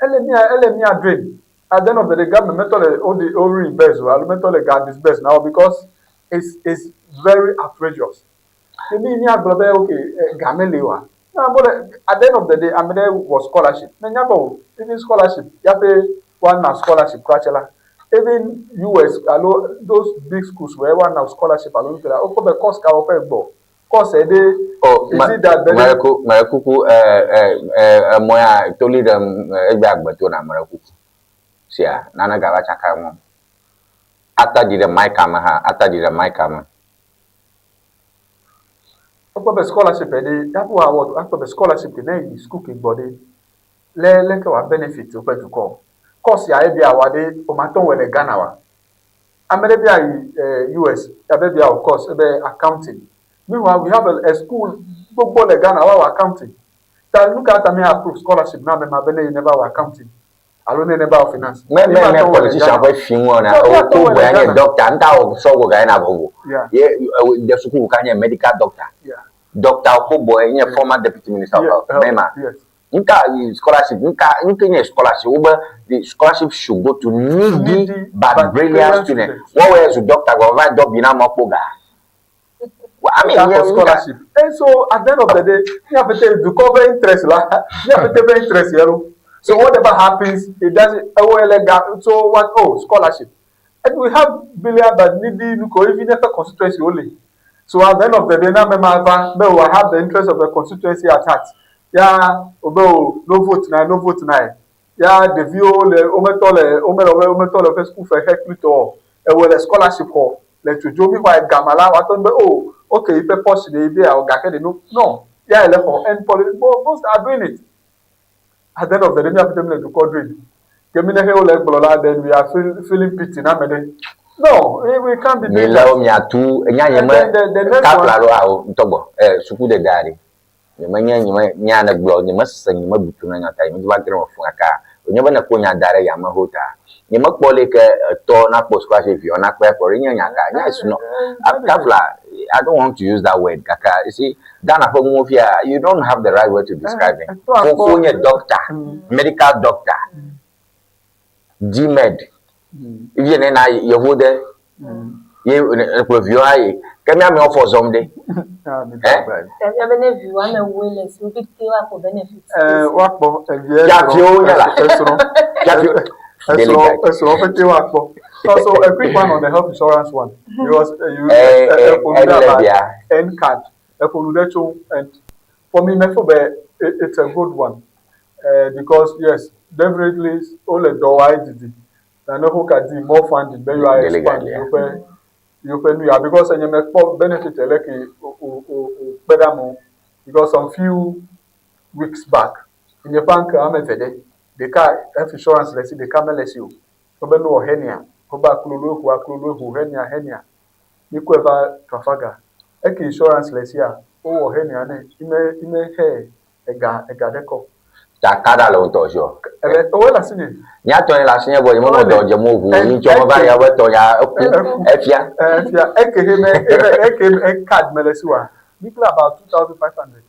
ele mia ele mia drain. At the end of the day, government metɔ le o de o reimburse o alo metɔ le ga disburse na wo because it's very outrageous. Mi mi agblɔ be okay eh, ga meli oa. Na bo le at the end of the day ame ɖe wɔ scholarship. Ne nya be o even scholarship yaƒe woana scholarship kura tse la even US alo those big schools where woana scholarship alo nuke la wokpɔ be course ka woƒe gbɔ course ɖe Oh, is it that mele ku mele kuku eh eh eh emɔ ya toli ɖem egbe agbe to na mele kuku sia nane gava tsaka ŋu. Ata ɖi ɖe mic me hã ata ɖi ɖe mic me. Ekpɔ be scholarship ɖe, ya ƒo award, akpɔ be scholarship ke ne yi school ke gbɔ ɖe, le leke wòa benefit woƒe dukɔ. Course ya ebia wa ɖe, womatɔ wɔe le Ghana wa. Ame ɖe bia yi eh, US, ya be bia wɔ course ebe accounting. Meanwhile, we have a, a school gbogbo le Ghana woawɔ accounting. Ta nu ka ta mi approve scholarship na ame ma be ne yi neva wɔ accounting alo ne neva wɔ finance. Me me ne politician ƒe fi ŋu na o ko boya nye doctor nta o sɔ go ga na vovo. Ye de suku ka nye medical doctor. Doctor ko boy nye former deputy minister of health. Mema. Nka scholarship nka nke nye scholarship wo be the scholarship should go to needy but brilliant student. Wo we zu doctor go va do bi na mo kpo ga. I mean, yeah, scholarship. And so at the end of the day, you have to do cover interest la. You have to pay interest here. So whatever happens, it doesn't. Oh, so what? Oh, scholarship. And we have billion but needy look even if a constituency only. So at the end of the day, now me we have the interest of the constituency at heart. Yeah, obe no vote now, no vote now. Ya ɖeviwo le wometɔ le womele wobe wometɔ le woƒe sukufe xe klitɔ o. Ewɔe le scholarship xɔ le dzodzo mi xɔa gama la woate ŋu be oh ok yiƒe portion ye be yeawɔ gake ɖe no no ya ele xɔ and poli most are doing it. At the end of the day mía ƒete mile dukɔ doing. Ke mi ne xe wole egblɔ la then we are feel, feeling pity na ame ɖe. No, we, we can't be doing that. Mi le miatu enya nye me kapla ɖo awo ŋutɔ gbɔ eh sukudede aɖe. Nyemenye nyeme nya nègblɔ nyemese nyemeɖu to na nya ta nyemedi va ge ɖe eme fũ gake wònye be nèkpɔ nya da ɖe yame ho ta nyemekpɔ leke etɔ nakpɔ scholarship viawo nakpɔe akpɔ ɖe nye nya ka nya is not kafla I don't want to use that word gake you see Ghana ƒe nuwo fia you don't have the right word to describe it fofo nye doctor medical doctor DMed vie ne na yevu de ye kplɔ viwo ayi ke mía amewo fɔ zɔm ɖe. Fia be ne viwo ame woe le si wo pete woakpɔ benefit. Woakpɔ evia Fiafiwo nye la. Esrɔ̃. Fiafiwo. Esrɔ̃ esrɔ̃ pete woakpɔ. So, so a quick one on the health insurance one because you eƒo nu ɖe about N card eƒo nu ɖe tso and for me me feel be it's a good one uh, because yes definitely wole dɔ wa edidi na ne ho ka di more funding be yewoa expand yewoƒe yewoƒe nu ya because enye mekpɔ benefit le ke o o o kpe ɖe amewo because some few weeks back nye ƒe uncle ame eve ɖe ɖeka health insurance le si ɖeka mele si o wobe nu wɔ hernia wobe aklolo eho aklolo eho hernia hernia mikɔe va Trafalgar eke insurance le sia wowɔ hernia nɛ ime ime he ega ega ɖe kɔ. Ta ka ɖa le wotɔ si o. Ele ewɔ le asinye. Nya tɔ le asinye vɔ nye menɔ dɔ dze mo ʋu yi tsɔ meva ya be tɔ ya eku efia. Efia eke he me eke eke card me le si wa. Mi kple about 2500.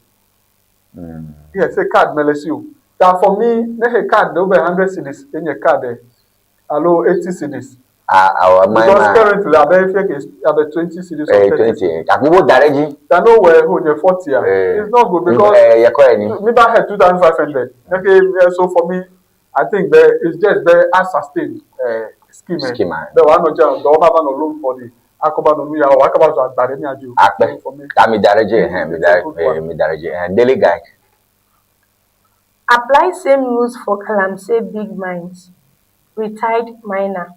Yes, say card me le si o. Ta for me ne he card de wo be 100 cedis enye card e alo 80 cedis. Ah, ah, Because currently abe efia ke abe 20 cedis or 30. 20. Gake wo da ɖe edzi. Ta no wɔ ho nye 40 ah. It's not good because eh yɛkɔ yɛ ni. Mi ba he 2500. Okay, so for me I think be it's just be a sustain eh scheme. Scheme. Be wa no jam do ba ba no loan for the akɔba no nu ya wa akɔba zo agba ɖe mia dzi o. Akpe. Ta mi da ɖe edzi hɛn mi da eh mi da ɖe edzi hɛn daily guide. Apply same rules for Galamsey big mines, retired miner.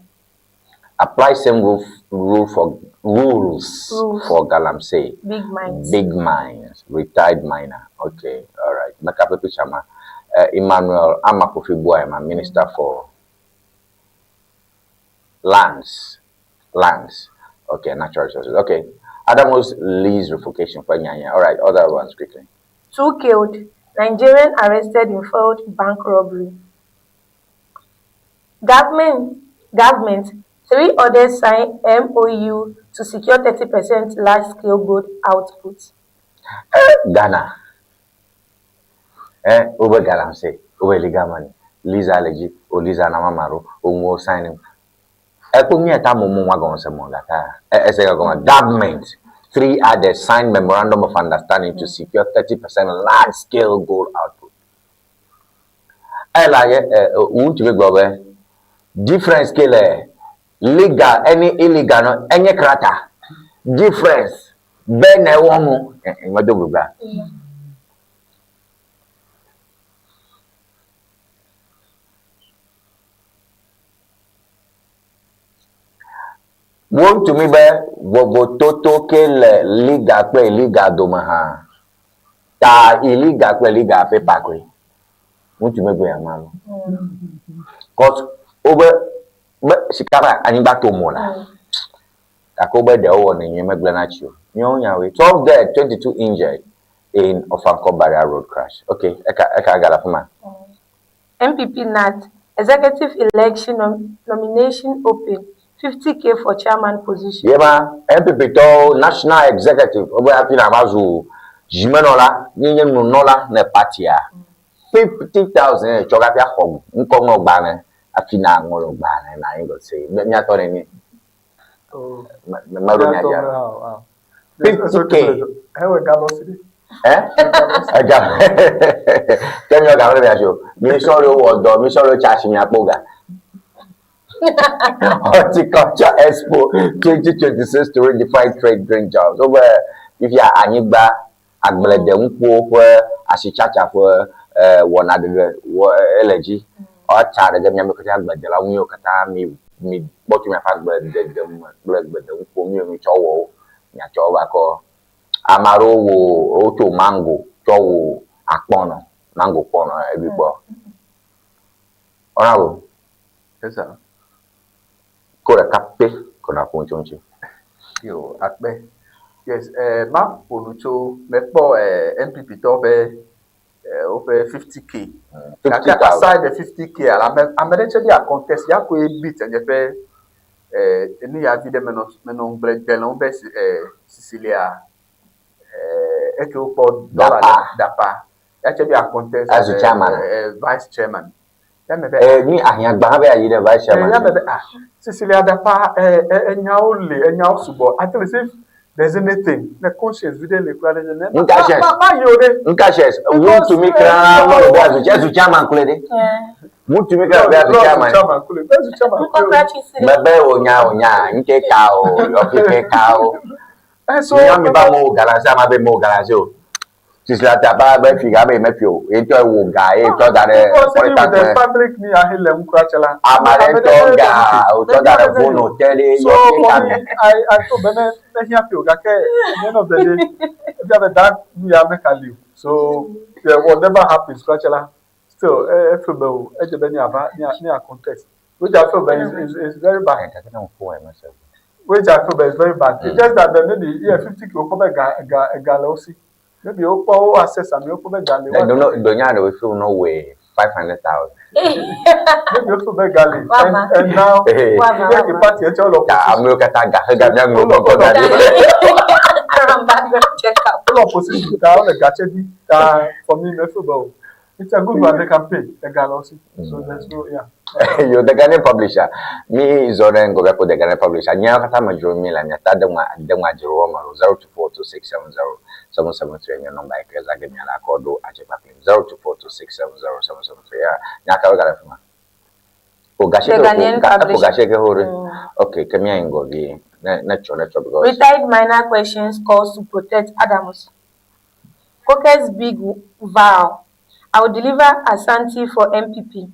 Apply same rule, rule for rules, Rules. for Galamsey. Big mines. Big mines, retired miner. Okay, all right. Mekape picture ma. Emmanuel Armah-Kofi Buah, Minister for Lands. Lands. Okay, natural resources. Okay. Adamus lease revocation for Nyanya. All right, other ones quickly. Two killed. Nigerian arrested in failed bank robbery. Government, government, three others sign MOU to secure 30% large-scale gold output. Ghana. Eh, over Galamsey, over illegal money. Lisa Leji, o Lisa Namamaru, o Mo signing. Ekpo mi eta mo mo wa gon se mo gata. Eh, eh, say government. Three others signed memorandum of understanding to secure 30% large-scale gold output. Eh, la ye, eh, won't you go difference scale eh, legal any illegal no enye krata difference be na ewo mu eh, eh, do gbogbo. Wotu mi be vovototo ke le liga kple liga dome hã. Ta iliga kple liga pepa koe. Ŋutsu megbe ya ma lo. Cause wobe be sika be anyigba to mo la. Gake wobe ɖe wowɔ ne nyuie megblẽ na tsi o. Míawo nyawoe. 12 dead, 22 injured in Ofankor Barrier Road crash. Okay, eka eka gale afi ma. NPP NAT, Executive election nom nomination open, 50k for chairman position. Ye ma, NPP tɔwo National Executive wobe hafi nàva zu zimenɔla, ye nye nunɔla ne partia, 50,000 ye tsɔ hafi axɔ ŋkɔŋlɔgbalẽ hafi nàŋlɔ gbalẽ na anyi gɔse be míatɔ nenie. Meɖo nya dzia. 50k. Eh? Ega. Ke míɔ ga mele mia si o. Mi sɔ ɖewo wɔ dɔ, mi sɔ ɖewo tsa asi miakpɔ ga. Horticulture Expo 2026 to redefine trade green jobs. Wobe fifia anyigba agbledeŋkuwo ƒe asitsatsa ƒe wɔna ɖeɖe wɔ ele dzi. Woatsa ɖe ge miame katã agbledelawo miwo katã mi mi kpɔ tso miaƒe agbledede me kple gbedeŋkuwo miwo mitsɔ wɔ wo miatsɔ wo va kɔ. Ame aɖewo wɔ wotso mango tsɔ wɔ akpɔnɔ, mango kpɔnɔ eɖui kpɔ. Wɔna wo. Yes sir. Ko ɖeka pɛ ko nàƒo nu tso eŋuti. Yo, akpe. Yes, eh, maƒo nu tso, mekpɔ eh, NPP tɔwo ƒe eh, woƒe 50k. Gake 50,000. aside the 50k la, ame, ame ɖe tsɛ be ya contest, ya koe beat nye ƒe eh, enu ya vi ɖe menɔ, menɔ ŋugble de le ŋu be eh, Cecilia eh, eke wokpɔ dɔla ɖe, Dapa. Dapa. Ya tsɛ be ya contest Azu eh, chairman. eh, vice chairman. Eh, mi ahiã gbã hafi ayi ɖe vice chairman. Ya me be ah, Cecilia Dapa, eh, eh, enyawo le, enyawo sugbɔ. At least if there's anything, ne conscience vi ɖe le kura ɖe ne. Nka shares. Ma, ma yi o ɖe. Nka shares. Ŋutsu mi kra mɔlu be azu azu chairman kule ɖe. Ŋutsu mi kra be azu chairman. Mebe o nya o nya, nke ka o, yɔfi ke ka o. Míawo mi ba mo galamsey ama be mo galamsey o. Sisi la ta ba be fi ga be me fi o. Ye ŋutɔ wò ga ye tsɔ da ɖe pɔlita gbe. Public ni ahe le ŋkura tse la. Ame aɖe ŋutɔ ga wòtsɔ da ɖe vono te ɖe yɔ fi ka me. I I feel be ne ne hiã fi o gake at the end of the day efia be that nu ya me ka li o. So yeah, whatever happens kura tse la still e feel be o edze be miava mia mia contest which I feel be is is is very bad. Which I feel be is very bad. It's just that maybe yeah 50k wokpɔ be ga ga ga le wo si. Maybe wokpɔ wo access ame wokpɔ be ga le. Ne do do nya ɖe fi no we 500,000. Maybe wokpɔ be ga le. And and now yeah the party etsɔ lɔ. Ta amewo katã ga he ga mia ŋlɔ kɔkɔ da ɖi. Wole opposition ta wole ga tse di ta for me me feel be o. It's a good one they can pay ega le wo si. So there's no yeah. Yo the Ghanaian publisher. Mi zɔ ɖe ŋgɔgbe kpo the Ghanaian publisher. Nyawo katã me dzrom mi le miata de ŋua de ŋua dzro wɔme lo 0242670773 nye nɔmba yi ke zã ge miale akɔ ɖo adze kpakplim 0242670773 ya nya kawo gale fi ma? O gashi The ke Ghanaian o ga eƒo publisher. gashi ke ho ɖe. Okay, ke mía yi ŋgɔ vie. Ne ne tsɔ ne tsɔ because Retired minor questions calls to protect Adams. Coker's big vow, I will deliver Asante for NPP.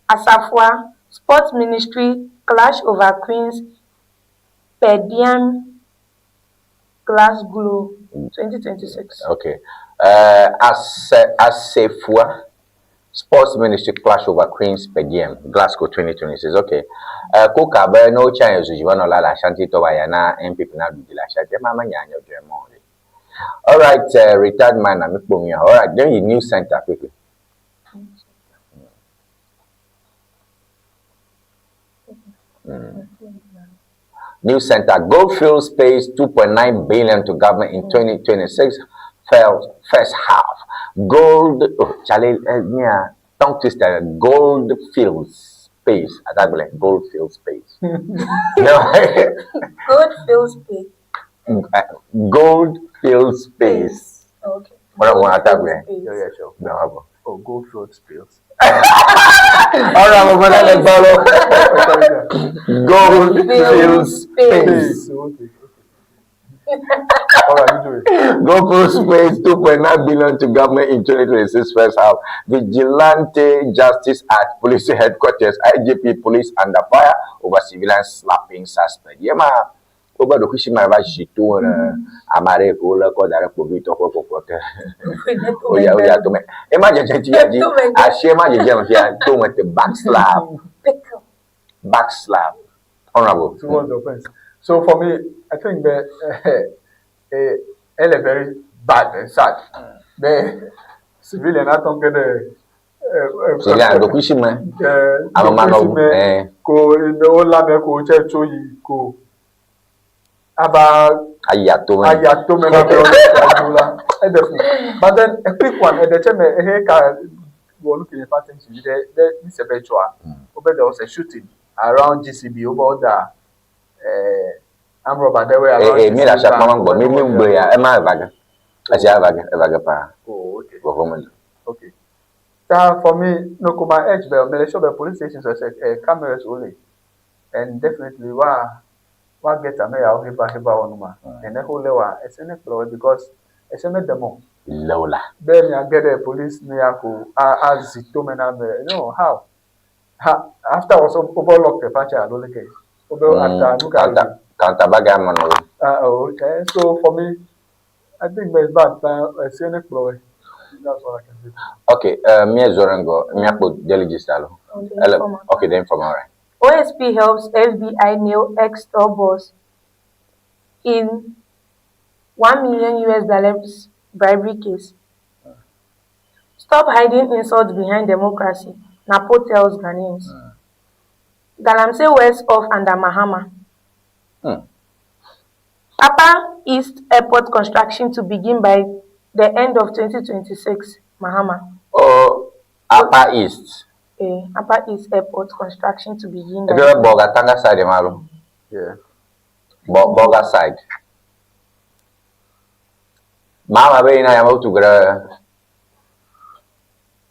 Asafua, Sports Ministry clash over Queen's per diem Glasgow 2026. Okay. Ase Asefua, Sports Ministry clash over Queen's per diem Glasgow 2026. Okay. Koka be ne wotsi anyi zu dzimenɔla le Ashanti tɔ va ya na NPP na ɖu dzi le Ashanti. Ema menya nyɔdzɔe mɔ o ɖe. All right, retired man, na mi kpɔ mi. All right, then you news center quickly. News Center, Goldfields pays 2.9 billion to government in 2026 first half. Gold, oh, Charlie, yeah, tongue twister, Goldfields pays. I Goldfields pays. No. Goldfields pays. Goldfields pays. Okay. What I want to tell Yeah, yeah, sure. No, Oh, Goldfields pays. All right, we're gonna let go. Goldfields pays. Okay. All right, you do it. GoPro pays 2.9 billion to government in 2026 first half. Vigilante justice at police headquarters, IGP police under fire over civilian slapping suspect. Yeah, ma. Wobe ɖokuisi ma va zi to ɖe ame aɖe yi ke wolé kɔ da ɖe kpovitɔ ƒe kpɔkplɔ te. Woya woya tome. Ema dzedze dzi ya dzi. Asi ema dzedze me fia tome te back slap. Back slap. Honorable. Towards the offense. So for me, I think that uh, uh, very bad and sad. The civilian I don't get the Civilian ɖokuisi me. Ame ma nɔ eh. Ko wo la me ko tse tso yi ko aba ayi atome. Ayi atome na be wo la eɖe fu. But then a quick one eɖe tse me ehe ka wɔ nu ke nye fa attention yi ɖe ɖe mi se be tsoa. Wo be there was a shooting around GCB wo be wo da eh arm robber ɖewoe around Eh eh mi le GCB asi akpɔ bank. ma gbɔ mi mi gbe ya ema eva ge. Esia eva ge eva ge paa. Oh okay. Vɔvɔ meli. Okay. Ta for me, no ko my edge be me le sure be police stations or uh, cameras only. And definitely wa wa get ame yawo heba heba wɔ numa. Ene ho le wa ese ne kplɔ we because ese me demo. Lewo la. Be mia get the police ne ya ko a a zi tome na me. No, how? Ha, after was overlock the patch alo leke. Over after nu ka. Counter counter bag ama no. Ah, oh, okay. So for me, I think it's bad. Ese ne kplɔ we. That's all I can say. Okay, mi zorengo mi akpo daily gist alo. On the Ele informer. okay, the informer right. OSP helps FBI nail ex-store boss in 1 million US dollars bribery case. Stop hiding insults behind democracy, Napo tells Ghanaians. Galamsey wears off under Mahama. Upper East Airport construction to begin by the end of 2026, Mahama. Oh, Upper East. Eh, Upper East Airport construction to begin by Ebi Bolgatanga side malo. Yeah. Bo Bolga side. Mama be ina yama tu gra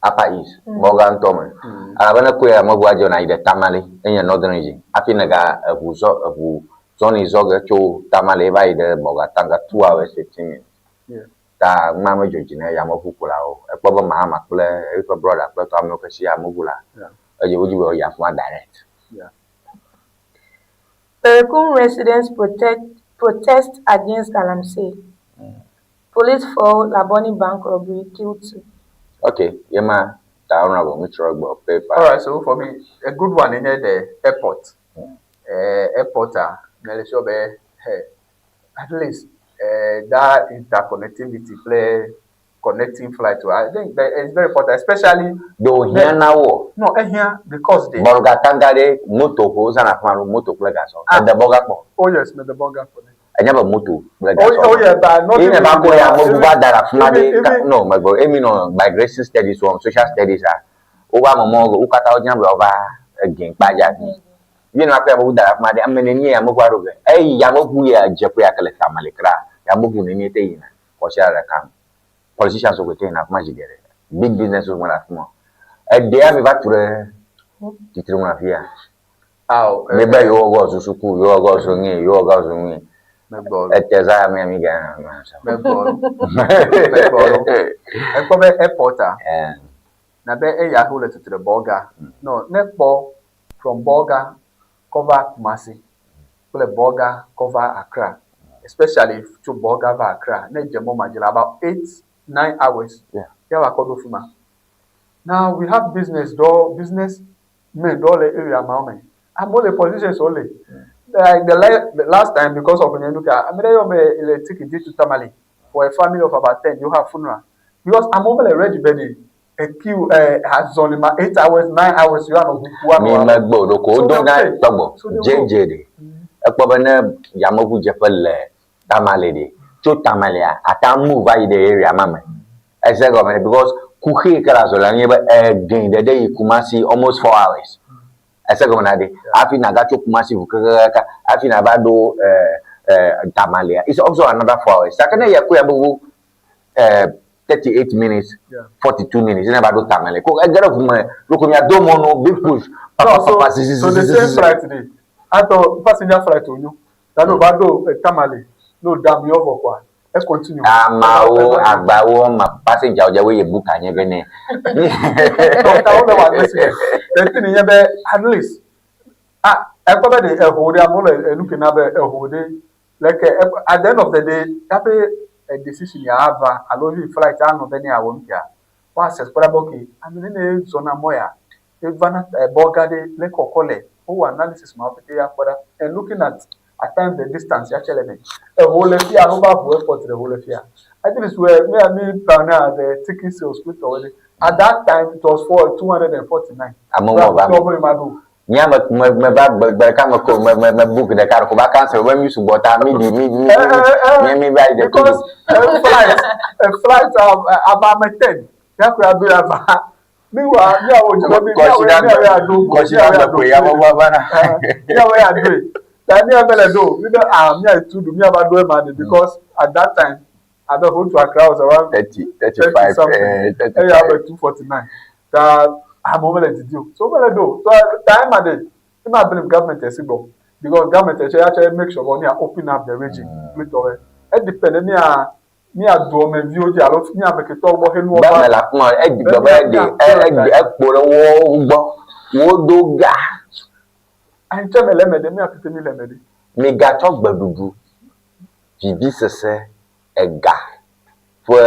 Upper East. Bolga ntome. Alabana ko ya mabu ajo na ide Tamale enye Northern region. Afi na ga ehu zo ehu zoni zo ge tso Tamale va yi ɖe Bolgatanga 2 hours 15 minutes. Yeah. Ta ŋma me dzo dzi ne yameʋu kulawo. Ekpɔ be Mahama kple eƒe brother kple tɔ amewo ke si yameʋu la. Yeah. Eye wodzi be woyi afi ma direct. Yeah. Berekum residents protest against Galamsey. Police foil Labone bank robbery, kill two. Okay, yema ta honorable mi trɔ gbɔ paper. All right, so for me, a good one in the airport. Airport, ah, uh, sure be, hey, at least that interconnectivity play connecting flight. I think that it's very important, especially. Do hiã na wo. No, here because they. Bolgatanga ɖe moto ko wozãna afi ma ɖo moto kple gasɔ. Ede Bolga kpɔ. Oh yes, me the Bolga for me. Enya be moto kple gasɔ. Oh yeah, but not. Yi ne va ko ya ameʋu va da ɖe afi ma ɖe no megblɔ emi nɔ migration studies wɔm social studies a wova ame mɔ wo katã wodzina be woava ege kpa dza fi. Yi ne va ko yameʋu da ɖe afi ma ɖe ame nenie yameʋua ɖo ge. Eyi yameʋu ya dzeƒe ya ke le Tamale kra yameʋu nenie te yina kɔsia ɖeka me. Politicians wo te yina afi ma zi geɖe. Big business wo le afi ma. Eɖea mi va tu ɖe tsitre ŋu afi ya. Aw. Mi be yewo gɔ zu suku, yewo gɔ zu ŋui, yewo gɔ zu ŋui. Megbɔ. Ete za ya mi mi ge. Megbɔ. Megbɔ. Ekpɔ be airport a. Na be eya ho le tutu ɖe Bolga. No, ne kpɔ from Bolga cover Kumasi kple Bolga cover Accra. Especially tso Bolga va Accra. Ne dze mɔ ma dzi la about 8, 9 hours. Yeah. Ya wa kɔ ɖo fi ma. Now we have business dɔ business men dɔ le area ma me. Amewo le politicians wo le. Like the last time because of Nyenuka, ame ɖe yɔ me le ticket to Tamale for a family of about 10 you have funeral because amewo mele ready be de ekiw azɔli ma 8 hours 9 hours you anɔ ʋuku Mi anɔ. megbe o ɖoko wodo gã tɔgbɔ dzedze ɖe. Ekpɔ be ne yameʋu dzeƒe le Tamale ɖe tso Tamalea ata move ayi ɖe area ma me. Ese gɔme because kuxi yi ke le azɔlia nye be ege ɖeɖe yi Kumasi almost 4 hours. Ese gɔme na ɖe hafi nagatso Kumasi ʋu kekekeke hafi nava ɖo Tamalea it's also another 4 hours. Sake ne yɛ ko yameʋu 38 minutes 42 minutes ne va ɖo Tamale ko ege ɖe ʋu me ɖoko mia do mɔ no big push. No, so the same flight dey atɔ passenger flight onyo tani o ba do Tamale. Ne wo da amiwo vɔ kɔa, e continue. Ameawo, agbawo, ma passenger dze wo ye book anye ge nɛ. Dɔkta wo le wɔ agbe The thing nye be at least ah ekpɔ be ɖe eho ɖe amewo le enu ke na be eho ɖe like at the end of the day hafi decision ya ava alo even flight anɔ be ne yeawɔ nu kea woa assess kpɔ ɖa be okay ame nene ye zɔna mɔ ya evana ebɔ gã ɖe leke wòkɔ le wowɔ analysis mawo pete ya kpɔ ɖa and looking at at times the distance ya tse le eme. Eho le fia alo va ʋu airport ɖe ho le fia. At least we me mi pioneer the ticket sales kple tɔwo ɖe. At that time it was for 249. Amewo va Tɔwo be ma ɖo. Mía me me me va gbe gbe ɖeka me ko me me me book ɖeka ɖe ko va cancel be mi sugbɔ ta mi ɖi mi mi mi mi va yi ɖe Because a flight a flight aba ame 10 ya ko ya do ya va. Mi wa mi awo dzi be mi mi awo mi awo ya do mi awo ya do koe ya va va na. Mi awo ya do. Ta mi abe le do mi be ah mi ayi tu do mi ava do ema de because at that time abe Ho to Accra was around 30 35 something. 35. Eya abe 249. Ta amewo mele didi o. So mele do. So ta ema de ema blame government esi gbɔ because government etse ya tse make sure be mia open up the region kple tɔwo. E depend mia mia duɔmeviwo dzi alo mia ame ketɔwo gbɔ henu Be me le afi ma edzi gblɔ be ɖe ekpo ɖe wo gbɔ wodo ga. Ayi tse me le eme ɖe mia pete mi le eme ɖe. Migatsɔ gbeɖuɖu, vivisese, ega ƒe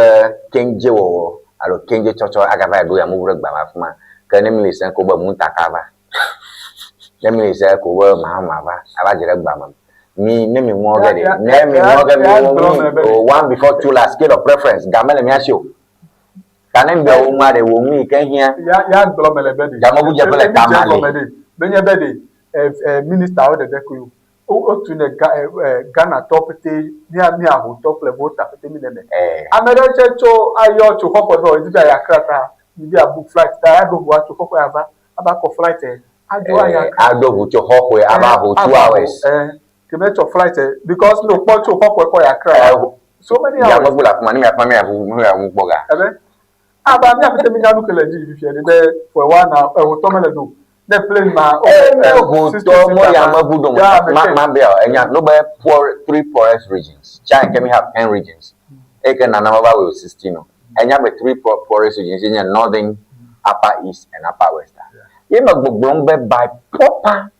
kendzewɔwɔ alo kendzetsɔtsɔ agava yi ɖo yameʋu ɖe gbame afi ma. Ke ne mi li se ko be Muntaka va, ne mi li se ko be Mahama va ava dze ɖe gbame. Mi ne mi ŋlɔ ge ɖe, ne mi ŋlɔ ge mi ŋlɔ mi o one before two la scale of preference ga mele mía si o. Ta ne ŋgbe wo ŋua ɖe wò nu yi ke hiã. Ya ya gblɔ mele be ɖe. Yameʋudzeƒe le Tamale. Gɔme ɖe. Menye be ɖe ɛ ɛ ministawo ɖeɖe koe o. Wotu ne Ga ɛ ɛ Ghanatɔ pete mía mía hotɔ kple Volta pete mi le eme. Ame ɖe tse tso ayɔ tso xɔxɔ vɛ o edi be ayi Accra ta mi be abook flight ta ya ɖo ʋu atso xɔxɔe ava ava kɔ flight ɛ adzo ayi Accra. Aɖo ʋu tso xɔxɔe ava ho two hours. Ɛ ke me tsɔ flight ɛ because ne wokpɔ tso xɔxɔe kɔ yi Accra so many hours. Yameʋu le afi ma ne miaƒe miaʋu miaʋu kpɔ ga. Ebe aba mía pete mi nya nu ke le dzi yi fifia ɖe be for a while now ehotɔ mele ɖo ne plane ma. Ne hotɔ mo yameʋu ɖo ma ma bia enya no be poor three poorest regions tsa yi ke mi have 10 regions eye ke nana ma va wɔ 16 o enya be three poorest regions ye nye northern, upper east and upper west ye me gbɔgblɔm be by proper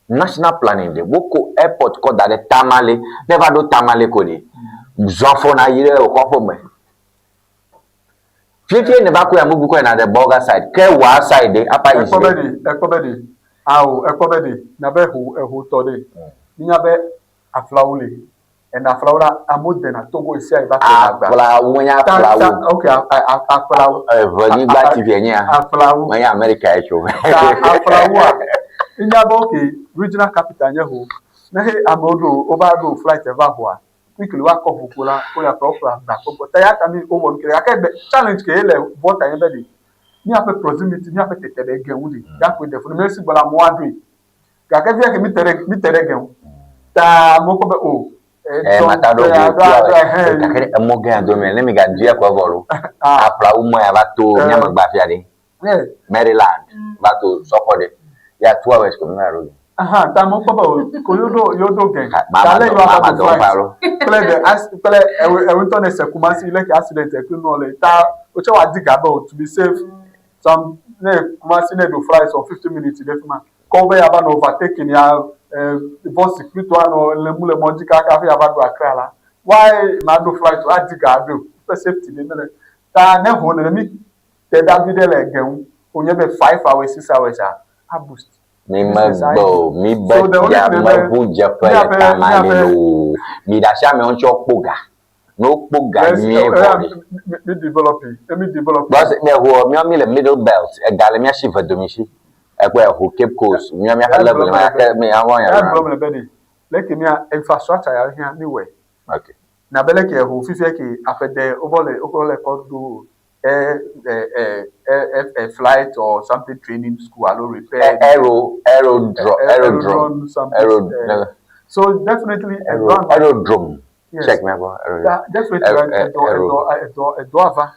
national planning ɖe woko airport kɔ da ɖe Tamale ne va ɖo Tamale ko ɖe zɔ afɔ na yi ɖe kɔƒe me. Fiefie ne va ko yameʋu kɔ yina ɖe Bolga side ke wa side ɖe upper east Ekpɔ be ɖe ekpɔ be ɖe ao ekpɔ be ɖe nya be ho eho tɔ ɖe minya be aflawo le ene aflawo la amewo dena Togo ɣe sia ɣi va ƒlena agba. Aflawo menye aflawo. Ta ta ok aflawo. Eʋenyigba TV enye ya. Aflawo. Menye Amerika ye tso. Ta aflawoa minya be ok regional capital nye ho ne he amewo ɖo wova ɖo flight va hoa quickly woakɔ ʋu ko la wo le aƒe woƒle agba gbɔgbɔ ta ya ta mi wowɔ nu ke gake gbe challenge ke ye le Volta nye be ɖe míaƒe proximity míaƒe tete ɖe ge ŋu ɖe ya koe ɖe fu ne mi si gbɔ la amewo aɖoe gake fia ke mi te ɖe mi te ɖe ge ŋu ta amewo kpɔ be o Eh, mata ɖo ʋu gake ɖe emɔ gã do me ne mi ga dui akɔ evɔ lo aƒlawu mɔ ya va to mía megbe afia ɖe Maryland va to sɔkɔ ɖe ya 2 hours ko mi va ɖo ge. Aha, ta amewo kpɔ be o ko yewo ɖo yewo ɖo ge. Ta le yewo ava do flight kple ɖe as kple ewe ewe ŋutɔ ne se Kumasi leke accident ekple nua le ta wotsɔ wa di ga be o to be safe some ne Kumasi ne ɖo flight some 50 minutes ɖe fi ma kɔ wo be yava nɔ overtaking ya bus kple tɔ anɔ le mu le mɔ dzi kaka hafi ava ɖo Accra la why ma ɖo flight o adi ga aɖo ƒe safety ɖe mele ta ne ho nene mi te ɖa vi ɖe le ge ŋu wònye be 5 hours 6 hours a a boost. Mi megbe o, mi be yameʋudzeƒe le Tamale loo. Mi ɖe asi amewo ŋuti wokpɔ ga. Ne wokpɔ ga nyuie vɔ ɖi. Mi develop mi develop. Because ne ho míawo mi le middle belt, ega le mía si vedomi si. Ekpɔe ho Cape Coast, míawo míaƒe level ma ke mi awɔ ya. Ya gblɔm le be ɖe leke mía infrastructure ya hiã mi wɔe. Okay. Na be leke ho fifia ke aƒe de wovɔ le wokɔ le kɔ ɖo air air air air flight or something training school alo repair. Aero aerodrome aerodrome aero. So definitely aerodrome. Yes. Check me out. Definitely edo edo edo edo ava.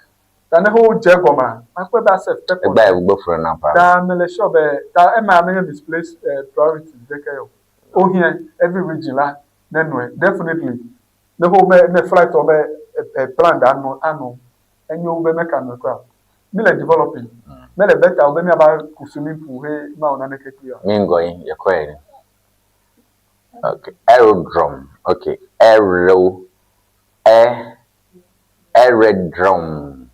Ta ne ho dze gɔmea, akpɔe be asef pepper. Egba egbɔ fure na pa. Ta mele sure be ta ema menye misplaced priorities ɖeke o. Wohiã every region la. Ne nɔe definitely ne ho be ne flight be plan ɖe anɔ anɔ enyo wu be meka nɔe kura. Mi le developing. Mele better wu be miava ku swimming pool he mawɔ naneke kpli oa. Mi ŋgɔ yi yekɔe ni. Okay, aerodrome. Okay, aero, air, aerodrome.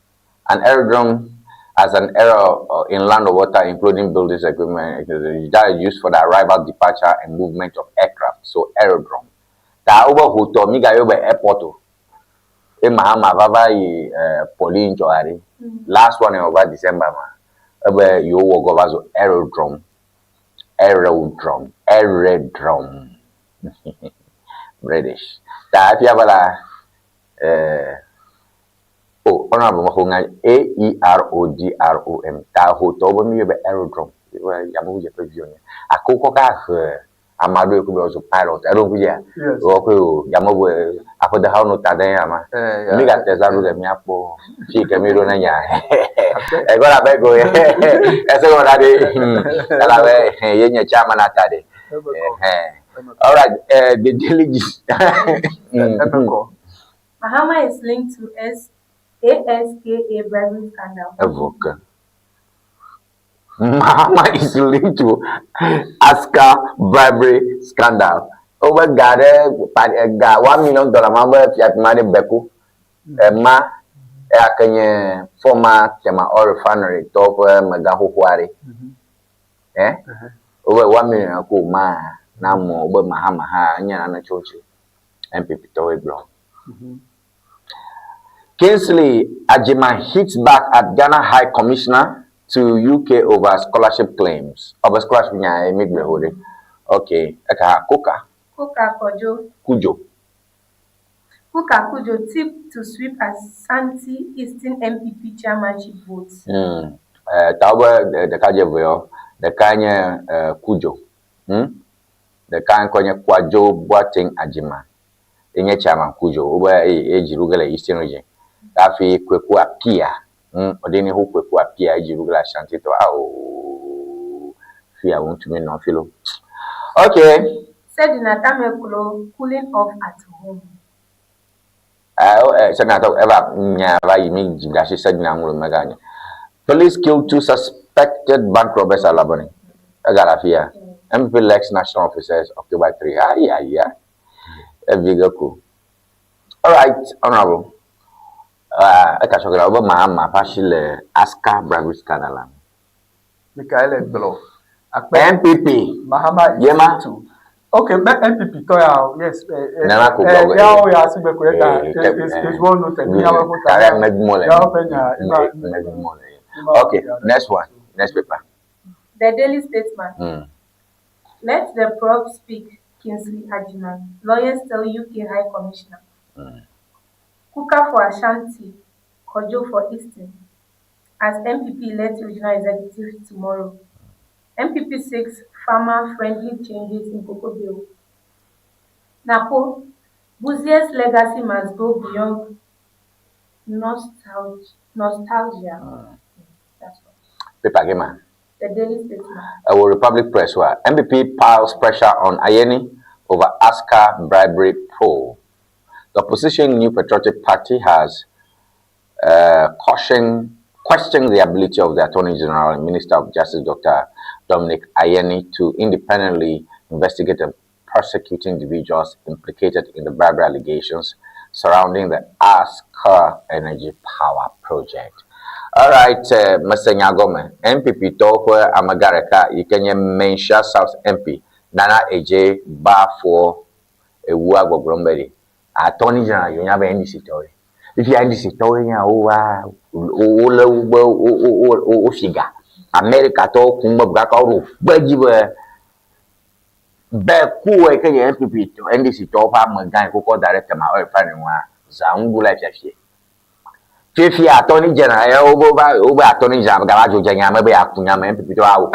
An aerodrome as an area in land or water, including buildings, equipment, that is used for the arrival, departure, and movement of aircraft. So, aerodrome. Ta wobe hotɔ mi gayɔ be airport o. E Mahama va va yi Poli ŋtsɔ aɖe. Last one over December ma. Ebe yewo wɔ gɔ va zu aerodrome. Aerodrome. Aerodrome. British. Ta efia be la eh, o honorable mexɔ ŋa A E R O D R O M. Ta hotɔwo be mi yɔ be aerodrome. Yameʋudzeƒe viwo nye. Ake wokɔ ka he ame aɖewo yi ke be woazu pilot. Eɖo ŋku dzia? Yes. Wɔ koe o yameʋu aƒedehawo nɔ ta dem ama. Eh, yeah. Mi gate za ɖo ɖe míakpɔ fi yi ke mi ɖo ne nya. Egɔ la be go ese gɔme ɖa ɖe. Elabe ye nye chairman ata ɖe. All right, the daily gist. Mahama is linked to S ASKA bribery scandal. Evɔ ke. Mahama is linked to Aska bribery scandal. Wobe ga ɖe ga $1 million ma be fiafi ma ɖe beku. Ema eya ke nye former Tema Oil Refinery tɔwo ƒe megã xoxo aɖe. Eh? Wobe 1 million ko ma na amewo wobe Mahama hã enye nane tso ŋuti. NPP tɔwoe gblɔ. Kingsley Agyemang hits back at Ghana High Commissioner to UK over scholarship claims. Over scholarship nya ye mi gblɔe ho ɖe. Okay, eka hã Koka. Koka Kojo. Kujo. Kuka Kujo tip to sweep Ashanti Eastern NPP chairmanship votes. Eh, ta wobe ɖeka dze ve yɔ. Ɖeka nye Kujo. Ɖeka ŋkɔ nye Kwadwo Boateng Agyemang. Enye chairman Kujo. Wobe eye edzi ɖu ge le Eastern region. Hafi Kweku Apia. Ɔɖe ne ho Kweku Apia edzi ɖu ge le Ashanti tɔ. Ao. Fia wo ŋutsu mi nɔ fi lo. Okay. Sedina Tameklo cooling off at home. Eh, Sedina tɔ eva nya va yi mi dzi ɖe asi Sedina ŋu lo mega nye. Police killed two suspected bank robbers at Labone. Ega le afia. MP elects national officers October 3. Ayi ayi ayi. Evi ge ko. All right, honorable. Eka tsɔ ge la wobe Mahama ƒe asi le Aska bribery scandal la me. Mikael gblɔ. Akpe. NPP. Mahama is Yema. to. Okay, me NPP tɔ ya o. Yes. Nana ko gbɔ ge. Ya o ya si gbe ko ye ta. Eh, It's well noted. Ni ya ko ta. Kare megmo le. Ya o fe nya. Megmo le. Okay, next one. Next paper. The Daily Statesman. Let the probe speak, Kingsley Agyemang. Lawyers tell UK High Commissioner. Kuka for Ashanti, Kojo for Eastern. As NPP elects regional executive tomorrow. NPP seeks farmer-friendly changes in cocoa bill. Napo, Busia's legacy must go beyond nostalgia. nostalgia. That's all. Paper game man. The Daily Statesman. Republic Press wa NPP piles pressure on Ayine over Aska bribery probe. The opposition New Patriotic Party has questioned the ability of the Attorney General and Minister of Justice Dr. Dominic Ayine to independently investigate and prosecute individuals implicated in the bribery allegations surrounding the Aska Energy Power Project. All right, Mr. Nyagome, NPP tɔwo amegã ɖeka yi ke nye Manhyia South MP Nana Adjei Baffour ewua gbɔgblɔm be ɖe Attorney General yiwo nya be NDC tɔwoe. Fifia NDC tɔwoe nya wova wolé wo be wofi ga. America tɔwo kum be kaka woɖo kpe dzi be be ku yi ke nye NPP tɔ NDC tɔwo ƒe amegã yi ke wokɔ da ɖe Tema Oil Refinery ŋua zã nuɖula fiafie. Fifia Attorney General ya wobe va wobe Attorney General gava dzo dze nya me be yeaku nya me NPP tɔwo awo.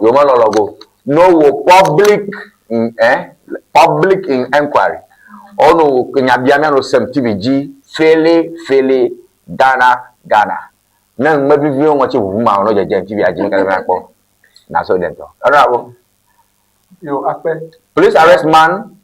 Yewo melɔlɔ go. No wo public in, eh, public in enquiry. Wono nya bia miano sem TV dzi fele fele Ghana Ghana. Ne ŋme viviwo ŋɔtsi ʋuʋu ma wono dzedze TV dzi mi katã miakpɔ. Na so ɖe ŋutɔ. Honorable. Yo akpe. Police arrest man.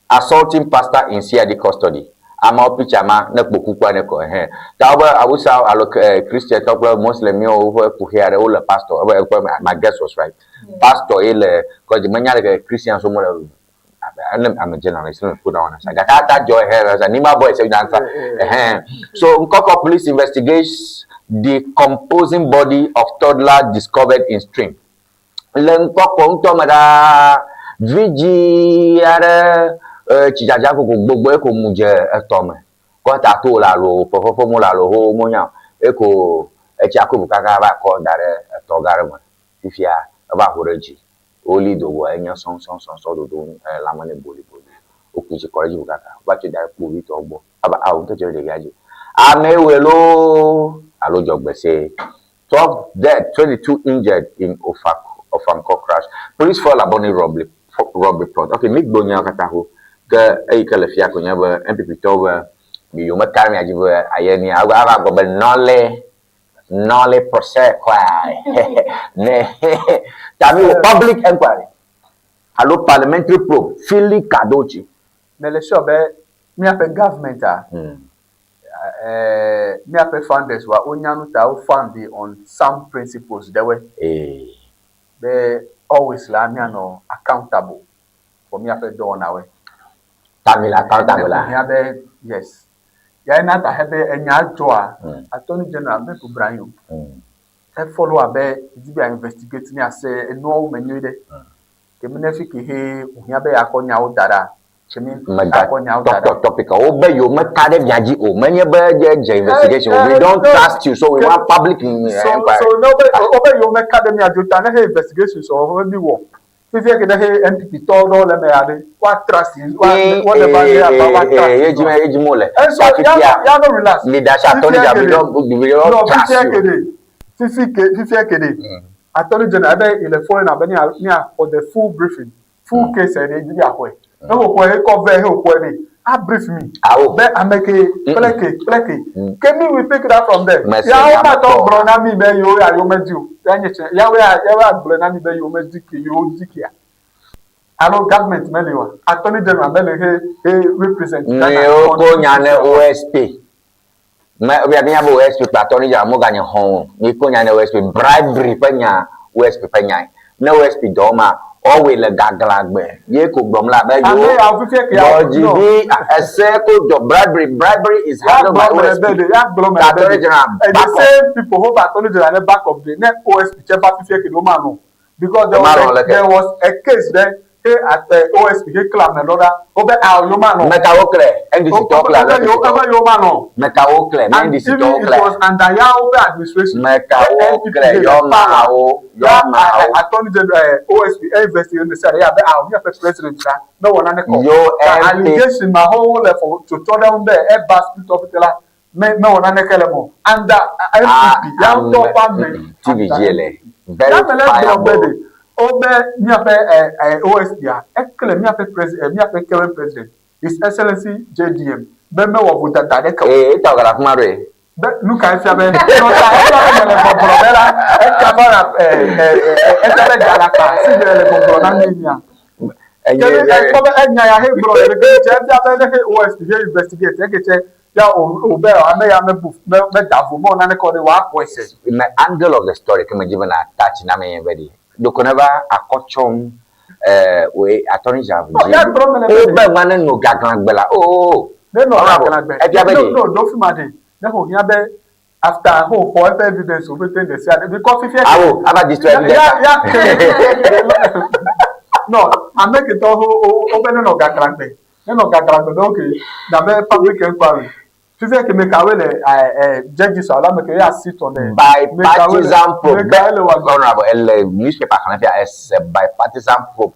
Assaulting pastor in CID custody. Ameawo picture ma ne kpo kukua ne kɔ ɛhɛn. Ta wobe Awusa alo Christian tɔ kple Moslemiwo woƒe kuxi aɖe wole pastor ebe eƒe my guess was right. Pastor ye le kɔdzi menya ɖeke Christians wo mele ne ame journalist ne put that one aside. Gake ata dzɔ ɛhɛn ɛhɛn Nima boys ɛhɛn ɛhɛn. So Nkɔkɔ police investigates the decomposing body of toddler discovered in stream. Le ŋkɔkɔ ŋutɔ me ɖaa, vidzĩ aɖe tsidzadza koko gbogbo eko mu dze etɔ me. Kɔta to le alo fefefem wole alo xoxo wonya o. Eko etsia ko ʋu kaka va kɔ da ɖe etɔ gã aɖe me. Fifia eva ho ɖe edzi. Woli do goa enye sɔsɔsɔsɔ dodo lãme nɛ boliboli. Woku tsi kɔ ɖe edzi ʋu kaka wova tsɔe da ɖe kpovitɔwo gbɔ. Ava ao ŋutɔ tse ɖe ɖevia dzi. Amee wɔe loo alo dzɔgbesee. 12 dead, 22 injured in Ofankor crash. Police foil Labone robbery, robbery plot. Ok, mi gblɔ nyawo katã xo. Ke eyi ke le fia ko nye be NPP tɔwo be mi yewo meka ɖe mia dzi be aye mia ava gblɔ be nɔle nɔle procès quoi. Ne ta mi wɔ public enquiry alo parliamentary probe fili kadochi. Mele sure be míaƒe government a míaƒe founders wa wonya nu ta wo found on some principles ɖewoe be always la míanɔ accountable for míaƒe dɔwɔnawoe. Ta mi le accountable la. Mía be yes. Ya ena ta he be enya dzɔa attorney general me bubra anyi o. E follow abe di be investigate ne ase enuawo me nyuie ɖe. Ke mi ne fi ke he wòhiã be yeakɔ nyawo da ɖa, ke mi akɔ nyawo da ɖa. Topic wo be yewo meka ɖe mia dzi o. Menye be dze dze investigation o. We don't trust you so we want public inquiry. So so ne wobe wobe yewo meka ɖe mia dzi o ta ne he investigation sɔ wo mi wɔ. Fifia ke ne he NPP tɔ ɖewo le eme ya ɖe, woa trust you, woa whatever they are about, woa trust you. Ye dzi me ye dzi mo le. And so ya ya no relax. Leadership attorney general we don't we don't trust you. Fifi ke fifia ke ɖe. Attorney General ebe yi le foreigner be mía mía xɔ the full briefing, full case ɖe dzi be axɔe. Ne wo xɔe ekɔ vɛ he wo xɔe ɖe, a brief mi. Awo. Be ame ke kple ke kple ke. Ke mi we pick that from there. Mese Ya wo nya ma tɔ mekpɔ. gblɔ na mi be yewo ya yewo medi o. Ya nye tse ya wo ya ya wo ya gblɔe na mi be yewo medi ke yewo di kea. Alo government meli oa? Attorney General meli he he represent Ghana Miwo ko nya ne OSP. Me mia mia be OSP kple attorney general mo ganye xɔ̃ o. Mi ko nya ne OSP bribery ƒe nya OSP ƒe nyae. Ne OSP dɔ ma woawɔe le gaglãgbe. Ye ko gblɔm la be Ame yewo ya fifia ke ya gbɔ dzi no. ɖi ese ko dɔ bribery bribery is Ya handled by gblɔ me OSP. be ɖe ya gblɔ me Ta be attorney ɖe. general Eh, the back up. same people who attorney general ne back up de ne OSP tse va fifia ke ɖe woma nɔ. Because there was Womalɔ̃ a, leke? there was a case ɖe he at OSP he kle ame lɔ ɖa wobe ah yewomalɔ̃. Mekawo kle? NDC tɔwo kle alo Wobe NPP tɔwo? wobe yewomalɔ̃. Mekawo kle? Ne And NDC even tɔwo it kle? was under yawo ƒe administration. Mekawo He NPP kle? he Yɔ le power. mawo, yɔ Ya mawo. attorney general OSP investigate ne sia ɖe ya be ah míaƒe president la mewɔ naneke o. Yo Ta MP. allegation ma ho wole fɔ tsotso ɖe ŋu be eva split up la me mewɔ naneke le me o. Under Ah, NPP ya ŋutɔ ame ƒe ame. TV Under dzie le. Ya me le gblɔ be Verifiable. ɖe wobe míaƒe eh, eh, OSP a ekle míaƒe president, míaƒe current president His Excellency JDM be mewɔ vodada aɖeke o. Ee, eta wògale afi ma ɖoe. Be nu kae fia be nɔ ta efia be mele gbɔgblɔ be la ekava la eh, eh, eh, efia be galakpa si le le gbɔgblɔ na mí mia. Enye Ke be ekpɔ be enya ya he gblɔ le ke tse efia be ne he OSP he investigate eke tse ya o o be ame ya mebu me meda vo mewɔ naneke o ɖe wòaxɔe se. Me angle of the story ke medzi be na touch na me nye be ɖi ɖeko neva akɔ tsɔm eh, wòe attorney general No, dzi ya gblɔ mele be wo ɖe. be ŋua ne no gaglãgbe la o o o Ne nɔ honorable gaglãgbe. efia be No ɖe no ɖo fi ma ɖe ne ho hiã be after ho xɔ eƒe evidence wo pete ɖe sia ɖe because fifia ke awo ava destroy ya evidence ya ya ke no ame ke tɔ ho wo be ne nɔ gaglãgbe ne nɔ gaglãgbe be okay na be public enquiry fifia ke me kawoe le eh, eh, judges alo ame ke ya sit on the me kawoe le bipartisan probe me be kawoe le wa honorable ele newspaper xlẽ fia ese bipartisan probe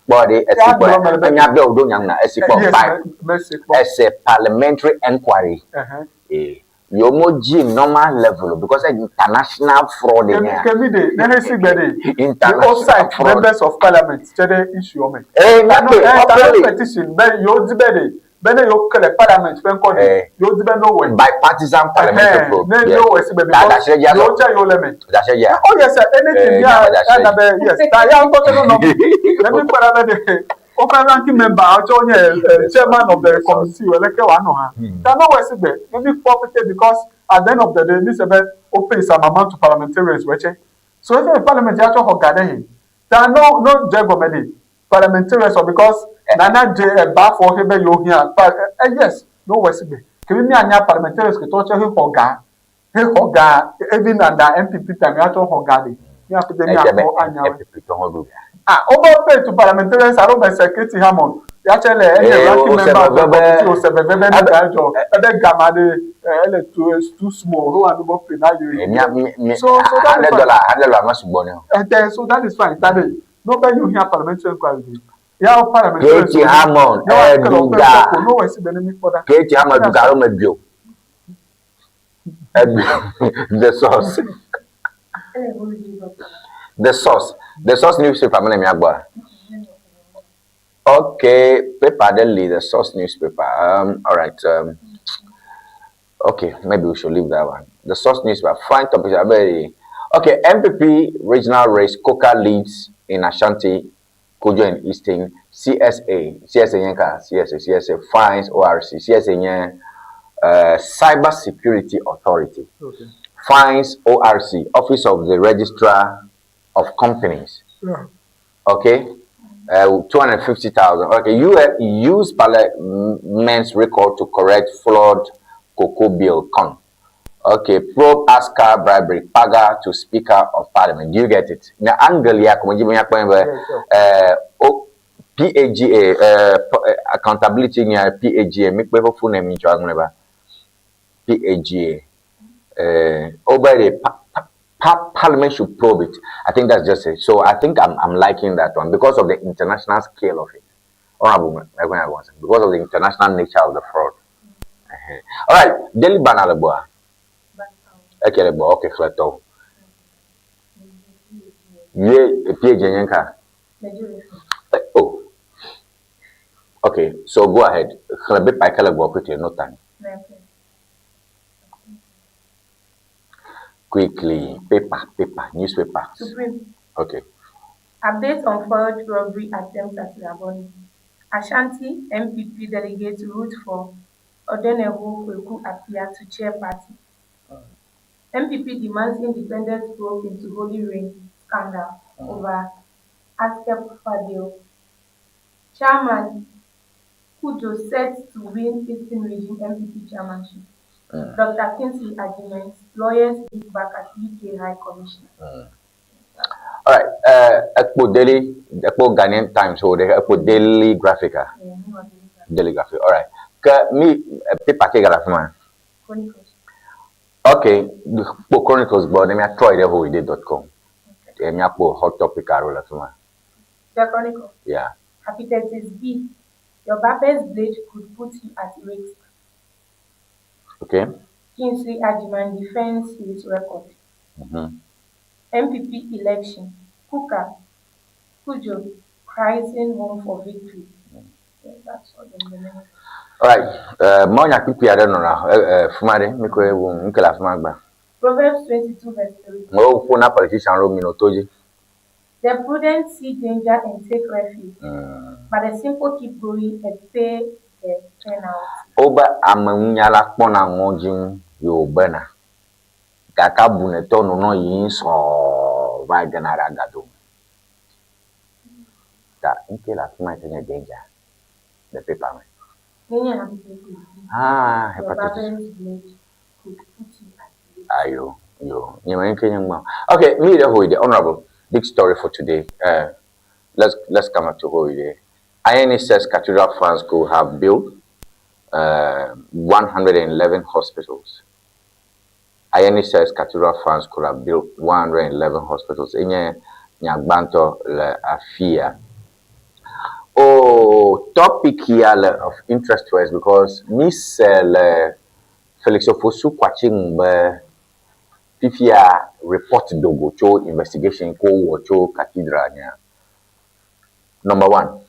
kpɔ ɖe esi ya kpɔ gblɔ mele be enya be wòɖo nya ŋu na esi kpɔ yes bi me me se kpɔ ese parliamentary enquiry uh-huh. eh yewo mo dzi normal level o because international fraud Ke nye ke mi de ne he si gbe de the international outside fraud members of parliament tse ɖe issue me. eh Ta no nyakpe eh ta no openly petition be yewo di be de be ne yewo ke le parliament ƒe ŋkɔ de eh yewo di be no wɔe. bipartisan parliamentary Ɛhɛn probe ne yes no wɔe si gbe ta because da se dzi azɔ yewo tse yewo le me. da se dzia Oh yes sir, anything eh ya nya me da se ya na dzi be yes ta ya ŋutɔ tse no nɔ mi. Ne mi kpɔ ɖa be de Woƒe ranking member tsɛ wonye chairman of the committee o leke wòanɔ hã. Ta ne wowɔe sigbe ne míkpɔ pɛtɛ because at the end of the day mise be wo pay some amount to parliamentarians wɔ etsɛ. So efe be parliament ya tsɔ xɔ ga ɖe he. Ta ne ne wodze egɔme ɖe parliamentarians wɔ because nana dze eba fɔ he be yewo hiã pa eh yes ne wowɔe sigbe. Kemi míanya parliamentarians ketɔwo tsɛ he xɔ ga he xɔ ga even under NPP time ya tsɔ xɔ ga ɖe. Míaƒe Eɖe be míakpɔ anya wɔe. NPP tɔ hã ɖu ga. Ah, wobe pay to parliamentarians alo be security Hammond. Ya tsɛ le enye Ee, ranking wose member of the veve be committee wose veve be nu ebe ga edzɔ. Ebe gama ɖe ele too too small. Ho anu be pay na yewo. Ee, mía mí mí So so that is hundred fine. dollar $100 me sugbɔ nɛ o. Ete so that is fine. Ta ɖe no be yewo hiã parliamentary inquiry ɖe. Ya wo parliamentarians Katie wo Hammond ne woake le eɖu woƒe ga. ŋkɔ ko ne wowɔe sigbe ne míkpɔ ɖa. Katie Hammond ɖu ga alo meɖui o. Eɖui the source. The source. The source newspaper mele mía gbɔa? Okay, paper ɖe li, the source newspaper. All right. Okay, maybe we should leave that one. The source newspaper. Find topics. Abe. Okay, MPP regional race, Coca leads in Ashanti, Kojo and Eastern, CSA, CSA nye ka? CSA, CSA fines ORC, CSA nye Cyber Security Authority, Okay. fines ORC, Office of the Registrar of Companies. Yeah. Okay, 250,000. Okay, you use Parliament's record to correct flawed cocoa bill. Con. Okay, probe Aska bribery, Paga to Speaker of Parliament. Do you get it? Now, angle ya, come on, Yeah, sure. o PAGA, accountability nya PAGA, mi kpe full name ncho agneba. PAGA. Over the Parliament should probe it. I think that's just it. So I think I'm liking that one because of the international scale of it. Honorable, because of the international nature of the fraud. All right, Daily Banner le gbɔa? Eke le gbɔ, okay, xlẽtɔwo. Ye PAG nye ka? Oh. Okay, so go ahead. Xlẽ paper yi ke le gbɔ quickly, no time. Quickly, paper, paper, newspaper. Supreme. Okay. Update on foiled robbery attempt at Labone. Ashanti MPP delegates root for Odeneho Kweku Appiah to chair party. MPP demands independent probe into Holy Rain scandal over Askep deal. Chairman Kujo set to win Eastern Region MPP chairmanship. Dr. Kingsley Agyeman, lawyers hit back at UK High Commissioner. All right. Ekpo Daily, Ekpo Ghanaian Times, so the Ekpo Daily Graphic. Yeah, no, Daily Graphic. All right. Ke mi paper ke gala fuma. Chronicles. Okay, Kpo Chronicles gbɔ ne miatrɔ yi ɖe hoyide.com. Okay. Miakpɔ hot topic aɖewo le fuma. The Chronicle. Yeah. Hepatitis B. Your barber's blade could put you at risk. Okay. Kingsley Agyeman defends his record. MPP election. Kuka Kujo cruising home for victory. Yeah, that's all the remaining. All right. Mawunya kpukpui aɖe nɔna fima ɖe. Mi koe wu nu ke le afima gbã. Proverbs 22 verse 3. Mewo ƒo na politician ɖewo mi nɔ to dzi. The prudent see danger and take refuge, but the simple keep going and pay the penalty. Wobe ameŋunyala kpɔna ŋɔdzi ŋu ye wòbena. Gake abunetɔ nɔnɔ yiyim sɔɔ va gena ɖe agado me. Ta ŋkee le afi ma yi ke nye danger le paper me. Nenye hepatitis B. Ah, Your hepatitis. barber's blade could put you at risk. Ayo, yo. Nye me ŋkee nye ŋgba. Okay, mi yi ɖe Hoyide. Honorable, big story for today. Let's come up to Hoyide. INE says Cathedral funds could have built 111 hospitals. INE says Cathedral funds could have built 111 hospitals. Enye nya gbãtɔ le afia. Oh, topic here le of interest to us because mi se le Felix Ofosu Kwakye ŋu be fifia report dogo tso investigation ko wɔ tso cathedral nya. Number one,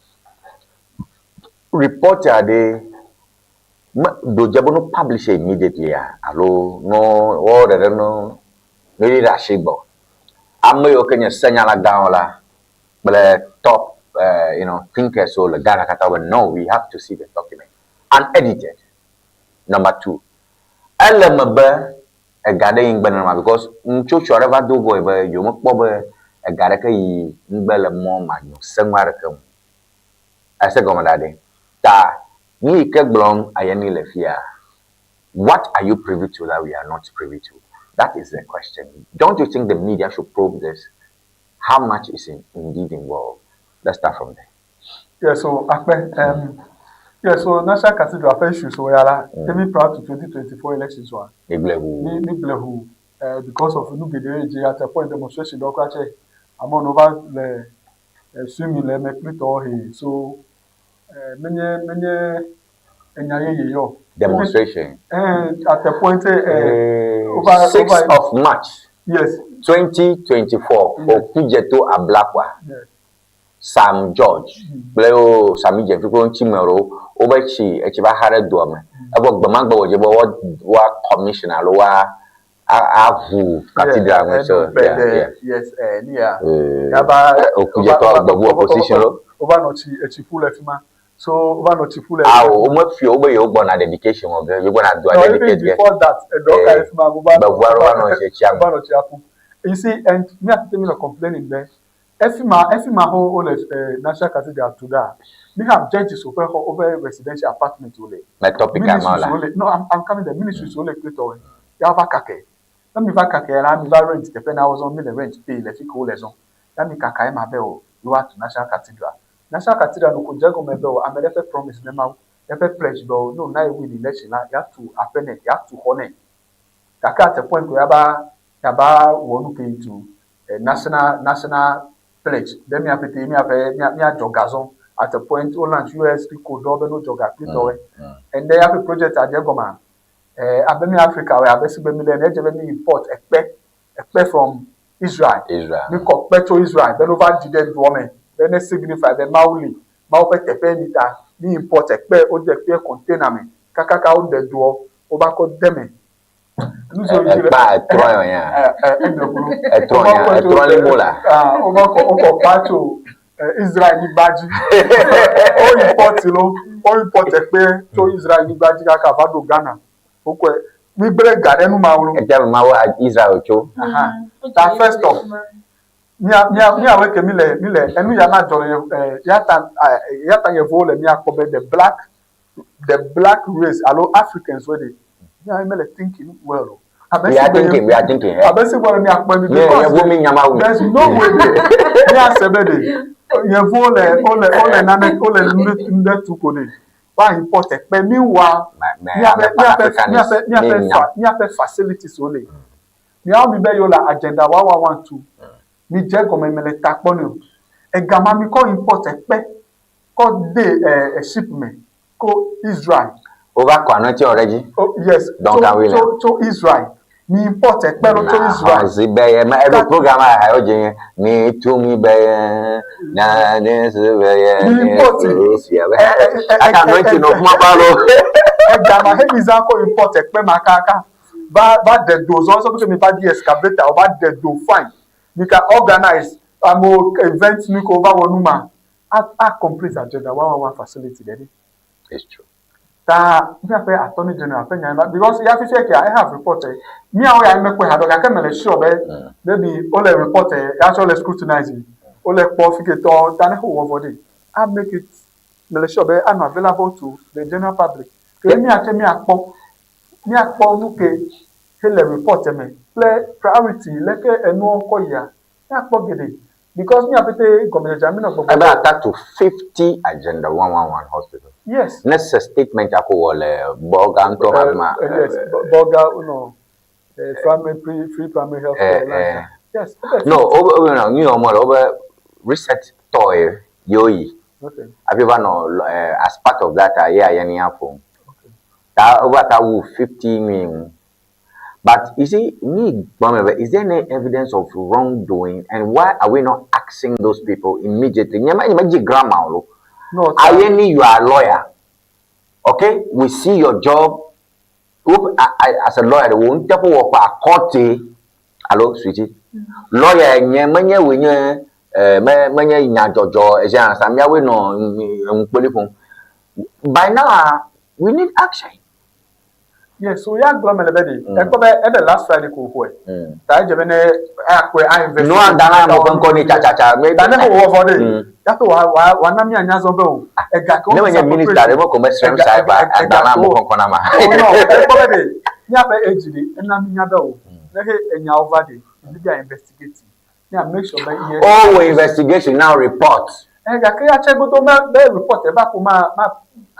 report aɖe me do dze be no publish immediately a alo no wɔwɔ ɖeɖe no no yi ɖe asi gbɔ. Ame yiwo ke nye senyala gãwo la kple top you know, thinkers wo le Ghana katã be no, we have to see the document unedited. Number two, ele eme be ega ɖe yi ŋgbe nenema because ŋutsotso aɖe va do goe be yewomekpɔ be ega ɖeke yi ŋgbe le mɔ manyo seŋu aɖeke ŋu. Ese gɔme ɖa ɖe. Ta nu yi ke gblɔm Ayeni le fia, what are you privy to that we are not privy to? That is the question. Don't you think the media should probe this? How much is in, indeed involved? Let's start from there. Yeah, so Akpe, yeah, so National Cathedral ƒe issues wo ya la, even prior to 2024 elections wa, Mi gblɔe ʋuu. mi mi gblɔe ʋuu because of nu geɖewo yi dzi at a point demonstration ɖewo kura tse amewo no va le swimming le eme kple tɔwo hee so menye menye enya yeye yɔ. Demonstration. At a point over 6th over of March yes 2024, Okudzeto Ablakwa, yes Sam George kple wo Sami Gyamfi kple wo ŋutime ɖewo wobe tsi etsi va xa ɖe doa me. Evɔ gbe ma gbe wòdze be woa woa commission alo woa a aʋu cathedral ŋu so yeah, yeah. Yes, nia. Yaba Okudzeto gbebu opposition lo. Wova nɔ tsi etsi ƒu le fi ma. So wova nɔ tsi ƒu le. Awo womefi wo be yewo gbɔna dedication wɔ ge, yewo gbɔna doa No, even dedicate ge. before that, eɖewo ka le fi ma wova Gbebu aɖewo va nɔ tsi tsia me. wova nɔ tsia ƒu. You see, and me ate mi nɔ complaining be efi ma efi ma ho wole National Cathedral tu ɖa. Mi have judges woƒe xɔ woƒe residential apartment wole. Me topic ama Ministries la. wole. No, I'm coming there. Ministries wole kple tɔwoe. Ya wova kake. Ne mi va kake la, mi va rent teƒe na wo zɔ, mi le rent pay le fi ke wole zɔ. Ya mi kaka ema be o, yewoa tu National Cathedral. National Cathedral no ko dze egɔme be o, ame ɖe ƒe promise ne Mawu, eƒe pledge be o, ne wòna ye win election la, yeatu aƒe nɛ, yeatu xɔ nɛ. Gake at a point ko yaba yaba wɔ nu ke yi tu national national pledge be mía ƒete míaƒe mía míadzɔ ga zɔ. At a point wo launch US code ɖewo be ne wodzɔ ga kple tɔwoe. And then hafi project dze egɔmea, abe mía Africa wɔe abe sigbe mi le ene, edze be mi import ekpe ekpe from Israel. Israel. Mi kɔ kpe tso Israel be ne wova ɖi ɖe doa me be ne signify be Mawu li, Mawu ƒe teƒe li ta mi import ekpe, wode ekpeɛ container me kakaka woɖe doɔ, wova kɔ de me. Nu siwo dzi le- Ekpa etrɔ yɔ nya. Eɖe bolo. Etrɔ nya, etrɔ li mo la. Ah, wova kɔ wokɔ kpa tso Israel nyigba dzi. Wo import lo, wo import ekpe tso Israel nyigba dzi kaka va ɖo Ghana. Wokɔe, mi gblẽ ga ɖe nu ma ŋu. Etia be Mawu Israel tso. Aha. Ta first off, mía mía míawoe ke mi le mi le enu ya ma dzɔ le ya ta ya ta yevuwo le mía kpɔ be the black race alo Africans wo ɖe míawoe mele thinking well o. We are thinking, we are thinking. Eh? Abe si gbɔ mía kpɔ mi because yevuwo mi nya Mawu. There is no way ɖe mía se be ɖe yevuwo le wole wole nane wole nu ɖe tu ko ɖe wa import ekpe mi wa míaƒe míaƒe míaƒe míaƒe fa míaƒe facilities wo le. Míawo mi be yewo le agenda 111 tu. Mi dze gɔme me le ta kpɔ ne o. Egama mi kɔ import ekpe kɔ de ship me ko Israel. Wova kɔ anɔ tiɔ ɖe dzi. Oh, yes. Duncan Williams. Tso tso Israel. Mi import ekpe ɖo tso Israel. Zi be ye me eɖo program a hayo dzi nye mi tu mi be ye na ne si be ye Mi import. ne si be. Aka anɔ ti nɔ kuma ba lo. Egama he mi zã kɔ import ekpe ma kaka. Va va ɖe do zɔ sɔ be mi va di excavator va ɖe do fine. Mi ka organize amewo event nu ko va wɔ nu ma. A a complete agenda 111 facility ɖe ɖi. It's true. Ta míaƒe attorney general ƒe nya ma because ya fifia kia I have report míawo ya mekpɔe haɖe gake mele sure be maybe wole report ya tsɔ le scrutinize wole kpɔ fi ke tɔ ta ne wowɔ vɔ ɖi a make it mele sure be anɔ available to the general public ke míate míakpɔ míakpɔ nu ke hele report me kple priority leke enuwo kɔ yia míakpɔ geɖe because mía pete gɔmedzedzea mi nɔ gbɔgbɔ. Ebe ata to 50 agenda 111 hospital. Yes. Ne se statement ako wɔ le Bolga ŋutɔ ma ma. Yes, Bolga no primary pre free primary health care. Yes. No, obe obe no nyu omo le obe research toy yoyi. Okay. Abi va no as part of that ye ayani afo. Ta obe ata wu 50 mi. But you see, me, is there any evidence of wrongdoing, and why are we not asking those people immediately? Grammar. No, Ayeni, you are a lawyer. Okay, we see your job. As a lawyer, we won't tell you what court. Hello, sweetie. Lawyer, nye menye we nye. Eh, me menye nyadzɔdzɔ eza sa míawoe nɔ eŋukpeli ƒom. By now, we need action. Yes, so ya gblɔ mele be ɖe ekpɔ be ebe last Friday ko xɔe. Ta edze be ne akpɔe a investigate. Nua da na ame ƒe ŋkɔ nɛ tsatsatsã. Ta ne wòwɔ vɔ ɖe, ya ƒe wòa wòa wòana míanya zɔ be o ega ke Ne menye minister ɖe mekɔ mesrɔ̃m sa eva ada na ame ƒe ŋkɔ na ma. Oh no, ekpɔ be ɖe míaƒe age ɖe ena mínya be o ne he enyawo va ɖe, mi be investigate. Mía make sure be yes. O wɔ investigation now report. Eh gake ya tse godo me be report eva ko ma ma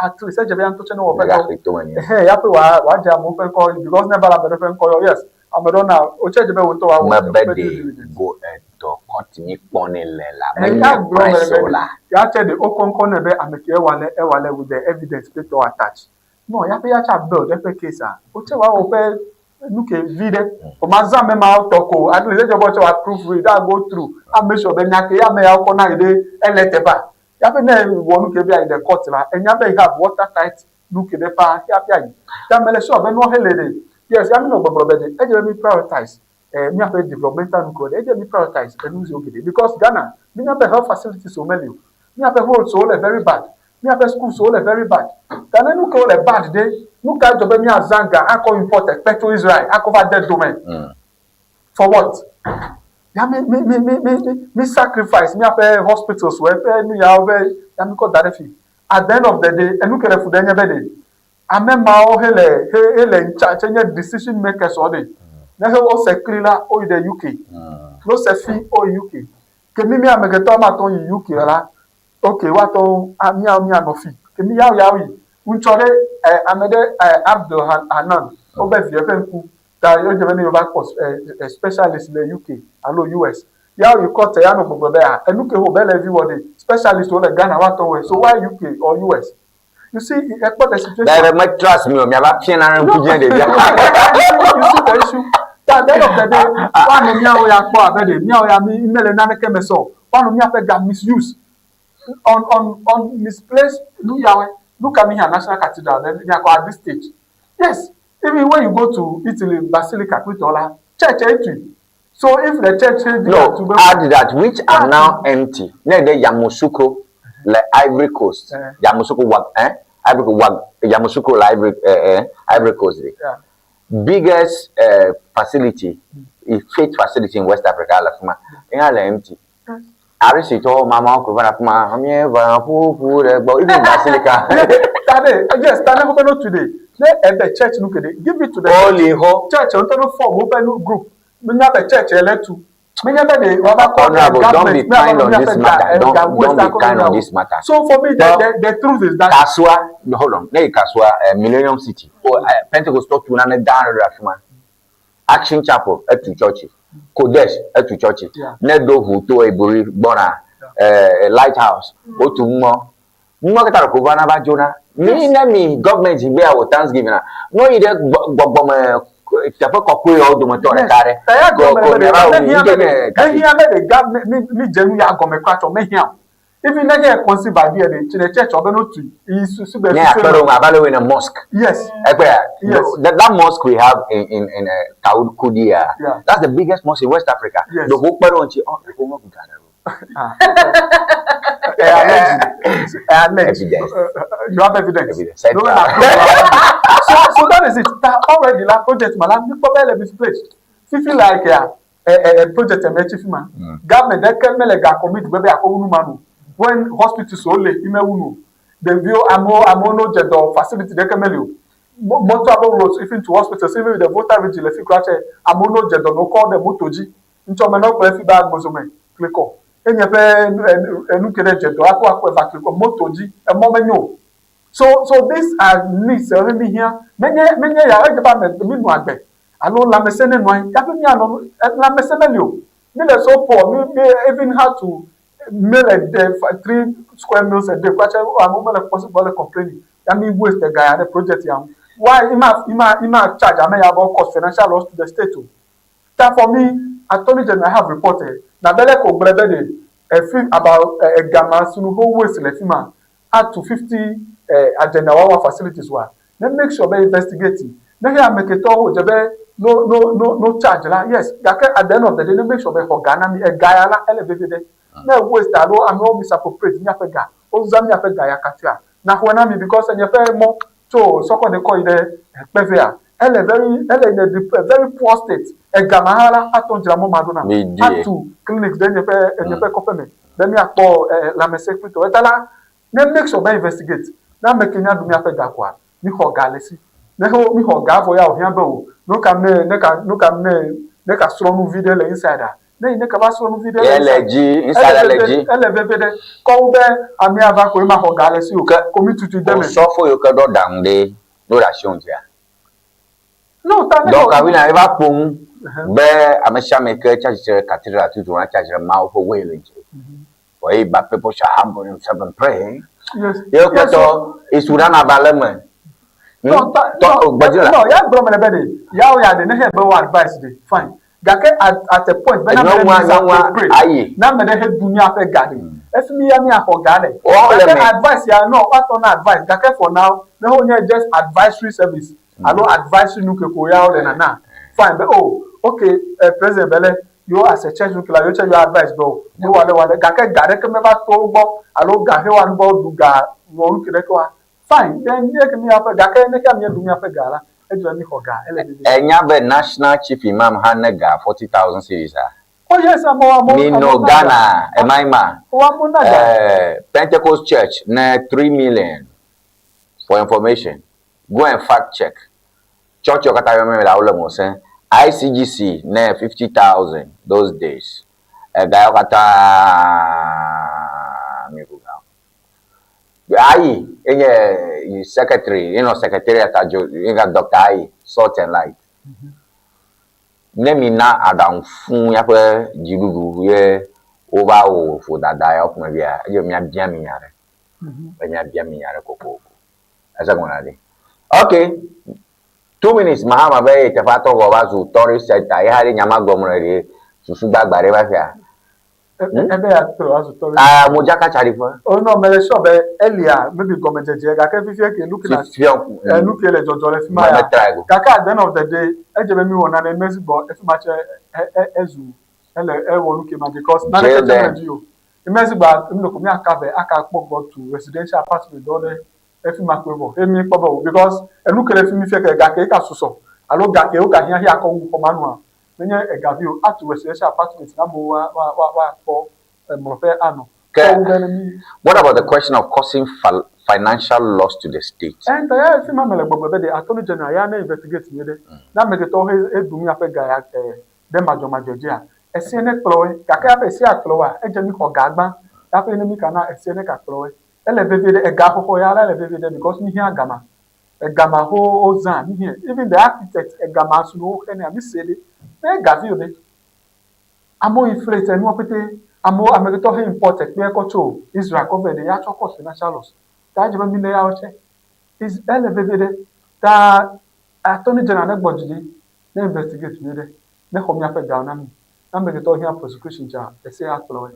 at least edze be ya ŋutɔ tse ne wɔ ƒe dɔ. Ehe ya ƒe wa wa dze amewo ƒe ŋkɔ because ne va le ame ɖe ƒe ŋkɔ yɔ yes ame ɖewo na wo tse dze be wo ŋutɔ wa wɔ Me be ɖe go edɔ kɔti mi kpɔ ne le la me nye press o la. Ya tse ɖe wokɔ ŋkɔ nɛ be ame ke ewa le ewa le with the evidence kple tɔwo attach. No ya ƒe ya tse build eƒe case a wo tse wa wɔ ƒe nu ke vi ɖe o ma zã ame mawo tɔ ko at least edze be wotsɔ wa proof read a go through a make sure be nya ke ame yawo kɔ na yi ɖe ele teƒea ya be ne wɔ nu ke be ayi ɖe court la enya be have water tight nu ke ɖe paa hafi ayi ta mele sure be nua hele ɖe yes ya mi nɔ gbɔgblɔ be ɖe edze be mi prioritize eh, míaƒe developmental nu ke ɖe edze mi prioritize enu ziwo geɖe because Ghana mi nya be health facilities wo meli o míaƒe roads wo le very bad Míaƒe schools wo le very bad. Ta ne nuke wo le bad ɖe, nuka dzɔ be míazã ga akɔ import ekpe tso Israel akɔ va de dome? For what? Ya mi mi mi mi mi mi mi sacrifice míaƒe hospitals wo eƒe nu yawo be ya mi kɔ da ɖe fi. At the end of the day, enu ke le fu ɖe nye be ɖe ame mawo he le he he le in charge nye decision makers wo ɖe. Ne he wo se kli la, wo yi ɖe UK. Ne wo se fi, wo yi UK. Ke mi mi amegbetɔ ma tɔ yi UK la, Ok woatɔ ŋu a míawo míanɔ fi ke mí yawo yawo yi ŋutsɔ ɖe ɛ ame ɖe ɛ Abdul Hanan wobe via ƒe ŋku ta edze be ne yewo va kpɔ ɛ ɛ specialist le UK alo US yawo yi kɔte ya nɔ gbɔgblɔ be a enu ke ho be le vi wɔ ɖe specialist wo le Ghana woatɔ ŋu so why UK or US you see ekpɔ the situation. Ɖe me trust mi o miava fia nane ŋku dzi ɖevia. You see the issue ta at the end of the day woanɔ míawo ya kpɔ abe ɖe míawo ya mi mele naneke me sɔ o. Woanɔ míaƒe ga misuse on on on misplaced nu yawoe. Nu ka míhiã National Cathedral ne míakɔ at this stage? Yes, even when you go to Italy Basilica kple tɔ la, church etui. So if the church say No, add that which are now empty. Ne ɖe Yamoussoukro le Ivory Coast. Yamoussoukro wag eh Ivory Coast wag Yamoussoukro le Ivory eh, eh Ivory Coast ɖe. Biggest eh, facility, faith facility in West Africa le fima. Eya le empty. Arisitɔwo mamawo ko va na fima. Míeva ƒoƒu ɖe gbɔ. Even Basilica. Tade, yes, tade woƒe no today. Ne ebe church nu kede, give it to the church. Holy ho. Church ŋutɔ no form woƒe nu group. Menya be church le tu. Menye be ɖe woava kɔ Honorable, don't be government kind on this matter. Don't, don't be kind on this matter. So for me, the, the, the truth is that. Kasua, hold on. Ne Kasua, Millennium City, oh, Pentecost tu nane gã aɖe ɖe afi ma. Action Chapel etu church. Kodesh etu church. Ne ɖo ʋu to Eburi gbɔna, Lighthouse wotu ŋmɔ. Ŋmɔ katã ɖeko vana va dzona. Mi ne mi government be yeawɔ Thanksgiving a, ne woyi ɖe gbɔgbɔme teƒe kɔkɔe yawo dometɔ ɖeka ɖe, ko ko miava wɔ ŋke ne Mehiã be ɖe ga mi mi dze nu ya gɔme kura tsɔ mehiã o. Even ne nye conceive idea ɖe, tsi ɖe church be no tui yi su su be Ne akpe ɖe wo abe ale wo in a mosque. Yes. Ekpea, Yes. that, that mosque we have in in in Kaukudia, Yeah. that's the biggest mosque in West Africa. Yes. Ɖeko wokpe ɖe wo ŋuti, oh, ɖeko womebu ga ɖe o. Eh, allege. Eh, allege. Evidence. You have evidence. Evidence. No, no, so, so that is it. That already la project ma la mi kpɔ be le misplaced. Fifi like ya, eh, eh, project eme tsi fi ma. Government ɖeke mele ga commit be be akɔ wu nu ma nu. When hospitals wo le ime wu nu. Ɖeviwo, amewo, amewo no dze dɔ facility ɖeke meli o. Motorable roads even to hospitals, even with the voter region le fi kura tse, amewo no dze dɔ no kɔ ɖe moto dzi. Ŋtsɔ me nɔ kplɔe fi ba gbozome klikɔ. Enye ƒe enu ke ɖe dze dɔ akɔ akɔe va klikɔ moto dzi emɔ menyo o. So so this are needs ɔle mi hiã. Menye menye ya edze be ame mi nɔ agbe alo lãmesẽ ne nɔ anyi hafi mia nɔ lãmesẽ meli o. Mi le so poor mi mi even how to meal a day three square meals a day kura tse amewo mele possible le complaining ya mi waste ga ya ɖe project ya ŋu. Why ima ima ima charge ame ya be cause financial loss to the state o. Ta for me, Attorney General have reported na be leke wògblɔe be ɖe efi about ega ma sinu ho waste le fima atu 50 agenda wawa facilities wa. Ne make sure be investigate ne he ameketɔwo wodze be No no no no charge la yes gake at the end of the day ne make sure be xɔ ga na mi ega ya la ele veve ɖe. Ne waste alo amewo misappropriate míaƒe ga, wozã míaƒe ga yakatsoea, na xɔe na mi because enye ƒe mɔ tso Sɔkɔde kɔ yi ɖe Kpevea ele very ele in a very poor state. Ega ma hã la ate ŋu dzra mɔ ma ɖo nam atu clinics ɖe nye ƒe nye ƒe kɔƒe me be míakpɔ lãmesẽ kple tɔwo. Eta la ne make sure be investigate ne ame ke nya ɖu míaƒe ga koa Mixɔ ga le esi. Ne ho mixɔ ga vɔ ya wòhiã be o nuka ne ne ka nuka ne ne ka srɔ̃ nu viɖe le inside a ne yi ne ka va srɔ̃ nu viɖe le Ele dzi inside le dzi. Ele veve ɖe. Kɔ wu be amea va ko ye ma xɔ ga le esi o. Ko mi tutui de me. Osɔfo yiwo ke ɖɔ ɖaŋu ɖe ne wo ɖe asi wo ŋutia? No ta ne Dɔka wina eva kpo ŋu be ame sia ame ke tsi atsitre ɖe cathedral tutu la tsi atsitre ɖe Mawu ƒe way le ŋuti. For if but people shall humble themselves and pray. Yes. Ye kpɔtɔ isu ɖe na ba le me. No, ta, no, gbɔdzi la. No, ya gblɔ me le be ɖe, ya wo ya ɖe, ne he be wo advice ɖe, fine. Gake at, at a point, be na me ɖe misappropriate, ayi. na me ɖe he ɖu míaƒe ga ɖe. Efi mi ya míaxɔ ga le. Woawo le Gake me. advice ya, no, woatɔ na advice. Gake for now, ne wo nye just advisory service, alo advisory nu ke ko ya wo le nana, fine, be oh, okay, eh, president be le, yewo as a church nu la yewo tse yewo advice be o ne wale wale gake ga ɖeke meva to wo gbɔ alo ga he wa nu be woɖu ga wɔ nu ke ɖeke wa fine then ye ke míaƒe gake ne ke míeɖu míaƒe ga la edze be míxɔ ga ele vevie. Ènya be National Chief Imam hã ne ga 40,000 cedis a? Oh yes, amewo amewo Mi amewo no na ga. Ghana emae ma. Wo amewo na ga. Eh, Pentecost Church ne 3 million for information. Go and fact check. Tsɔtsiwo katã yɔm mele wole ŋusẽ. ICGC ne 50,000 those days. Ega yawo katã mi ʋu ga. Ayi enye secretary, enɔ secretariat adzo, ega Dr. Ayi, salt and light. Ne mi na aɖaŋu fũ míaƒe dziɖuɖu ye wova wɔ vodada yawo ƒomevia, edze be míabia mi nya ɖe. Be míabia mi nya ɖe kokoko. Ese gɔme na ɖi. Ok, 2 minutes Mahama be ye teƒea tɔ vɔ va zu tourist center ye haɖe nya ma gblɔm le ɖe susu gbagba ɖe va fia. Ebe ya trɔ azu tourist. Ah, modzaka tsaɖiƒe. Oh no, mele sure be elia maybe gɔmedzedze gake fifia ke looking at Fifia nu ke le dzɔdzɔ le fi ma ya. Metra go. Gake at the end of the day, edze be mi wɔ nane mesi gbɔ efi ma tse ezu ele ewɔ nu ke ma because naneke tse mele dzi o. Mesi gba mi ɖeko miaka ve aka kpɔ gbɔ tu residential apartment ɖewo ɖe efi ma koe vɔ. Eye mi kpɔ be o because enu ke le fi mi fia ke ega ke ka susɔ alo ga ke wo ka hiã hiã akɔ wu xɔ ma nua menye ega vi o atu residential apartment na amewo wa wa wa woakpɔ emlɔƒe anɔ. Ke Kɔ wu be ne mi what about the question of causing financial loss to the state? Ɛnta ya fi ma mele gbɔgblɔ be ɖe attorney general ya ne investigate nyuie ɖe ne ame ɖetɔwo he heɖu míaƒe ga ya ɖe madzɔmadzɔ dzia esie ne kplɔ woe gake hafi esie akplɔ woa edze mi xɔ ga gbã hafi ne mi ka na esie ne ka kplɔ woe. Ele vevie ɖe ega xɔxɔ ya la ele vevie ɖe because mi hiã gama. Egama ho wo zã mi hiã. Even the architect egama su wo xe nea mi se ɖe. Ne ega vi o ɖe. Amewo inflate enuwo pete. Amewo amegbetɔ he import ekpea kɔ tso Israel kɔ vɛ ɖe ya tsɔ cause financial loss. Ta edze be mi le ya wo tse. Is ele vevie ɖe. Ta attorney general ne gbɔ dzi ɖi ne investigate nyuie ɖe. Ne xɔ miaƒe gawo na mi. Ne amegbetɔ hiã prosecution tsa ese akplɔ woe.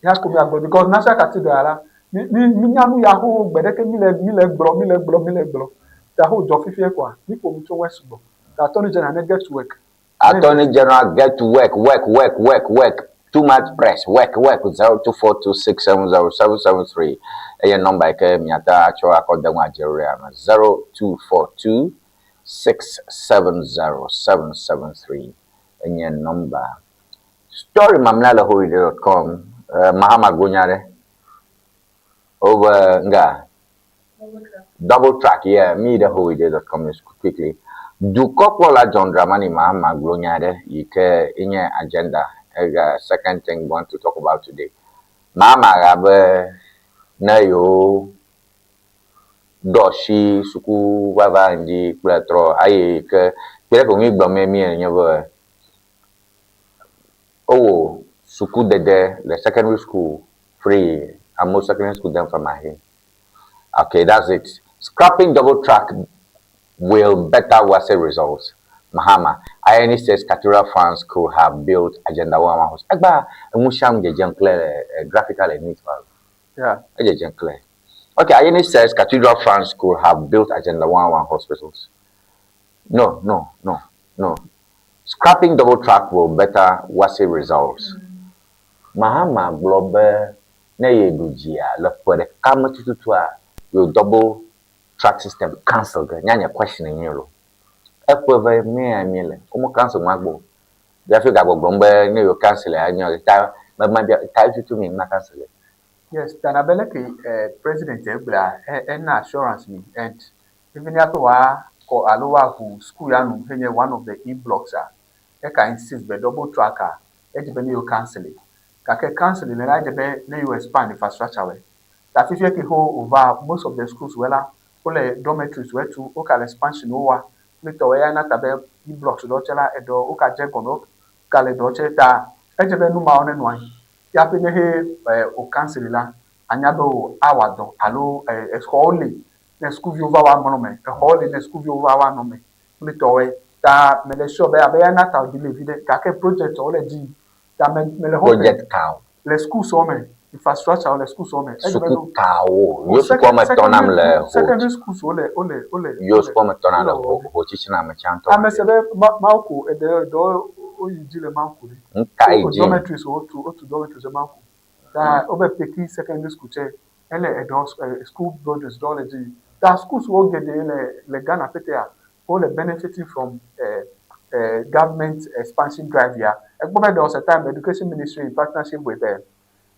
Ya ko miagblɔ because National Cathedral la mi mi mi nya nu ya xoxo gbe ɖeke mi le mi le gblɔ mi le gblɔ mi le gblɔ. Ta xo dzɔ fifie koa mi ƒo nu tso ŋue sugbɔ. Ta attorney general ne get to work. Attorney General get to work, work, work, work, work. Too much press, work, work. 0242670773. Eye nɔmba yi ke miate atsɔ akɔ de ŋu adze ɖo me. 0242670773 enye nɔmba. Story mamlɛa le horyday.com. Mahama Gonya ɖe. Over nga. Double track, yeah, mi ɖe horyday.com news quickly. Dukɔkplɔla John Dramani Mahama gblɔ nya ɖe yi ke nye agenda. Ega second thing we want to talk about today. Mahama ga be ne yewo ɖo asi suku vava ŋdi kple trɔ aye ke kpe ɖe ko mi gblɔm mi nye be wowɔ sukudede le secondary school free. Amewo secondary school dem from ahe. Okay, that's it. Scrapping double track will better WASSCE results. Mahama, Ayine says Cathedral funds could have built Agenda 1 house. Egba, eŋu dzedzem clear, graphically neat. Edzedzem clear. Okay, Ayine says Cathedral funds could have built Agenda 1 hospitals. No. Scrapping double track will better WASSCE results. Mahama gblɔ be ne yeɖu dzia, le ƒe ɖeka me tututua, yewo double track system cancel ge. Nya nye question nye lo. Eƒe eve mea míele, wome cancel nua gbɔ o. Be hafi gagbɔgblɔm be ne yewo cancel enyo ta me ma bia ta tutu mi ma cancel. Yes, tana be leke eh, president egblɔa, ena assurance mi and even hafi woakɔ alo woaʋu school ya nu henye one of the e-blocks a, eka insist be double track a, edze be ne yewo cancel. Gake cancel le la edze be ne yewo expand infrastructure wɛ. Ta fifia ke ho wòva most of the schools wɛ la, wole dormitories wɛ tu, woka le expansion wo wa. Kple tɔwɛ ya na ta be e-blocks ɖewo tse la, eɖewo woka dze gɔme, woka le ɖewo tse ta edze be nu mawo nenɔ anyi. Ya ƒe ne he wò cancel la, anya be wò awa dɔ alo exɔwo li ne sukuviwo va woamlɔ me, exɔwo li ne sukuviwo va woanɔ me kple tɔwɛ. Ta mele sure be abe ya na ta delay viɖe gake project wo le dzi yim. Ta me mele hope Project kawo? le schools wo me, infrastructure wo le schools wo me. Edze be Suku no kawo? o Yo sukua me tɔ nam secondary le school ho secondary schools wo le wole wole yo wole sukua me tɔ nam wole le ho wɔwɔ. ho tsitsina me tsã ŋutɔ. Ame se be ma Mawuko eɖe eɖewo woyi dzi le Mawuko ɖe. Nuka yi O dzi? dormitories wotu wotu dormitories le Mawuko. Ta wobe Peki secondary school tse ele eɖewo school buildings ɖewo le dzi yim. Ta schools wo geɖe le le Ghana ƒetea wole benefiting from government expansion drive ya. Ekpɔ be there was a time education ministry in partnership with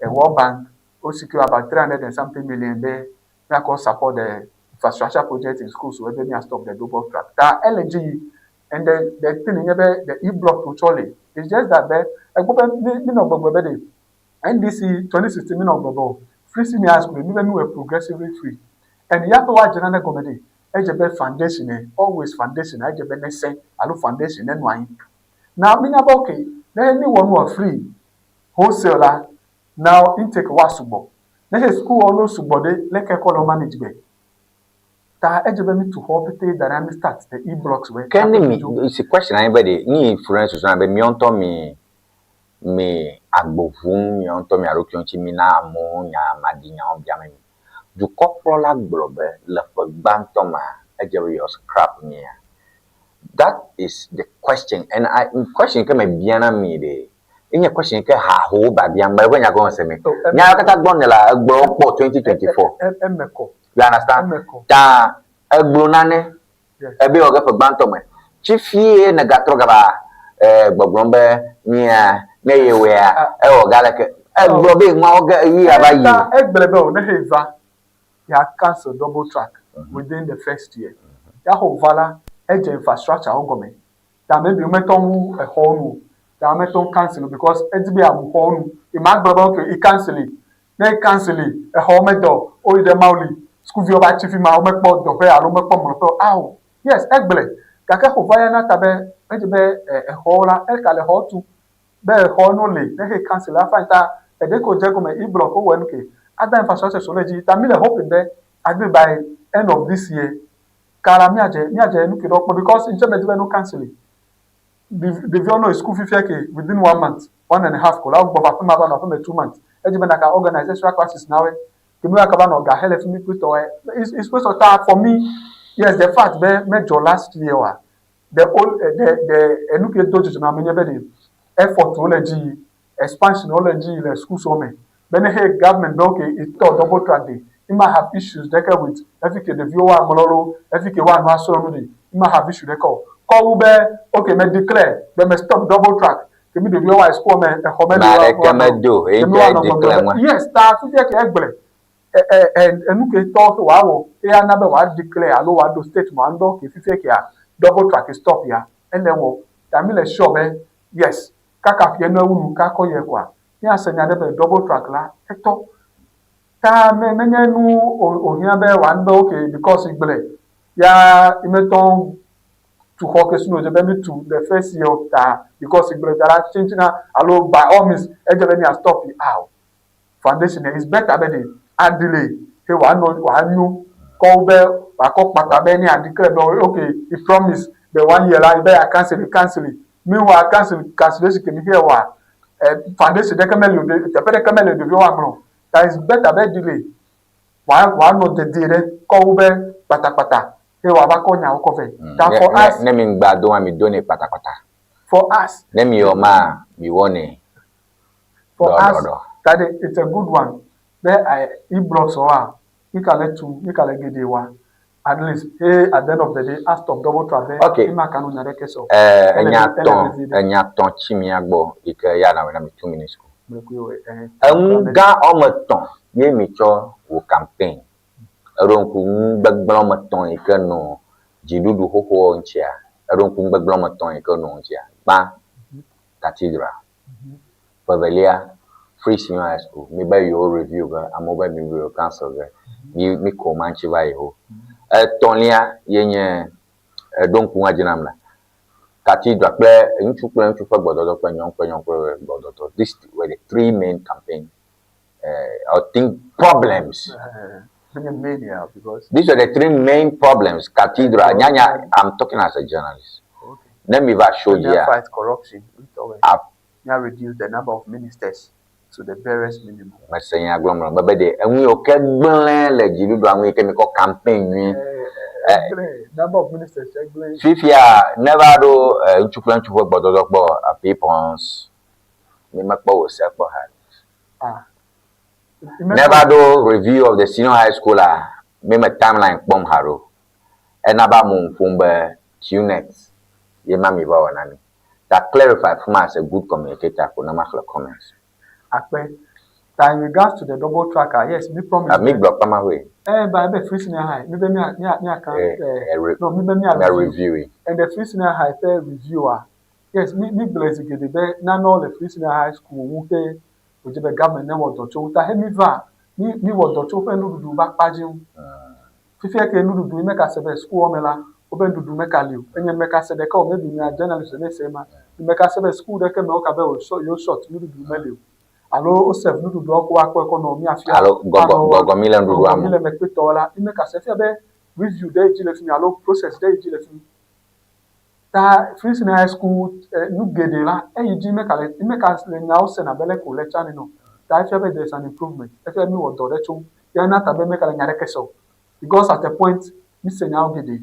World Bank wo secure about 300 and something million be míakɔ support the infrastructure project in schools wo be mía stop the double track. Ta ele dzi yim and the the thing nye be the e-block wotsɔ li. It's just that be ekpɔ be mi minɔ gbɔgblɔ be ɖe NDC 2016 minɔ gbɔgblɔ be o free senior high school mi be mi wɔ progressively free and ya ƒe woadze nane gɔme ɖe edze be foundation e always foundation edze be nesẽ alo foundation nenɔ anyi. Now minya be okay ne mi wɔ nua free wholesale la now intake wa sugbɔ. Ne he school wɔ no sugbɔ ɖe leke kɔ le manage be. Ta edze be mi tu xɔ pete da ɖe mi start the e-blocks wɛ. Ke ne mi si question anyi be ɖe ni influence susu na be miɔ ŋutɔ mi mi agbo ʋum miɔ ŋutɔ mia ɖokuiwo ŋuti mi na amewo nya maɖinyawo biame mi. Dukɔkplɔla gblɔ be le ƒe gbãtɔ mea, edze be yewoa scrap mia. That is the question and I question yi ke mebiana mi ɖe, enye question yi ke hahowo biabiam mele ƒe nya gɔme se mi. Nya yawo katã gblɔm nèlea, egblɔ wo kpɔ 2024. Eme kɔ. You understand? Ta egblɔ nane ebe yewɔ ge ƒe gbãtɔ me. Tsi fie nègatrɔ gava gbɔgblɔm be mia ne yewɔea ewɔ ge aleke. Egblɔ be nuawo ge ɣeyiɣi ava yi. Ta egblɔe be o ne he va ya cancel double track within the first year. Ya xɔ va la edze infrastructure wo gɔme. Ta maybe wometɔ ŋu exɔwo nu o. Ta wometɔ ŋu cancel o because edi be yeamu xɔwo nu. Ema gblɔ be okay e cancel Ne e cancel exɔwo medɔ o, woyi ɖe Mawuli, sukuviwo va tsi fi ma, womekpɔ dɔƒe alo womekpɔ mlɔƒe o. Ao, yes, egblɔe. Gake xɔ va ya na ta be edze be exɔwo la, eka le xɔwo tu be exɔ no li ne xe cancel la fine ta eɖe ko dze egɔme e-block wowɔ enu ke other infrastructures wo le dzi ta mi le hoping be at least by end of this year kala miadze miadze nu ke ɖe kpɔ because ŋtsɛ medzi be no cancel Ɖeviwo nɔ yi suku fifia ke within one month, one and a half ko la wogbɔ va aƒeme ava nɔ aƒeme 2 months. Edzi be naka organize extra classes na woe. Ke mi kaba nɔ ga hele fi mi kple tɔwoe. It's waste of time for me. Yes, the fact be medzɔ last year wa, the old the the enu ke do dzidzɔ na ame nye be ɖe effort wo le dzi yi, expansion wo le dzi yi le schools wo me. Be ne he government be okay itɔ double track ɖe, ima have issues ɖeke with efi ke ɖeviwo woamlɔ ɖo, efi ke woanɔ asrɔ̃ nu ɖe, ima have issue ɖeke o. Kɔ wu be okay me declare be me stop double track ke mi ɖeviwo wa school me exɔ me Ame aɖeke medo ke mi eye woanɔ declare gbɔgblɔ ŋua. be yes ta fifia ke egblẽ ɛ ɛ ɛ enu ke tɔ ke wòawɔ eya na be wòa declare alo wòaɖo statement ŋdɔ ke fifia kea double track stop ya ele wɔ. Ta mi le sure be yes kaka fia nu ewu nu kakɔ yɛ koa míase nya ɖe be double track la etɔ. Ta me menye nu wòhiã be wòanu be okay because igblẽ ya imetɔ tu xɔ ke sunu dze be mi tu the first year ta because igblẽ ta la tsitsina alo by all means edze be mia stop yi ao. Foundation is better be ɖe adelay he wòanɔ wòanyo kɔ wu be wòakɔ kpata be ne declare be okay he promise be one year la be ya cancel cancel meanwhile cancel cancellation ke mi he wɔa foundation ɖeke meli o ɖe teƒe ɖeke meli o ɖeviwo woamlɔ o. Ta is better be delay wòa wòanɔ dedie ɖe kɔ wu be kpatakpata he wòava kɔ nyawo kɔ vɛ. Ta for us Ne mi ŋgba do wa mi do nɛ kpatakpata. For us. Ne mi wɔ ma, mi wɔnɛ. For us, that it's a good one. Be e-blocks wa, mi ka le tu, mi ka le geɖe wa. At least, hey, at the end of the day, a stop double track be ema kanu nya ɖeke sɔ. Eh, enya tɔn, enya tɔn tsi mia gbɔ yi ke ya na wɔ na mi 2 minutes ko. Enu gã wɔme tɔn ye mi tsɔ wɔ campaign. Eɖo ŋku nu gbegblẽ wɔme tɔn yi ke nɔ dziɖuɖu xoxoa ŋutia. Eɖo ŋku nu gbegblẽ wɔme tɔn yi ke nɔ ŋutia. Gbã, cathedral. Ƒe free senior high school. Mi be yewo review ge, amewo be mi yewo cancel ge. Mi mi ko ma ŋuti va yi ho. Etɔ̃lia ye nye eɖo ŋku ŋua dzi nam la. Cathedral kple ŋutsu kple ŋutsu ƒe gbɔdɔdɔ kple nyɔnu kple nyɔnu ƒe gbɔdɔdɔ. These were the three main campaign I think problems. These are the three main problems. Cathedral. Nyanya, I'm talking as a journalist. Okay. Let me va show you. Fight corruption. We reduce the number of ministers to the barest minimum. Mese nya gblɔm nɔ be be ɖe enu yiwo ke gblẽ le dziɖuɖua ŋu yi ke mi kɔ campaign nyui. Number of ministers egblẽ. Fifia ne va ɖo ŋutsu kple ŋutsu ƒe gbɔdɔdɔ kpɔ afi pɔns mi mekpɔ wò se kpɔ ha. Ah. Ne va ɖo review of the senior high school la, mi me timeline kpɔm ha ɖo. Ena ba mo ƒom be QNet ye ma mi va wɔ na mi. Ta clarify fuma as a good communicator ko ne ma xlẽ comments. Akpe. Ta in regards to the double tracker, yes, mi promise. Mi gblɔ kpama hoe. Eh, ba ebe free senior high. Mi be mi mi mi aka eh, no, mi be mi review. Review. And the free senior high ƒe review a, yes, mi mi gblɔ zi geɖe be nanewo le free senior high school ŋu ke wòdze be government ne wɔ dɔ tso ta he mi va mi mi wɔ dɔ tso woƒe nuɖuɖu va kpa dzi ŋu. Fifia ke nuɖuɖu yi meka se be school me la, woƒe nuɖuɖu meka li o. Enye meka se ɖeka o, maybe mia journalist ne se ma. Meka se be school ɖeke me woka be o short nuɖuɖu meli o. Alo wo serve nuɖuɖuawo ko woakpɔe kɔ nɔ miafia. Alo gɔgɔ mi le nuɖuɖua me. Mi le mekpetɔwo la, mi meka se fia be review ɖe dzi le fi mi alo process ɖe dzi le fi mi. Ta Free Senior High School nu geɖe la, eyi dzi meka le meka le nyawo sena be leke wòle tsã nene o. Ta efia be there is an improvement. Efia be mi wɔ dɔ ɖe tso ya na ta be meka le nya ɖeke se o. Because at a point, mi se nyawo geɖe.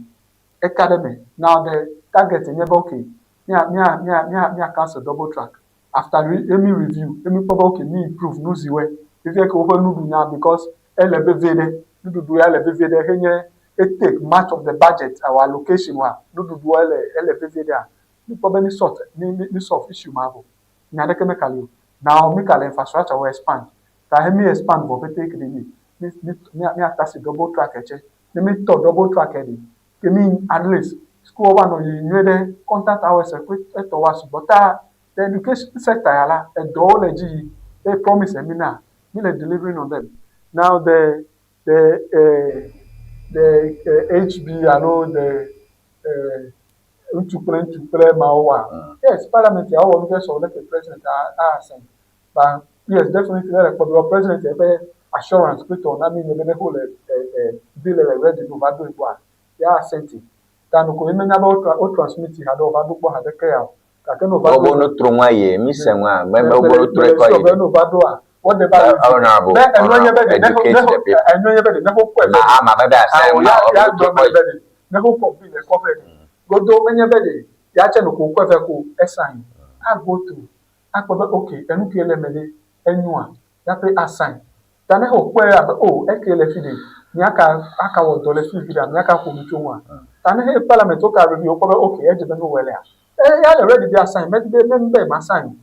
Eka ɖe me. Now the target nye be okay, mia mia mia mia mia cancel double track. After re, emi review, emi kpɔ be okay, mi improve nu ziwɔe. Fifia ke woƒe nuɖunya because ele vevie ɖe. Nuɖuɖu ya le vevie ɖe henye e take much of the budget, our allocation wa nuɖuɖua ele ele vevie ɖea. Mi kpɔ be mi sort mi mi solve issue ma vɔ. Nya ɖeke meka li o. Now mi ka le infrastructure wo expand. Ta he mi expand vɔ pete ke ɖe mi mi mi mia tasi double track tse. Ne mi tɔ double track ɖi, ke mi at least school wa nɔ yiyi nyuie ɖe contact hours kple etɔ wa sugbɔ. Ta the education sector ya la, edɔwo le dzi yi eye promise mi na, mi le delivering on them. Now the HB alo the ŋutsu kple ŋutsu kple mawo wa. Yes, parliament ya wowɔ nu ɖe sɔ leke president a assent. But yes, definitely le kpɔ because president eƒe assurance kple tɔ na mi nye be ne ho le bill le ready no va do gbɔa, ya assent. Ta no ko emenya be wo transmit ha ɖe wova ɖo gbɔ ha ɖeke ya o. Gake no va ɖo. Wobo no tro ŋua ye mi se ŋua me me wobo no tro kɔ ye. Be no va ɖoa, wo de ba. Honorable. Be enu nye be de ne ho enu nye be de ne ho kɔe. Ma ama be be ase ma ya gblɔ be de ne ho kɔ bill kɔ vɛ. Godo menye be de ya tse no ko kɔe vɛ ko esign. A go through. Akpɔ be okay, enu ke le me ɖe enyoa, yaƒe asign. Ta ne ho kpɔe abe oh eke le fi ɖe, miaka aka wɔ dɔ le fi fi ɖea, miaka ƒo nu tso ŋua. Ta ne he parliament wo ka review wokpɔ be okay edze be nu wɔe lea, e ya le ready be asign, medi be me be ma sign.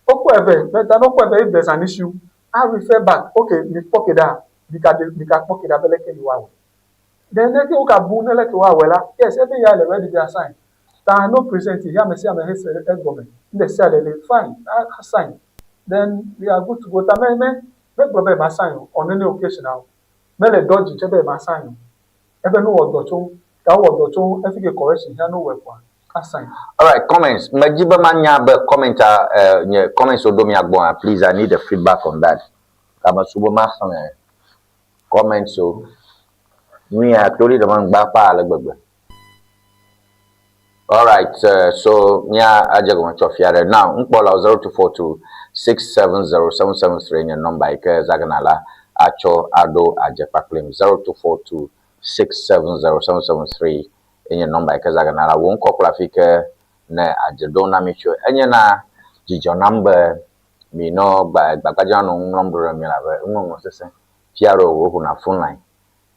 Wokpɔe vɛ, be ta ne wokpɔe vɛ if there's an issue, a refer back, okay mi kpɔ ke ɖa, mi ka de mi ka kpɔ ke ɖa be leke mi woawɔe. Then ne ke wo ka bu ne leke woawɔe la, yes ebe ya le ready be asign. Ta no present yi ame sia ame he se egɔme. Ŋɖe sia ɖe le fine, a sign. Then we are good to go. Ta me me me gblɔ be ma sign o on any occasion o. Mele dodge tse be ma sign o. Eƒe nu wɔ dɔ tso ta wowɔ dɔ tso efi ke correction hia no wɔe kɔa a sign. Alright, comments. Medzi be manya be comment a nye comments wo ɖo mia gbɔa. Please, I need the feedback on that. Ame sugbɔ maxlẽ comments o. Nu ya tori ɖe me ŋgba kpa ale gbegbe. Alright, so mia adze gɔme tsɔ fia ɖe. Now, ŋkpɔlawo 0242 670 773 nye nɔmba yi ke zagena la atsɔ aɖo adze kpakplim. 0242 670 773 nye nɔmba yi ke zagena la. Wò ŋkɔ kple afi ke ne adze ɖom na mi tso. Enye na dzidzɔ nam be mi nɔ gba gbagbadza nɔ nu ŋlɔm ɖo ɖe mi elabe enuŋɔŋlɔ sesẽ. Fia ɖewo woƒona phone line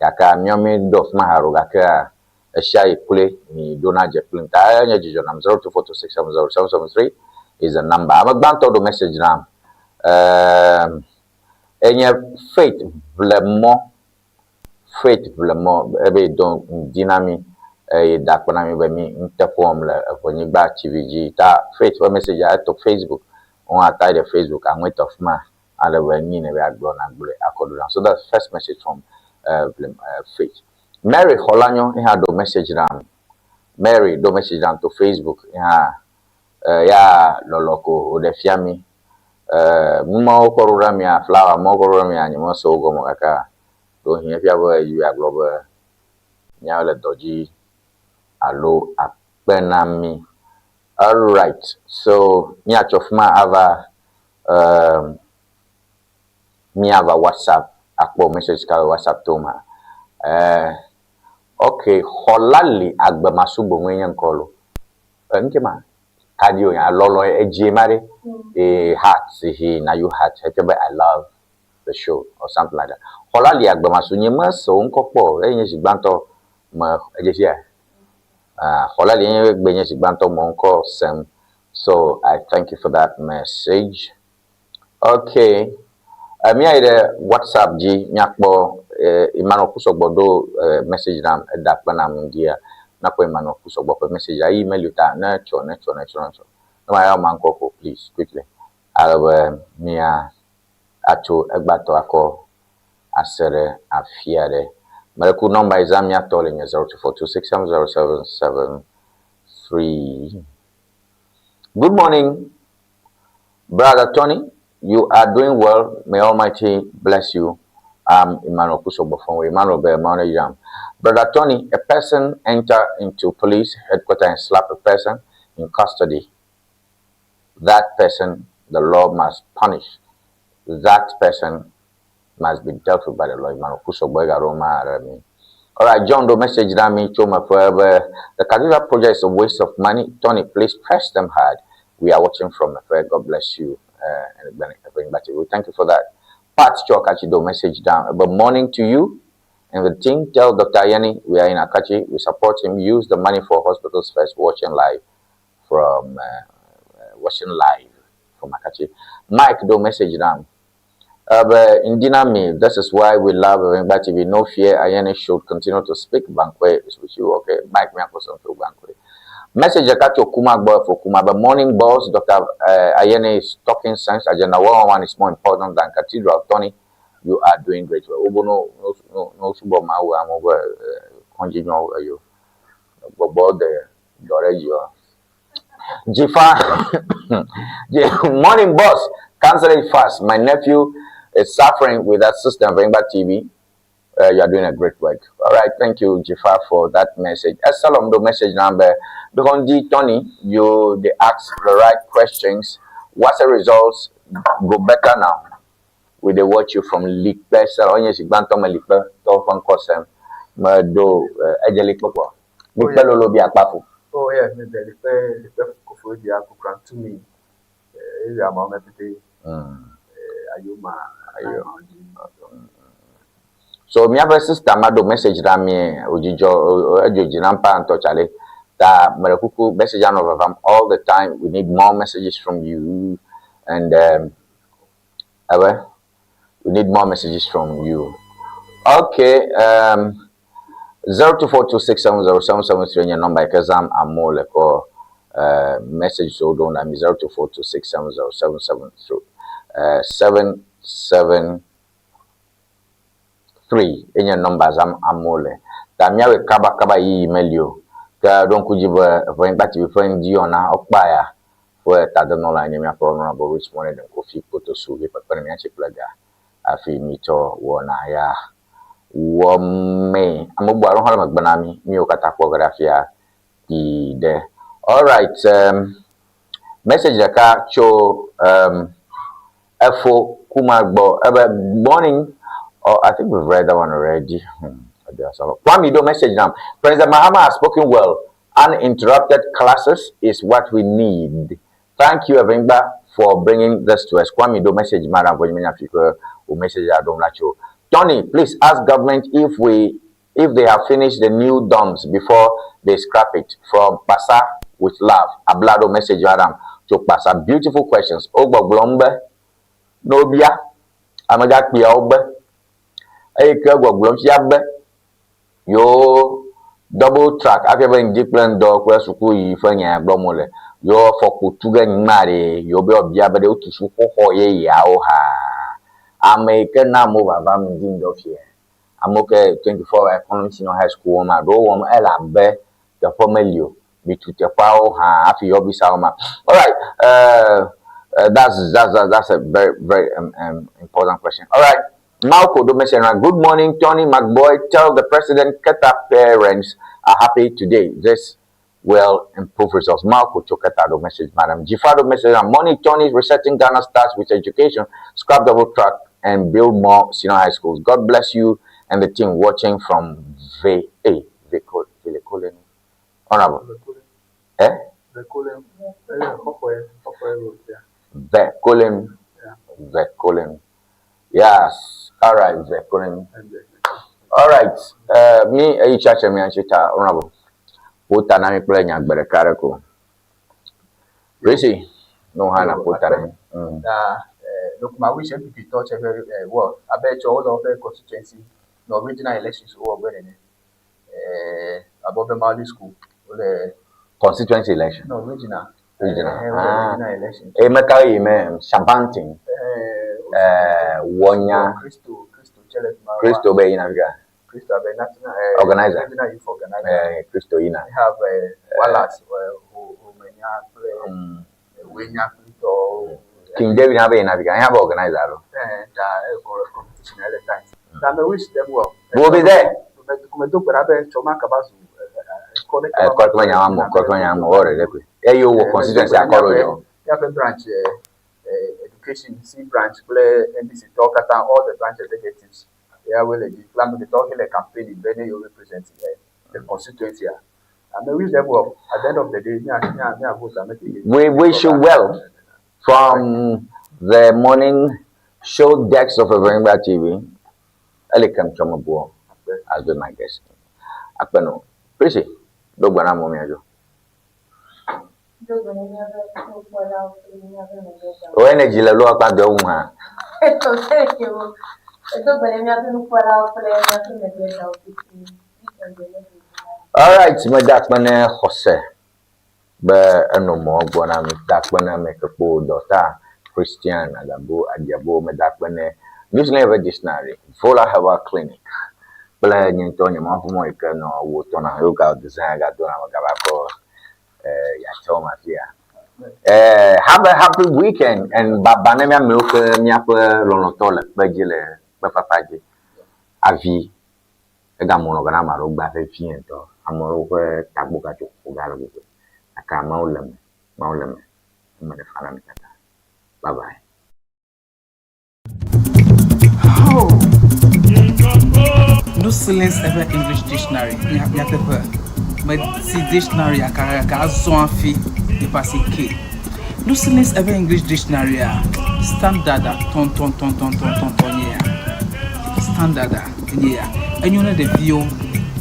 gake míawo míeɖo afi ma haɖe o gakea ɣesiaɣi kloe mi ɖona dze kplim ta enye dzidzɔ nam. 0242670773 is the number. Ame gbãtɔ ɖo message nam ehm enye Faith Vlemɔ. Faith Vlemɔ ebe do ŋdi na mi eye da akpe na mi be mi nuteƒe wɔm le Eʋenyigba TV dzi. Ta Faith ƒe message eto Facebook. Wo hã ta yi ɖe Facebook aŋɔe tɔ afi ma ale be nyi ne be agblɔ na gblɔe akɔ ɖo ɖa. So that's first message from Vlem Faith. Mary Xɔlanyo ye hã ɖo message nam. Mary ɖo message nam to Facebook ye hã ya lɔlɔ ko wòɖe fia mi. Nu mawo kɔ ɖo ɖe mia, flower mawo kɔ ɖo ɖe mia, nyemese wo gɔme o gake ɖewohĩ efia be yi agblɔ be míawo le dɔ dzi alo akpe na mí. Alright, so míatsɔ fi ma ava um, míava WhatsApp akpɔ message ka le WhatsApp tom hã. Eh, ok, xɔla li agbe masu boŋue nye ŋkɔ lo. Eh, ŋke ma kaɖi o nya lɔlɔ edzie ma ɖe. Eh, heart si hi na you heart hefia be I love the show or something like that. Xɔla li agbe masu nye mese wo ŋkɔ kpɔ o. Eye nye zi gbãtɔ me edze sia. Ah, xɔla li nye gbe nye zi gbãtɔ me ŋkɔ sem. So I thank you for that message. Okay. Míayi ɖe WhatsApp dzi míakpɔ Emmanuel Kusɔgbɔ ɖo message nam eda akpe nam ŋdia. Míakpɔ Emmanuel Kusɔgbɔ ƒe message ayi email ta ne tsɔ ne tsɔ ne tsɔ ne tsɔ. Ne ma yɔ ma ŋkɔ ko please quickly. Ale be mía atso egbatɔ akɔ ase ɖe afi aɖe. Mele ku nɔmba yi zã míatɔ le nye 0242670773. Good morning, brother Tony. You are doing well. May Almighty bless you. I'm Emmanuel Kusogbo from Emmanuel Emmanuel Yam. Brother Tony, a person enter into police headquarters and slap a person in custody. That person, the law must punish. That person must be dealt with by the law. Emmanuel Kusogbo Roma Remi. All right, John, do message that me to my The cathedral project is a waste of money. Tony, please press them hard. We are watching from Efe. God bless you. And bring back to you. Thank you for that. Pat Chokachi, do message down. But morning to you and the team. Tell Dr. Ayeni we are in Akachi. We support him. Use the money for hospitals first. Watching live from watching live from Akachi. Mike, do message down. But in Dinami, this is why we love Eʋenyigba TV. No fear, Ayeni should continue to speak. Banque is with you. Okay, Mike, me to Banque. Message Kacho Kuma boy for Kuma. But morning boss, Dr. Ayeni is talking sense. Agenda 111 is more important than Cathedral. Tony, you are doing great. Ubo no no no no subo ma wo am over continue you. Gbogbo de dore you. Jifa, morning boss, cancel it fast. My nephew is suffering with that system, Eʋenyigba TV. You are doing a great work. All right, thank you, Jifa, for that message. Esalom, the message number. Because the Tony, you they ask the right questions. What's the results? Go better now. We they watch you from Likpe. Sir, onye si gbanto me Likpe to fun kosem. Me do eje Likpe kwa. Likpe lolo bi akpafu. Oh yeah, me de Likpe Likpe kofo di akukran to me. Area ma me pete. Ayoma. Ayo. So míaƒe sister ma ɖo message ɖa mi odzidzɔ edzo dzi nam pa ŋutɔ tsale ta mele kuku message anɔ vavam all the time. We need more messages from you and ebe we need more messages from you. Okay, 0242670773 nye number yi ke zam amewo le kɔ message siwo ɖom ɖa mi 0242670773 773 enye number zam amewo le ta míawɔe kabakaba yiyi meli o ke ɖo ŋku dzi be Eʋenyigba TV ƒe ŋdiyɔna wokpa ya ƒe tadenɔla nye míaƒe honorable Richmond Eden Kofi Kpotosu yi kpekpe ɖe mía ŋuti kple ga hafi mitsɔ wɔna ya wɔmee. Ame bubu aɖewo hã le megbe na mí míwo katã kpɔ ge ɖe afia kpi ɖe. Alright, message ɖeka tso Efo Kuma gbɔ ebe morning. Oh, I think we've read that one already. Kwame do message now. President Mahama has spoken well. Uninterrupted classes is what we need. Thank you Evenyigba for bringing this to us. Kwame ɖo message ma ɖa vɔ nye menya fi ke wò message a ɖom la tso. Tony, please ask government if we if they have finished the new dorms before they scrap it. From Kpasa with love. Abla ɖo message ma ɖam tso Kpasa. Beautiful questions. Wo gbɔgblɔm be ne wobia amegãkpuiawo be eyi ke gbɔgblɔm fia be yewo double track afia be ŋdi kple ŋdɔ kple suku yiyi ƒe nya ya gblɔm wole. Yewo afɔkpo tu ge nyigba ɖe yewo be yewoabia be ɖe wotu sukuxɔ yeyeawo haa. Ame yi ke na amewo vavam ŋdi ŋdɔ fia. Amewo ke 24 hour economy senior high school wɔm alo wɔm ele abe teƒe meli o. Mitu teƒeawo hã hafi yewoabisa wo ma. Alright, that's, that's, that's a very, very important question. Alright. Malco Domesena, good morning, Tony McBoy. Tell the president Keta parents are happy today. This will improve results. Malco Choketa do message, Madam. Gifado message, money Tony resetting Ghana starts with education, scrap double track and build more senior high schools. God bless you and the team watching from V A Vele Honorable. Eh? Vekolem. Vekolem. Yes. All right, Vekolem. All right. Mi eyi tsatse mi atsi ta honorable. Wo ta na mi kple nya gbe ɖeka ɖe ko. Risi, no hã na ƒo ta na mi. Na lokuma wish NPP tɔ tse be well abe tsɔ wo le woƒe constituency nɔ regional elections wowɔ gbe nene. Abe woƒe Mali school wole Constituency election. No, regional. Regional. Eh, wole Ah. regional election. Eye meka yi me Shabantin. Eh, Wonya. Kristo, Kristo tse le fi ma. Kristo be yina fika. Kristo abe national Organizer. Regional youth organizer. Eh, Kristo yina. We have Wallace, Homenya kple Wenya kple tɔwo. King David hã be yina fika. Eya be organizer alo. Eh, ta competition ele tight. Na me wish them well. We will be there. Medo gbe ɖa be tsɔ ma kaba zu ekɔ ɖe Ekɔ kple nya ma kɔ kple nya ma wɔ ɖe koe. Eye wowɔ constituency akɔ ɖo yɔ. Míaƒe branch education C branch kple NDC tɔwo katã all the branch executives ya woe le dzi kple ame ɖetɔwo ke le campaigning be ne yewo represent the constituency a. I may wish them well. At the end of the day, mía mía mía vote ame ke. We wish you well from the morning show decks of Evenyigba TV. Elikem Chomobuo has been my guest. Akpeno. Prissy, do gbe na amewo miadzo. Do gbe na míaƒe nukpɔlawo kple míaƒe megbedawo. O energy le lo akpa dɔ ŋu hã. Edo gbe na míaƒe nukpɔlawo kple míaƒe megbedawo pɛtɛ. Weekend ne ɖe dzi na mi. Alright, meda akpe ne xɔse be enɔ mɔ gbɔ na mi. Da akpe na ame ke kpɔ dɔ ta Christian Agabo Adiabo. Meda akpe ne New Zealand Ever Dictionary, Vola Herbal Clinic kple nye ŋutɔ nye mawu mɔ yi ke nɔ wo tɔna yoga design gadona megava kɔ yatsɔ ma fia. Have a happy weekend and baba ne míamewo ke míaƒe lɔlɔ̃tɔ le kpe dzi le kpefafa dzi. Avi egamɔ nɔ gana ame aɖewo gba vevie ŋutɔ. Ame aɖewo ƒe tagbɔ gatso ƒo ga le gbogbo. Gake amewo le eme, Mawu le eme. Eme ɖe fa na mi katã. Bye bye. Oh. No silence ever English dictionary. Nyateƒe. Meti dictionary akakaka azɔ hafi nipa si ke. No silence ever English dictionary a standard a tɔntɔntɔntɔntɔntɔn nye ya. Standard a enye ya. Enyo ne ɖeviwo,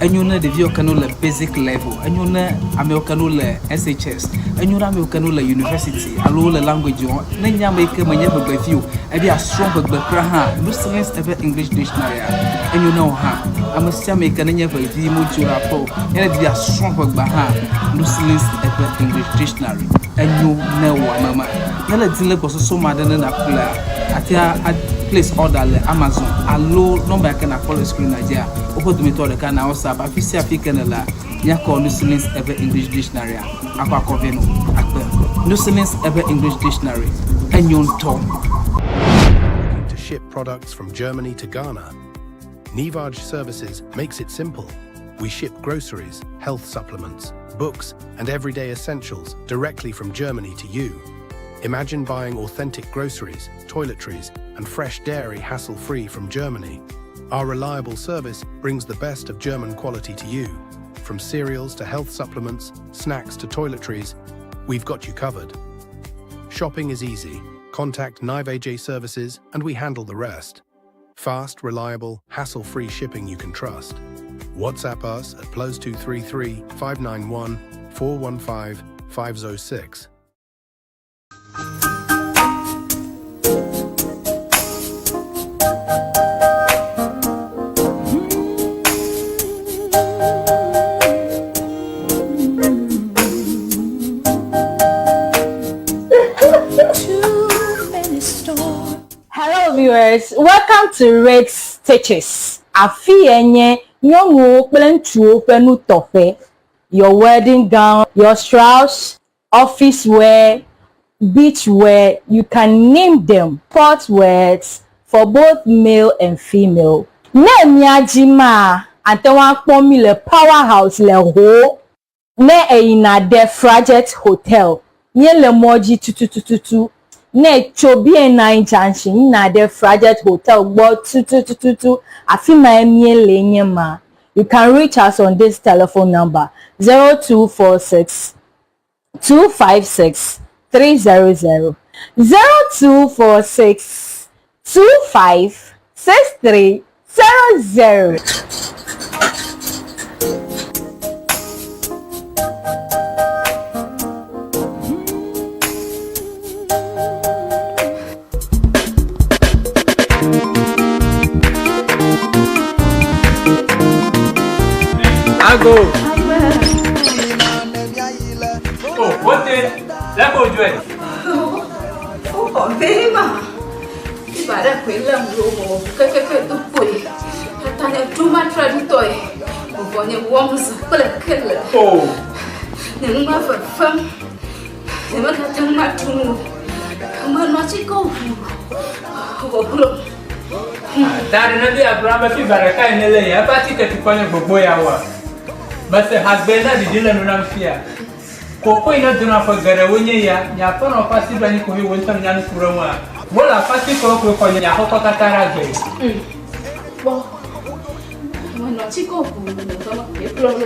enyo ne ɖeviwo ke ne wole basic level, enyo ne amewo ke ne wole SHS, enyo ne amewo ke ne wole university alo wole language wɔm. Ne nye ame yi ke menye ʋegbevi o, ebe yeasrɔ̃ ʋegbe kura hã, no silence eƒe English dictionary a, enyo ne wò hã. Ame sia ame yi ke nenye ʋevi modzo ɖe aƒe o, ne edi be yeasrɔ̃ ʋegbea hã, no silence eƒe English dictionary enyo ne wò ame ma. Ne le di le gbɔsɔsɔ me aɖe ne nàƒlea, àte a place order le Amazon alo nɔmba yi ke nàkpɔ le screen dzia, woƒe dometɔ ɖeka na WhatsApp. Afi sia afi ke nèlea, míakɔ Nusilin's eƒe English Dictionary akɔ akɔ vɛ nɔ akpe. Nusilin's eƒe English Dictionary enyo ŋutɔ. Looking to ship products from Germany to Ghana? Nivaj Services makes it simple. We ship groceries, health supplements, books, and everyday essentials directly from Germany to you. Imagine buying authentic groceries, toiletries, and fresh dairy hassle-free from Germany. Our reliable service brings the best of German quality to you. From cereals to health supplements, snacks to toiletries, we've got you covered. Shopping is easy. Contact Nive AJ Services and we handle the rest. Fast, reliable, hassle-free shipping you can trust. WhatsApp us at +233 591 415 506. Hello viewers, welcome to Red Stitches. Afi ye nye nyɔnuwo kple ŋutsuwo ƒe nutɔƒe. Your wedding gown, your shrouds, office wear, beach wear, you can name them. Sport wears for both male and female. Ne mia dzi maa, ate ŋu akpɔ mí le Power House le Ho. Ne èyina ɖe Frajet Hotel, míele mɔ dzi tutututu. Ne ètso BNI Junction yina ɖe Frajet Hotel gbɔ tutututu, afi mae míele nye ma. You can reach us on this telephone number, 0246 256 300, 0246 25 63 00. Ago. Oh, wote, leko ujue. Wokɔ vee ma. Fiva ɖe koe lém ɖo wɔ kekeke do kpoe. Tata nye ɖo matra ɖitɔe. Vɔvɔ nye wɔm zã kple kele. Oh. Nye nu ma fefem. Nye megate ŋu maɖu nu o. Menɔ atike ʋu ʋɔʋlɔ. Ta ɖe ne Abraham be fiva ɖeka yi ne le ya eƒe atike tukɔ nye gbogbo ya wɔa. Mese hagbe na ɖiɖi le nu nam fia. Koko yi ne dona ƒe geɖewo nye ya, nye aƒenɔ ƒe asi ɖo anyi ko he wò ŋutɔ nya nu ku ɖe ŋua. Wole aƒe asi kɔ koe xɔ nye axɔkɔ katã ɖe agbe. Kpɔ. Menɔ tsi kɔ ʋu le dɔme koe kplɔ ɖo.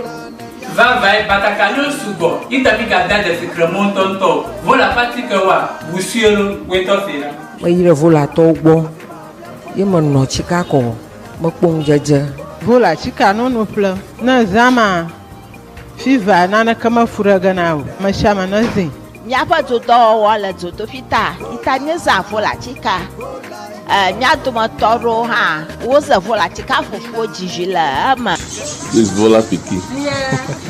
Vavae, batakaliwo sugbɔ, yi ta mi ga da dzesi kremɔ ŋutɔŋutɔ o. Vɔ le aƒe atike woa, ʋu sue lo, woe tɔ se la. Meyi ɖe Volatɔwo gbɔ ye menɔ tsika kɔ mekpɔ ŋudzedze. Vola tsika nono ƒle ne zã ma. Fiva naneke mefu ɖe ge na o. Mesiame nezĩ. Míaƒe dodɔwɔwɔ le dzodoƒi ta yi ta míezã volatika. E, mía dometɔ aɖewo hã woze volatika fufuwo dzidzi le eme. This Vola pikin.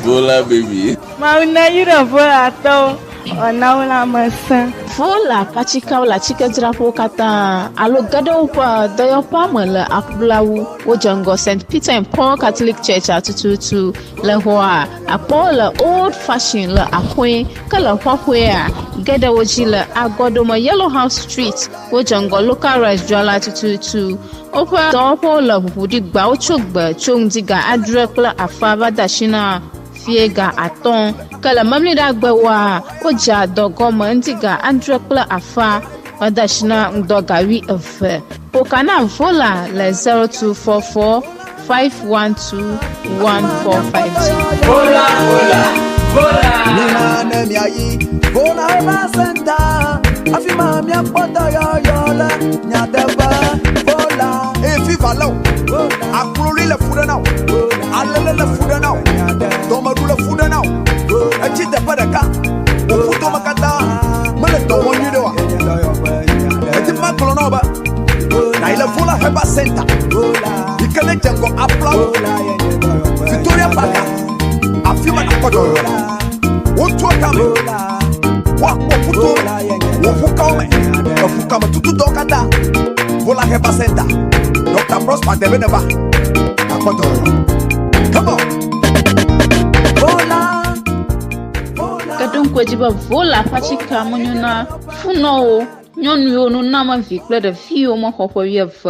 Vola baby. Mawu neyra Volatɔwo wòana wo lãmesẽ. Vola ƒe atikewo le atikedzraƒewo katã alo ge ɖe woƒe dɔyɔƒea me le Aƒulawu. Wodze ŋgɔ St. Peter and Paul Catholic Church-a tututu. Le xɔa, akpɔwo le Old Fashion le axɔe, ke le xɔxɔea, ge ɖe wo dzi le agɔɖome Yellow House Street, wodze ŋgɔ Local Rice dzrala tututu. Woƒe dɔwɔƒewo le ʋuʋu ɖi gbawo tso gbe tso ŋdi ga adre kple afã va de asi na fiẽ ga atɔ̃. Ke le Memleɖagbewoa, wodzea dɔ gɔme ŋdi ga adre kple afã va de asi na ŋdɔ ga wuieve. Ƒo ka na Vola le 0244 512 1452. Vola, vola, vola. Mina ne miayi Vola Herbal Center afi ma miakpɔ dɔyɔyɔ le nyateƒe Vola. Eye fiva lé wò, akloli le fu ɖe na wò, alele le fu ɖe na wò, dɔmeɖu le fu ɖe na wò, etsi teƒe ɖeka, wò ƒudome katã mele dɔ wɔm nyuiɖe oa? Edi be magblɔ na wò be nàyi le Vola Herbal Center yi ke nedze ŋgɔ Aflawo, Victoria Park, afi ma nàkpɔ dɔyɔyɔ le. Wotua kame, woakpɔ ƒuto me, wò ƒukawo me, eƒukame tutudɔwo katã. Vola Herbal Center, Dr. Prosper Debe neva, nàkpɔ dɔyɔyɔ. Come on. Vola. Ke ɖo ŋku edzi be Vola ƒe atikea menyo na funɔwo, nyɔnuwo, nunɔamevi kple ɖeviwo mexɔ ƒe wuieve o.